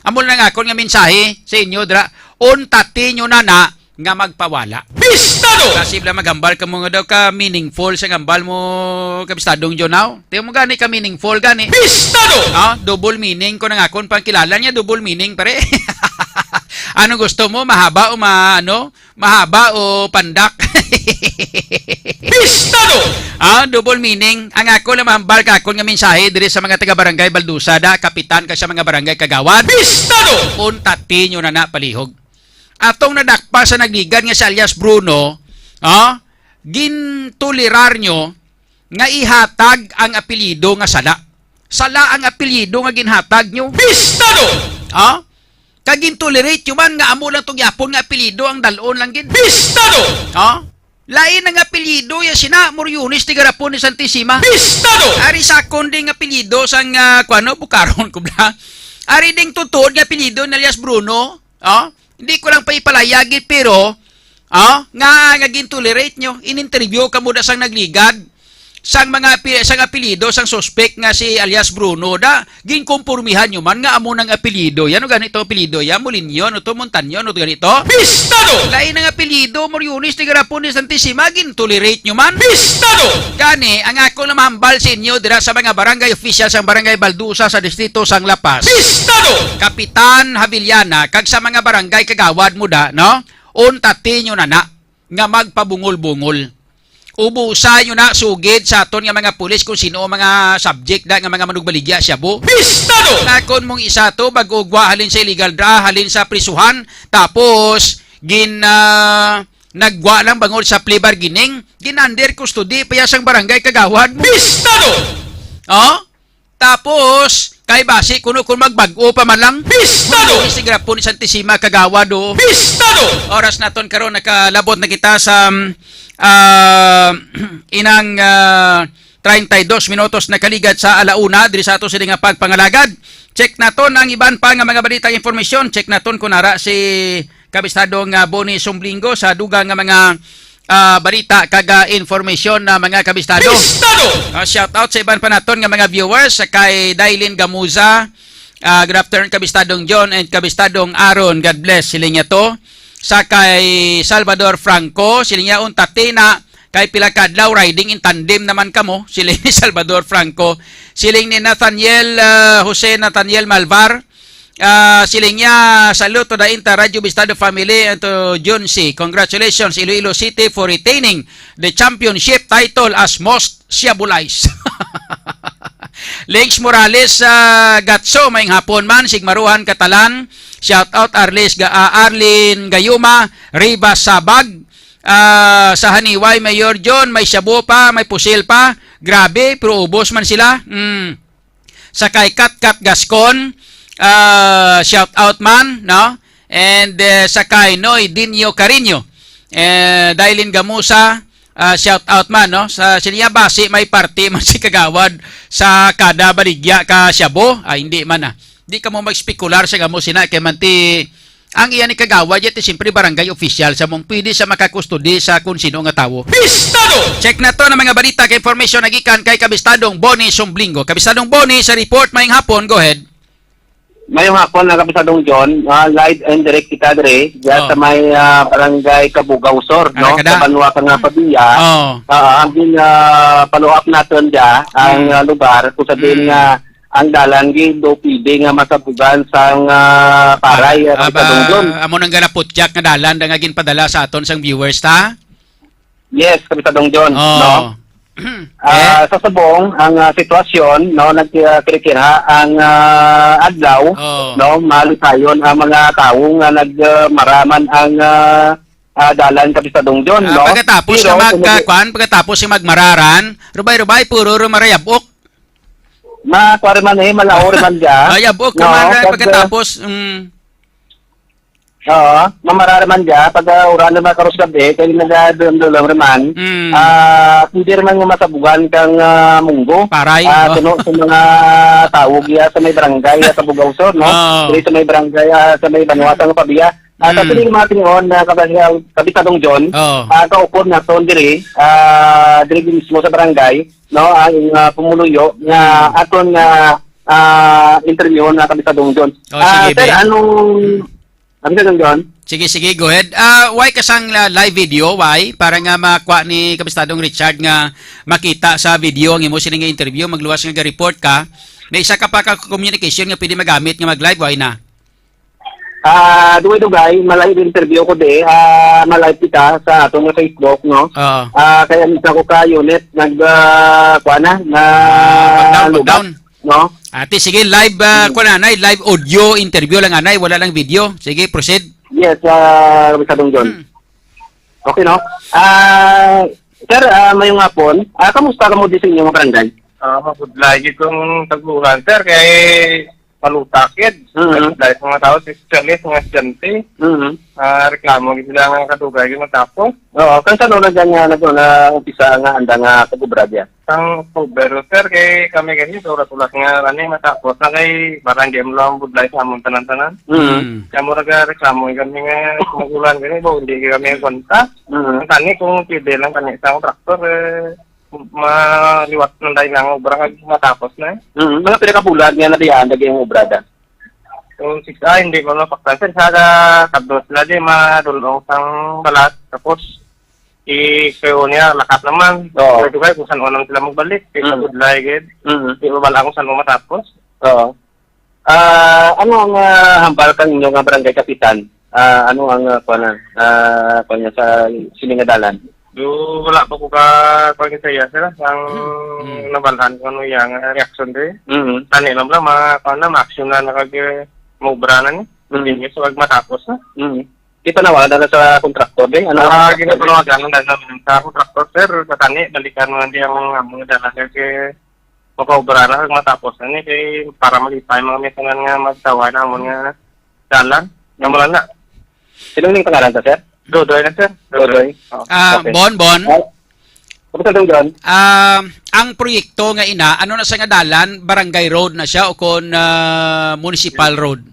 Amo lang akon nga mensahe sa inyo dira. Untatin nyo na na nga magpawala. Bistado! Kasi bala maghambal ka mo nga daw ka meaningful sa hambal mo, Kabistadong Jonaw. Tiyo mo gani ka meaningful gani. Bistado! Ah, double meaning ko nang akon pangkilala niya, double meaning, pare. Ano gusto mo? Mahaba o ma-, ano? Mahaba o pandak? Bistado! Ah, double meaning. Ang ako lang mahambal ka akon nga mensahe diri sa mga taga Barangay Baldusa, da, kapitan ka sa mga barangay kagawad. Bistado! Untatin nyo na na palihog. Atong nadakpa sa nagligad nga si alias Bruno, ah, gintolerar nyo nga ihatag ang apelyido nga sala. Sala ang apelyido nga ginhatag nyo. Bistado! Ah? Kag gintolerate nyo man nga amo lang tong yapon nga apelyido ang dalon lang gid. Bistado! Ah? Lain ang apelyido ya sina Moriones ti Garapon ni Santissima. Bistado! Ari sa akon ding apelyido sang, ah, kuano, Bukaron ko bla. Ari ding tutuod nga apelyido ni alias Bruno. Ah? Hindi ko lang pa ipalayagi, pero, ah, nga, nga gintolerate nyo, in-interview ka mo da sang nagligad, sang mga api-, sang apelyido, sang suspect nga si alias Bruno, da, ginkompormihan nyo man nga amo nang apelyido. Yan o ganito apelyido, yan, Molinyo, ano to, Montaño, ano to ganito? Bistado! Lain ang apelyido, Moriones, ti Garapon ni Santissima, gintolerate nyo man. Bistado! Gani, ang ako na mahambal sa inyo, dira sa mga barangay official sang Barangay Baldusa sa Distrito sang La Paz. Bistado! Kapitan Havillana, kag sa mga barangay kagawad mo da, no? Untatin nyo na na. nga magpabungol-bungol. Ubusa nyo na sugid sa aton nga mga pulis kung sino ang mga subject da nga mga manugbaligya shabu. Pistado! Nakon mong isa to, bag-o gwa halin sa illegal dra, halin sa prisuhan, tapos gin, ah, nagwa lang bangod sa plea bargaining, gin under custody pa ya sang barangay kagawad. Pistado! Oh? Tapos, kay basi kuno kung magbag-o pa man lang. Pistado! Uy, si Grapo ni Santissima kagawad, oh. Pistado! Oras naton karon, nakalabot na kita sa, um, ah, inang, ah, treinta y dos minutos na kaligad sa ala una diri sa ato sini nga pagpangalagad. Check naton ang iban pa nga mga balita, informasyon. Check naton kung ara si Kabistadong, ah, Boni Sumblingo sa dugang nga mga, ah, balita kag, ah, informasyon na mga kabistado. Pistado! Ah, shout out sa iban pa naton nga mga viewers, sa kay Dailin Gamuza. Ah, good afternoon, Kabistadong John and Kabistadong Aaron. God bless. Sila niya to. Sa kay Salvador Franco, sila niya, unta tina, kay pila ka adlaw riding in tandem naman kamo, siling ni Salvador Franco. Siling ni Nathaniel, ah, Jose Nathaniel Malvar, ah, siling niya, "Salute to the entire Radyo Bistado family and to Junsi. Congratulations, Iloilo City, for retaining the championship title as most Siabulais." Links Morales, ah, Gatso, maayong hapon man, Sigmaruhan Katalan, shout out Arlis Ga-, ah, Arlene Gayuma, Riva Sabag, ah, sa Haniway, Mayor John, may shabu pa, may pusil pa, grabe, pero ubos man sila. Mm. Sa kay Katkat Gascon, ah, shout out man, no? And, eh, sa kay Noy Dinio Cariño, eh, Dailin Gamusa, ah, shout out man, no? Sa siniya basi may party man si Kagawad sa kada baligya ka shabu. Ay, hindi man, ah. Di ka mo mag-spekular sa gamo sina kay manti ang iya ni Kagawad, yet siyempre barangay official sa mong pwede sa makakustudi sa kung sino nga tawo. Bistado! Check na to ng mga balita kay information nagikan kay Kabistadong Boni Sumblingo. Kabistadong Boni sa report, maayong hapon, go ahead. Mayong hapon, na Kapisadong John. Ah, live and direct kita dire, diya Oh. sa may, ah, barangay Kabugaw Sur, Ara no? ka da. Sa Banwa ka nga Pabia. Oh. Ah, ang gin, ah, follow up naton diya, ang, Hmm. ah, lugar, kung sa din Hmm. nga ang dalan, gid do pwede nga masabugan sang, ah, paray, Ah, ah, Kapisadong ba, John. Amo nang galaputyak nga dalan da nga ginpadala sa aton sang viewers, ta? Yes, Kapisadong John, Oh. no? Ah, Eh? sa subong, ang, ah, sitwasyon, no, nagkirikira ang, ah, adlaw, Oh. no, malutayon ang mga tawo nga nag, ah, maraman ang, ah, ah, dalan, Kapisadong John, Ah, no? Pagkatapos Pero nga mag, kung ah, mag- kwan, pagkatapos nga magmararan, rubay-rubay, puro rumarayabok. Ma, kwan man eh, malaho man dya. Ay, abok, No, rumaray, pag, ah, pagkatapos, mm. Oo, mamarara man dya, pag, ah, uran na makaros gabi, kay nagadulam-dulam ra man, Mm. ah, pwede ra man nga masabugan kang, ah, munggo. Paray, Ah, oh. Tuno sa mga tawag iya sa may barangay, ah, sa Bugaw Sur, no? Oh. Diri sa may barangay, ah, sa may Banwa sa Pabia. Ah, sa Mm. sining mga tingon na kabahal, Kapisadong John, Oh. ah, kaupod naton diri, ah, diri mismo sa barangay, no? Ang, ah, pumuluyo nga Mm. aton nga, ah, interview na Kapisadong John. Oh, Ah, sige, sir, be. anong Mm. Ano ka, Don John? Sige, sige, go ahead. Ah, why ka sang, ah, live video? Why? Para nga makuha ni Kabistadong Richard nga makita sa video ang imo sining nga interview, magluwas nga ga-report ka. May isa ka pa ka communication nga pwede magamit nga mag-live, why na? Ah, dugay-dugay, ma-live interview ko di. Ah, ma-live kita sa atong Facebook, no? Oo. Ah, kaya mismo ko ka unit, nag, ah, kuha na, na Ah, pag down, pag lugar. down. No? Ate, sige, live, ah, Hmm. kuwan, anay, live audio interview lang, anay, wala lang video. Sige, proceed. Yes, ah, Kapisadong John. Hmm. Okay, no? Ah, sir, ah, mayong hapon. Ah, kamusta ka mo di sa inyong barangay? Ah, mabudlay gid kung tag-ulan, sir, kay malutak gid. Mhm. Mabudlay sa mga tao, especially sa mga estudyante. Mhm. Ah, reklamo gid sila nga kadugay gid matapos. Oo, kang sano na dyan nga nag-, na umpisa nga anda nga pag-obra dyan? Sang October, sir, kay kami kasi sa ulat-ulat nga, ano, matapos na kay barangay mo lang budlay sa amon tanan-tanan. Mm. Mm. Kaya mo nagreklamo kami nga mag-ulan gani, ba, hindi kami ang konta. Mm. Ang tani kung pwede lang kani sa traktor, eh, maliwat ng dahil lang obra kag matapos na, eh. Mm. Mga pinakabulan nga nabiyaan lagi ang obra da? Kung six, ah, hindi mo mapaktan, sir, sa ka-, kadtos na di madulong sang balat, tapos i-, kayo niya, lakat naman. Oo. Pwede kayo kung saan unang sila magbalik. Kay Mm. kabudlay, gid. Mm. Di ba bala kung saan mo matapos? Oo. Ah, ano ang, ah, hambal kang inyo nga barangay kapitan? Ah, ano ang, ah, kuwan na, ah, kuwan niya sa sini nga dalan? Do, wala pa ko ka, kuwan sa iya, sir, ang Hmm. nabalhan ko ano iya nga reaksyon diri. Mm. Tani lang bala, ma-, kuwan na, ma-action na na kag, eh, maubra na ni. Mm. Hindi, so, wag matapos na. Mm. Kita na wala na sa kontraktor, ding? Ano? Ah, ginapanawagan lang sa, sa kontraktor, sir, sa tani, balikan mo lang di ang mga dalan, sir, kay makaubra na, kag matapos na ni, kay para malipay mga may tanan nga magtawa na, amon nga dalan. Nga wala na. Sino ning pangalan ta, sir? Dodoy na, sir. Dodoy. Oh, Ah, okay. Bon, Bon. Ah, Kapitan Dong John. Ah, ang proyekto nga ina, ano na sa nga dalan, Barangay Road na siya o kon, ah, Municipal Road?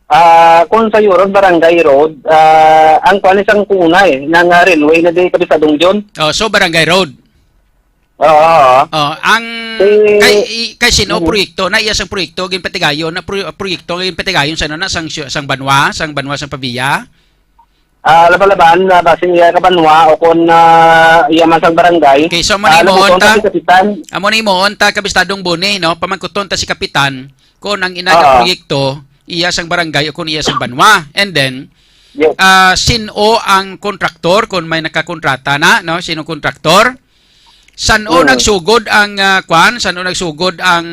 Ah, kung sa Europe, Barangay Road, ah, ang kuwan isang kuuna eh, ng, ah, railway na di, Kapitan Dong John. Oh, so Barangay Road. Oo, oo. Oh, ang Si kay, i-, kay sino Mhm. proyekto na iya sang proyekto ginpatigayon na pro-, proyekto ginpatigayon sa ano na sang, sang banwa, sang banwa sang Pavia? Ah, laban-laban na basin iya ka banwa o kon, ah, iya man sang barangay. Okay, so amo Ah, ni mo nabuton ta, si Kapitan. Amo ni mo ta, Kabistadong Boni, no? Pamangkuton ta si Kapitan kung ang ina nga Oo. proyekto iya sang barangay o kung iya sang banwa. And then, Yes. ah, sin-o ang kontraktor kung may nakakontrata na, no? Sino kontraktor? San-o Mm. nagsugod ang, ah, kwan? San-o nagsugod ang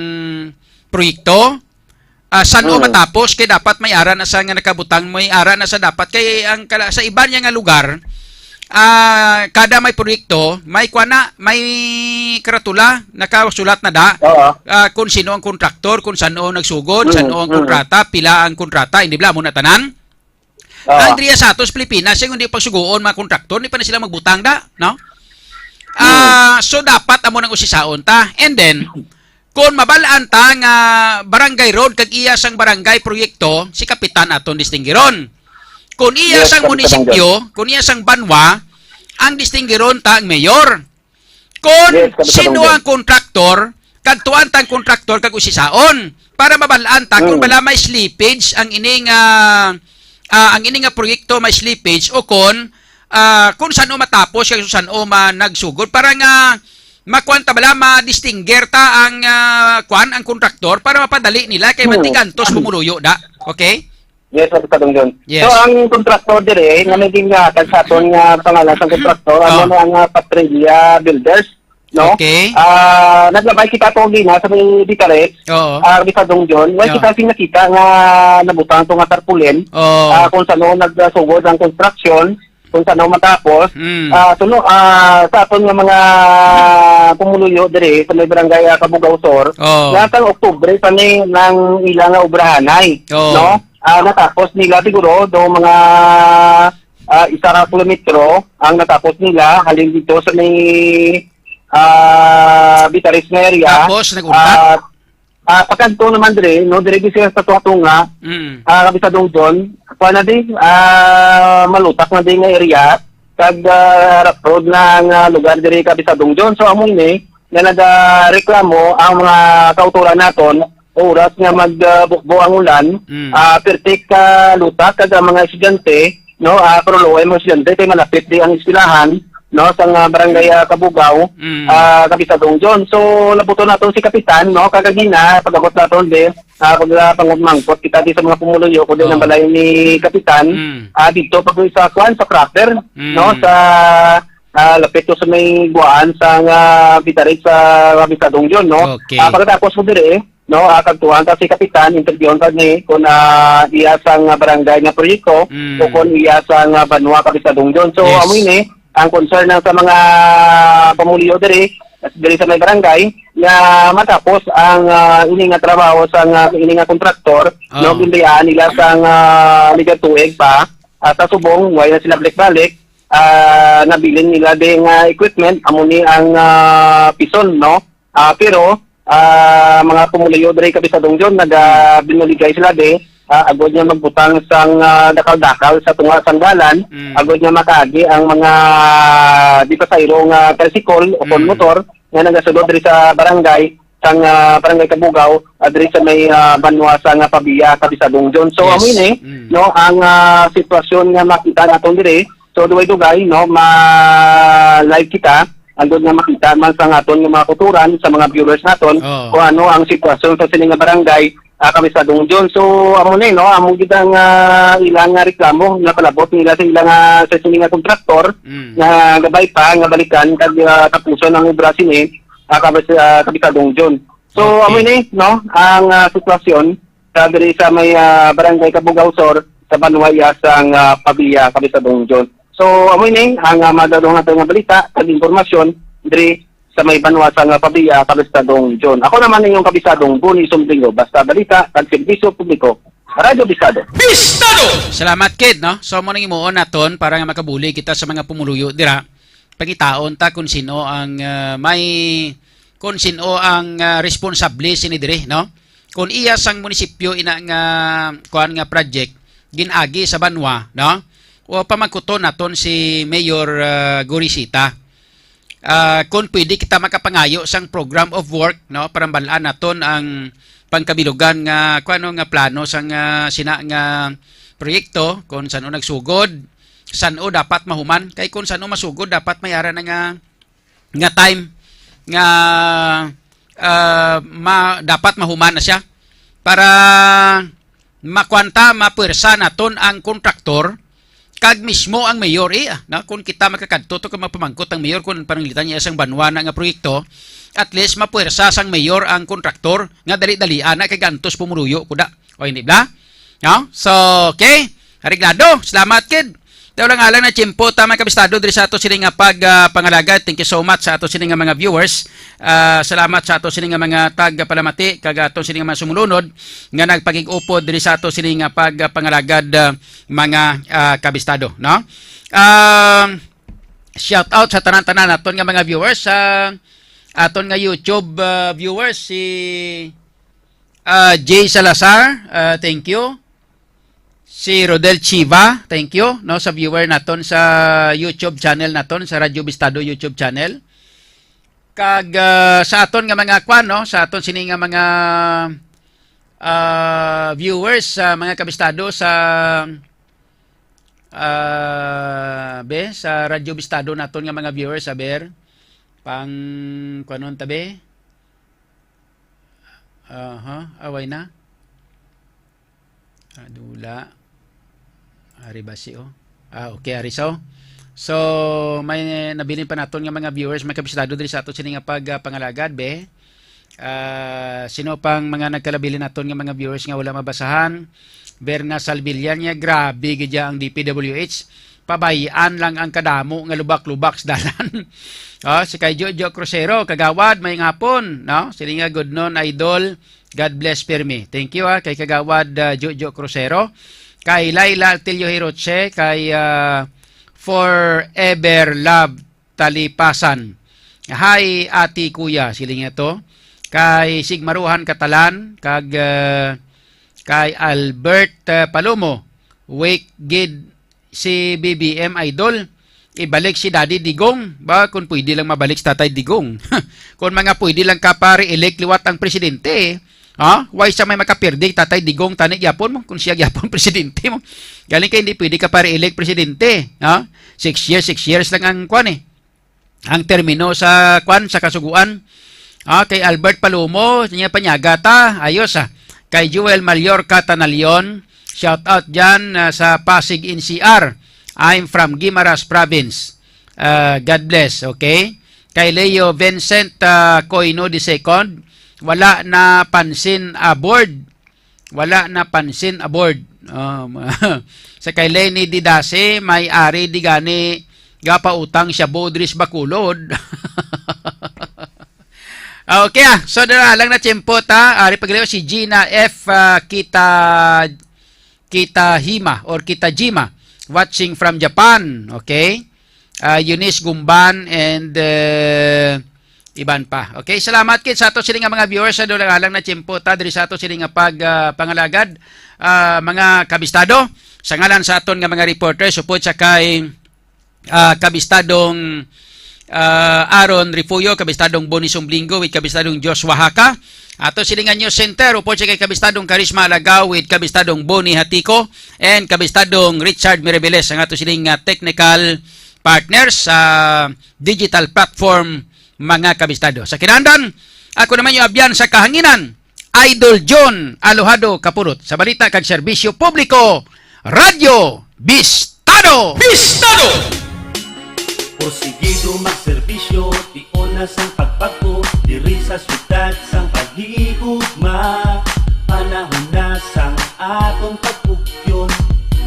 proyekto? Ah, san-o Mm. matapos? Kay dapat may ara na sa nga nakabutang, may ara na sa dapat. Kay ang kala-, sa iban niya nga lugar, ah, kada may proyekto, may kwan na, may karatula, nakasulat na da, Oo. ah, kung sino ang kontraktor, kung san-o nagsugod, Mm, san-o ang mm. kontrata, pila ang kontrata, hindi bala mo na tanan? Oo. Ang diriya sa ato sa Pilipinas, yung hindi pagsugoon mga kontraktor, hindi pa na sila magbutang da, no? Ah, so dapat amo nang usisaon ta. And then, kung mabalaan ta nga barangay road kag iya sang barangay proyekto, si kapitan aton distinggiron. Kung iya Yes, sang Kapitan munisipyo, kung iya sang banwa, ang distinggiron ta ang mayor. Kon Yes, Kapitan sino Dong John. ang kontraktor, kadtuan tang kontraktor kag usisaon para mabal-an ta kung Mm. bala may slippage ang ining, ah, ah, ang ining nga proyekto may slippage o kon, ah, kung san-o matapos kag san-o ma-, nagsugod para nga makuan ta bala, ma-distinguish ta ang, ah, kuan, ang kontraktor para mapadali nila kay Mm. matigantos pumuluyo da. Okay? Yes, Sir Padong John. Yes. So, ang kontraktor dire, nga may ginhatag sa aton nga pangalan sa kontraktor, Oh. ano na ang, ah, Patrilla Builders, no? Okay. Ah, naglabay kita to gina sa may Bicarex, Oo. ah, Padong John. Wala Yeah. kita sing nakita nga nabutang to nga tarpaulin, Oh. ah, kung saan nagsugod ang construction, kung saan matapos. Mm. Ah, tulo, ah, sa aton nga mga pumuluyo dire sa may barangay, ah, Cabugao Sur, Oh. nga sang Oktubre pa ni nang ila nga obrahanay, Oh. no? Ah, natapos nila siguro do mga, ah, isa ka kilometro ang natapos nila halin dito sa may, ah, Bicarex nga area. Tapos, nag-untat? Ah, ah, pagkadto naman dire, no, dire di sila sa tunga-tunga, Mm. ah, Kapitan Dong John, kuha na di, ah, malutak na di nga area, kag, ah, rough road na nga lugar dire, Kapitan Dong John. So, amo ini, nga nagareklamo ang mga kautoran naton, oras nga mag, ah, bukbo ang ulan, Mm. ah, pertik ka lutak kag ang mga estudyante, no, ah, pero luoy mga estudyante kay malapit di ang eskwelahan, no, sa nga barangay, ah, Cabugao, Mm. ah, Kapitan Dong John. So, labuton naton si Kapitan, no, kagagina, pag-abot naton di, ah, pag, ah, pangmangkot kita di sa mga pumuluyo, kundi Oh. ang balay ni Kapitan, Mm. ah, dito pag sa kuan, sa cracker, Mm. no, sa, ah, lapit to sa may guwaan sa nga Bicarex sa Kapitan Dong John, no? Okay. Ah, pagkatapos mo dire, no, ah, kagtuan ta si Kapitan, interviewon ta ni kung, ah, iya sang, ah, barangay nga proyekto Mm. o kung iya sang, ah, banwa, Kapitan Dong John. So, Yes. amo ini, ang concern na sa mga pamulyo diri, diri sa may barangay, nga matapos ang, ah, ini nga trabaho sa nga, ini nga kontraktor, Oh. no, ginbayaan nila sang, ah, liga tuig pa, ah, sa subong, way na sila balik-balik, ah, nabilin nila di nga equipment, amo ni ang, ah, pison, no? Ah, pero, ah, mga pumuluyo diri, Kapitan Dong John, naga-, Hmm. binuligay sila di, ah, agod nga magbutang sang, ah, dakal-dakal sa tunga sang dalan, Hmm. agod nga makaagi ang mga di pasahero nga tricycle o kon Hmm. motor nga nagasulod diri sa barangay, sang, ah, Barangay Cabugao, ah, diri sa may, ah, banwa sa nga Pavia, Kapitan Dong John. So, Yes. amo ini, Mm. no, ang, ah, sitwasyon nga makita naton diri. So, dugay-dugay, no, ma-live kita Ang nga makita man sa aton nga mga kauturan, sa mga viewers naton, Oo. kung ano ang sitwasyon sa sini nga barangay, ah, Kabistadong John. So, amo ni, no, amo gid ang, ah, ilang nga reklamo nga palabot nila sa ilang, ah, sa sini nga kontraktor Mm. nga gabay pa nga balikan kag, ah, tapuson ang obra sini, ah, Kabis-, ah, Kabistadong John. So, Okay. amo ni, no, ang, ah, sitwasyon sa diri sa may, ah, barangay Cabugao Sur sa banwa iya sang, ah, Pavia, Kabistadong John. So, amo ni ang, ah, madadong nato nga balita kag impormasyon diri sa may banwa sang, ah, Pavia, Kabistadong John. Ako naman inyong Kabistadong Boni Sumblingo, basta balita kag serbisyo publiko, Radyo Bistado. Bistado! Salamat, Kid, no? So, amo nang imuon naton para nga makabuli kita sa mga pumuluyo dira. Pangitaon ta kung sino ang, ah, may, kung sino ang, ah, responsable sini diri, no? Kung iya sang munisipyo ina nga, kuan nga project, gin-agi sa banwa, no? O pamangkuton naton si Mayor, ah, Gorisita. Ah, kung pwede kita makapangayo sang program of work, no? Para bal-an naton ang pangkabilugan nga, kuan, no, nga plano sang, ah, sina nga proyekto, kung san-o nagsugod, san-o dapat mahuman. Kay kung san-o masugod, dapat may ara na nga, nga time nga, ah, ma-, dapat mahuman na siya para makwanta, mapuwersa naton ang kontraktor kag mismo ang mayor. Eh, ah, na, kung kita makakadto to kag mapamangkot ang mayor kung pananglitan niya sang banwa na nga proyekto, at least mapuwersa sang mayor ang kontraktor nga dali-dali ana kay gantos pumuluyo kuda. O hindi bla? No? So, okay. Areglado. Salamat, Kid. Daw lang alang na tiyempo ta, mga kabistado, diri sa ato sini nga pag, ah, pangalagad. Thank you so much sa ato sini nga mga viewers. Ah, salamat sa ato sini nga mga tag palamati kag ato sini nga mga sumulunod nga nagpakig-upod diri sa ato sini nga pag, ah, pangalagad, ah, mga, ah, kabistado, no? Um, shout out sa tanan-tanan naton nga mga viewers, sa aton nga YouTube, ah, viewers, si, ah, Jay Salazar, ah, thank you. Si Rodel Chiva, thank you, no, sa viewer naton sa YouTube channel naton, sa Radyo Bistado YouTube channel. Kag, ah, sa aton nga mga kwan, no, sa aton sini nga mga, ah, viewers, sa mga kabistado sa, ah, be, sa Radyo Bistado naton nga mga viewers, aber, pang, kwanon ta, be? Aha, away na. Ah, dula. Ari ba si, oh? Ah, okay, ari so. So, may nabilin pa naton nga mga viewers, may kabisado diri sa ato sini nga pag, ah, pangalagad, be. Ah, sino pang mga nagkalabilin naton nga mga viewers nga wala mabasahan? Berna Salvillan niya, grabe gid ya ang D P W H. Pabay-an lang ang kadamo nga lubak-lubak sa dalan. Oh, si kay Jojo Crucero, kagawad, may ngapon, no? Sini nga good noon, idol. God bless pirmi. Thank you, ah, kay Kagawad, ah, Jojo Crucero, kay Laila Altillo Hiroche, kay, ah, Forever Love Talipasan. Hi, Ate, Kuya, siling niya to. Kay Sigmaruhan Katalan, kag, ah, kay Albert, ah, Palomo, wake gid si B B M, idol. Ibalik si Daddy Digong. Ba, kung pwede lang mabalik si Tatay Digong. Kung mga pwede lang ka pa re-elect liwat ang presidente, ha? Why sa may makapirdi, Tatay Digong, tani gyapon mo, kung siya gyapon presidente mo. Galing kay hindi pwede ka pa re-elect presidente, ha? Six years, six years lang ang kwan eh. Ang termino sa kwan, sa kasuguan. Ah, kay Albert Palomo, niya panyaga ta. Ayos, ah. Kay Joel Mallorca Tanalion, shout out dyan, ah, sa Pasig N C R. I'm from Guimaras Province. Ah, God bless, okay? Kay Leo Vincent, ah, Coino the second, wala na pansin aboard. Wala na pansin aboard. Um, sa kay Lenny Didase, may ari di gani gapautang siya bodris Bacolod. Okay, ah. So, dala lang na tiyempo ta. Ari paglayo si Gina F, ah, Kita, Kitahima or Kitajima, watching from Japan. Okay? Ah, Eunice Gumban and, eh, iban pa. Okay, salamat kid sa ato sini nga mga viewers sa dulang alang na tiyempo ta diri sa ato sini nga pag, ah, pangalagad, ah, mga kabistado. Sa ngalan sa aton nga mga reporter, supod sa kay, ah, kabistadong, ah, Aaron Refugio, kabistadong Bonnie Sumblingo, with kabistadong Joshua Haka. Ato sini nga news center, upod sa kay kabistadong Karisma Alagaw, with kabistadong Bonnie Hatiko, and kabistadong Richard Mirabeles, ang ato sini nga technical partners sa digital platform, mga kabistado. Sa kinahanglan, ako naman yung abyan sa kahanginan, Idol John Alojado Kapulot, sa balita kag serbisyo publiko, Radyo Bistado. Bistado! Porsigido magserbisyo, tion na sang pagpagko, diri sa syudad sang paghigugma. Panahon na sang aton pagpugyon,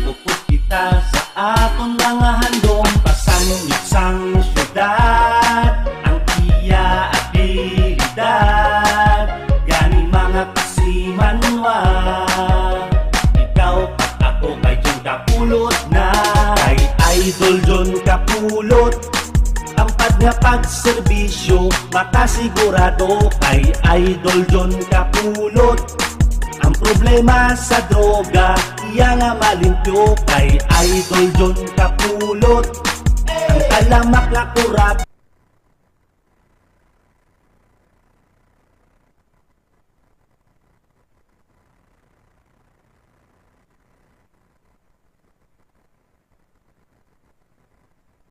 upod kita sa aton mga handom. Pasanyog sang syudad ang iya abilidad, gani mga kasimanwa, ikaw kag ako kay John Kapulot na. Kay Idol John Kapulot, tampad nga pagserbisyo, makasigurado kay Idol John Kapulot. Ang problema sa droga, iya nga malimpyo kay Idol John Kapulot. Ang talamak nga kurap,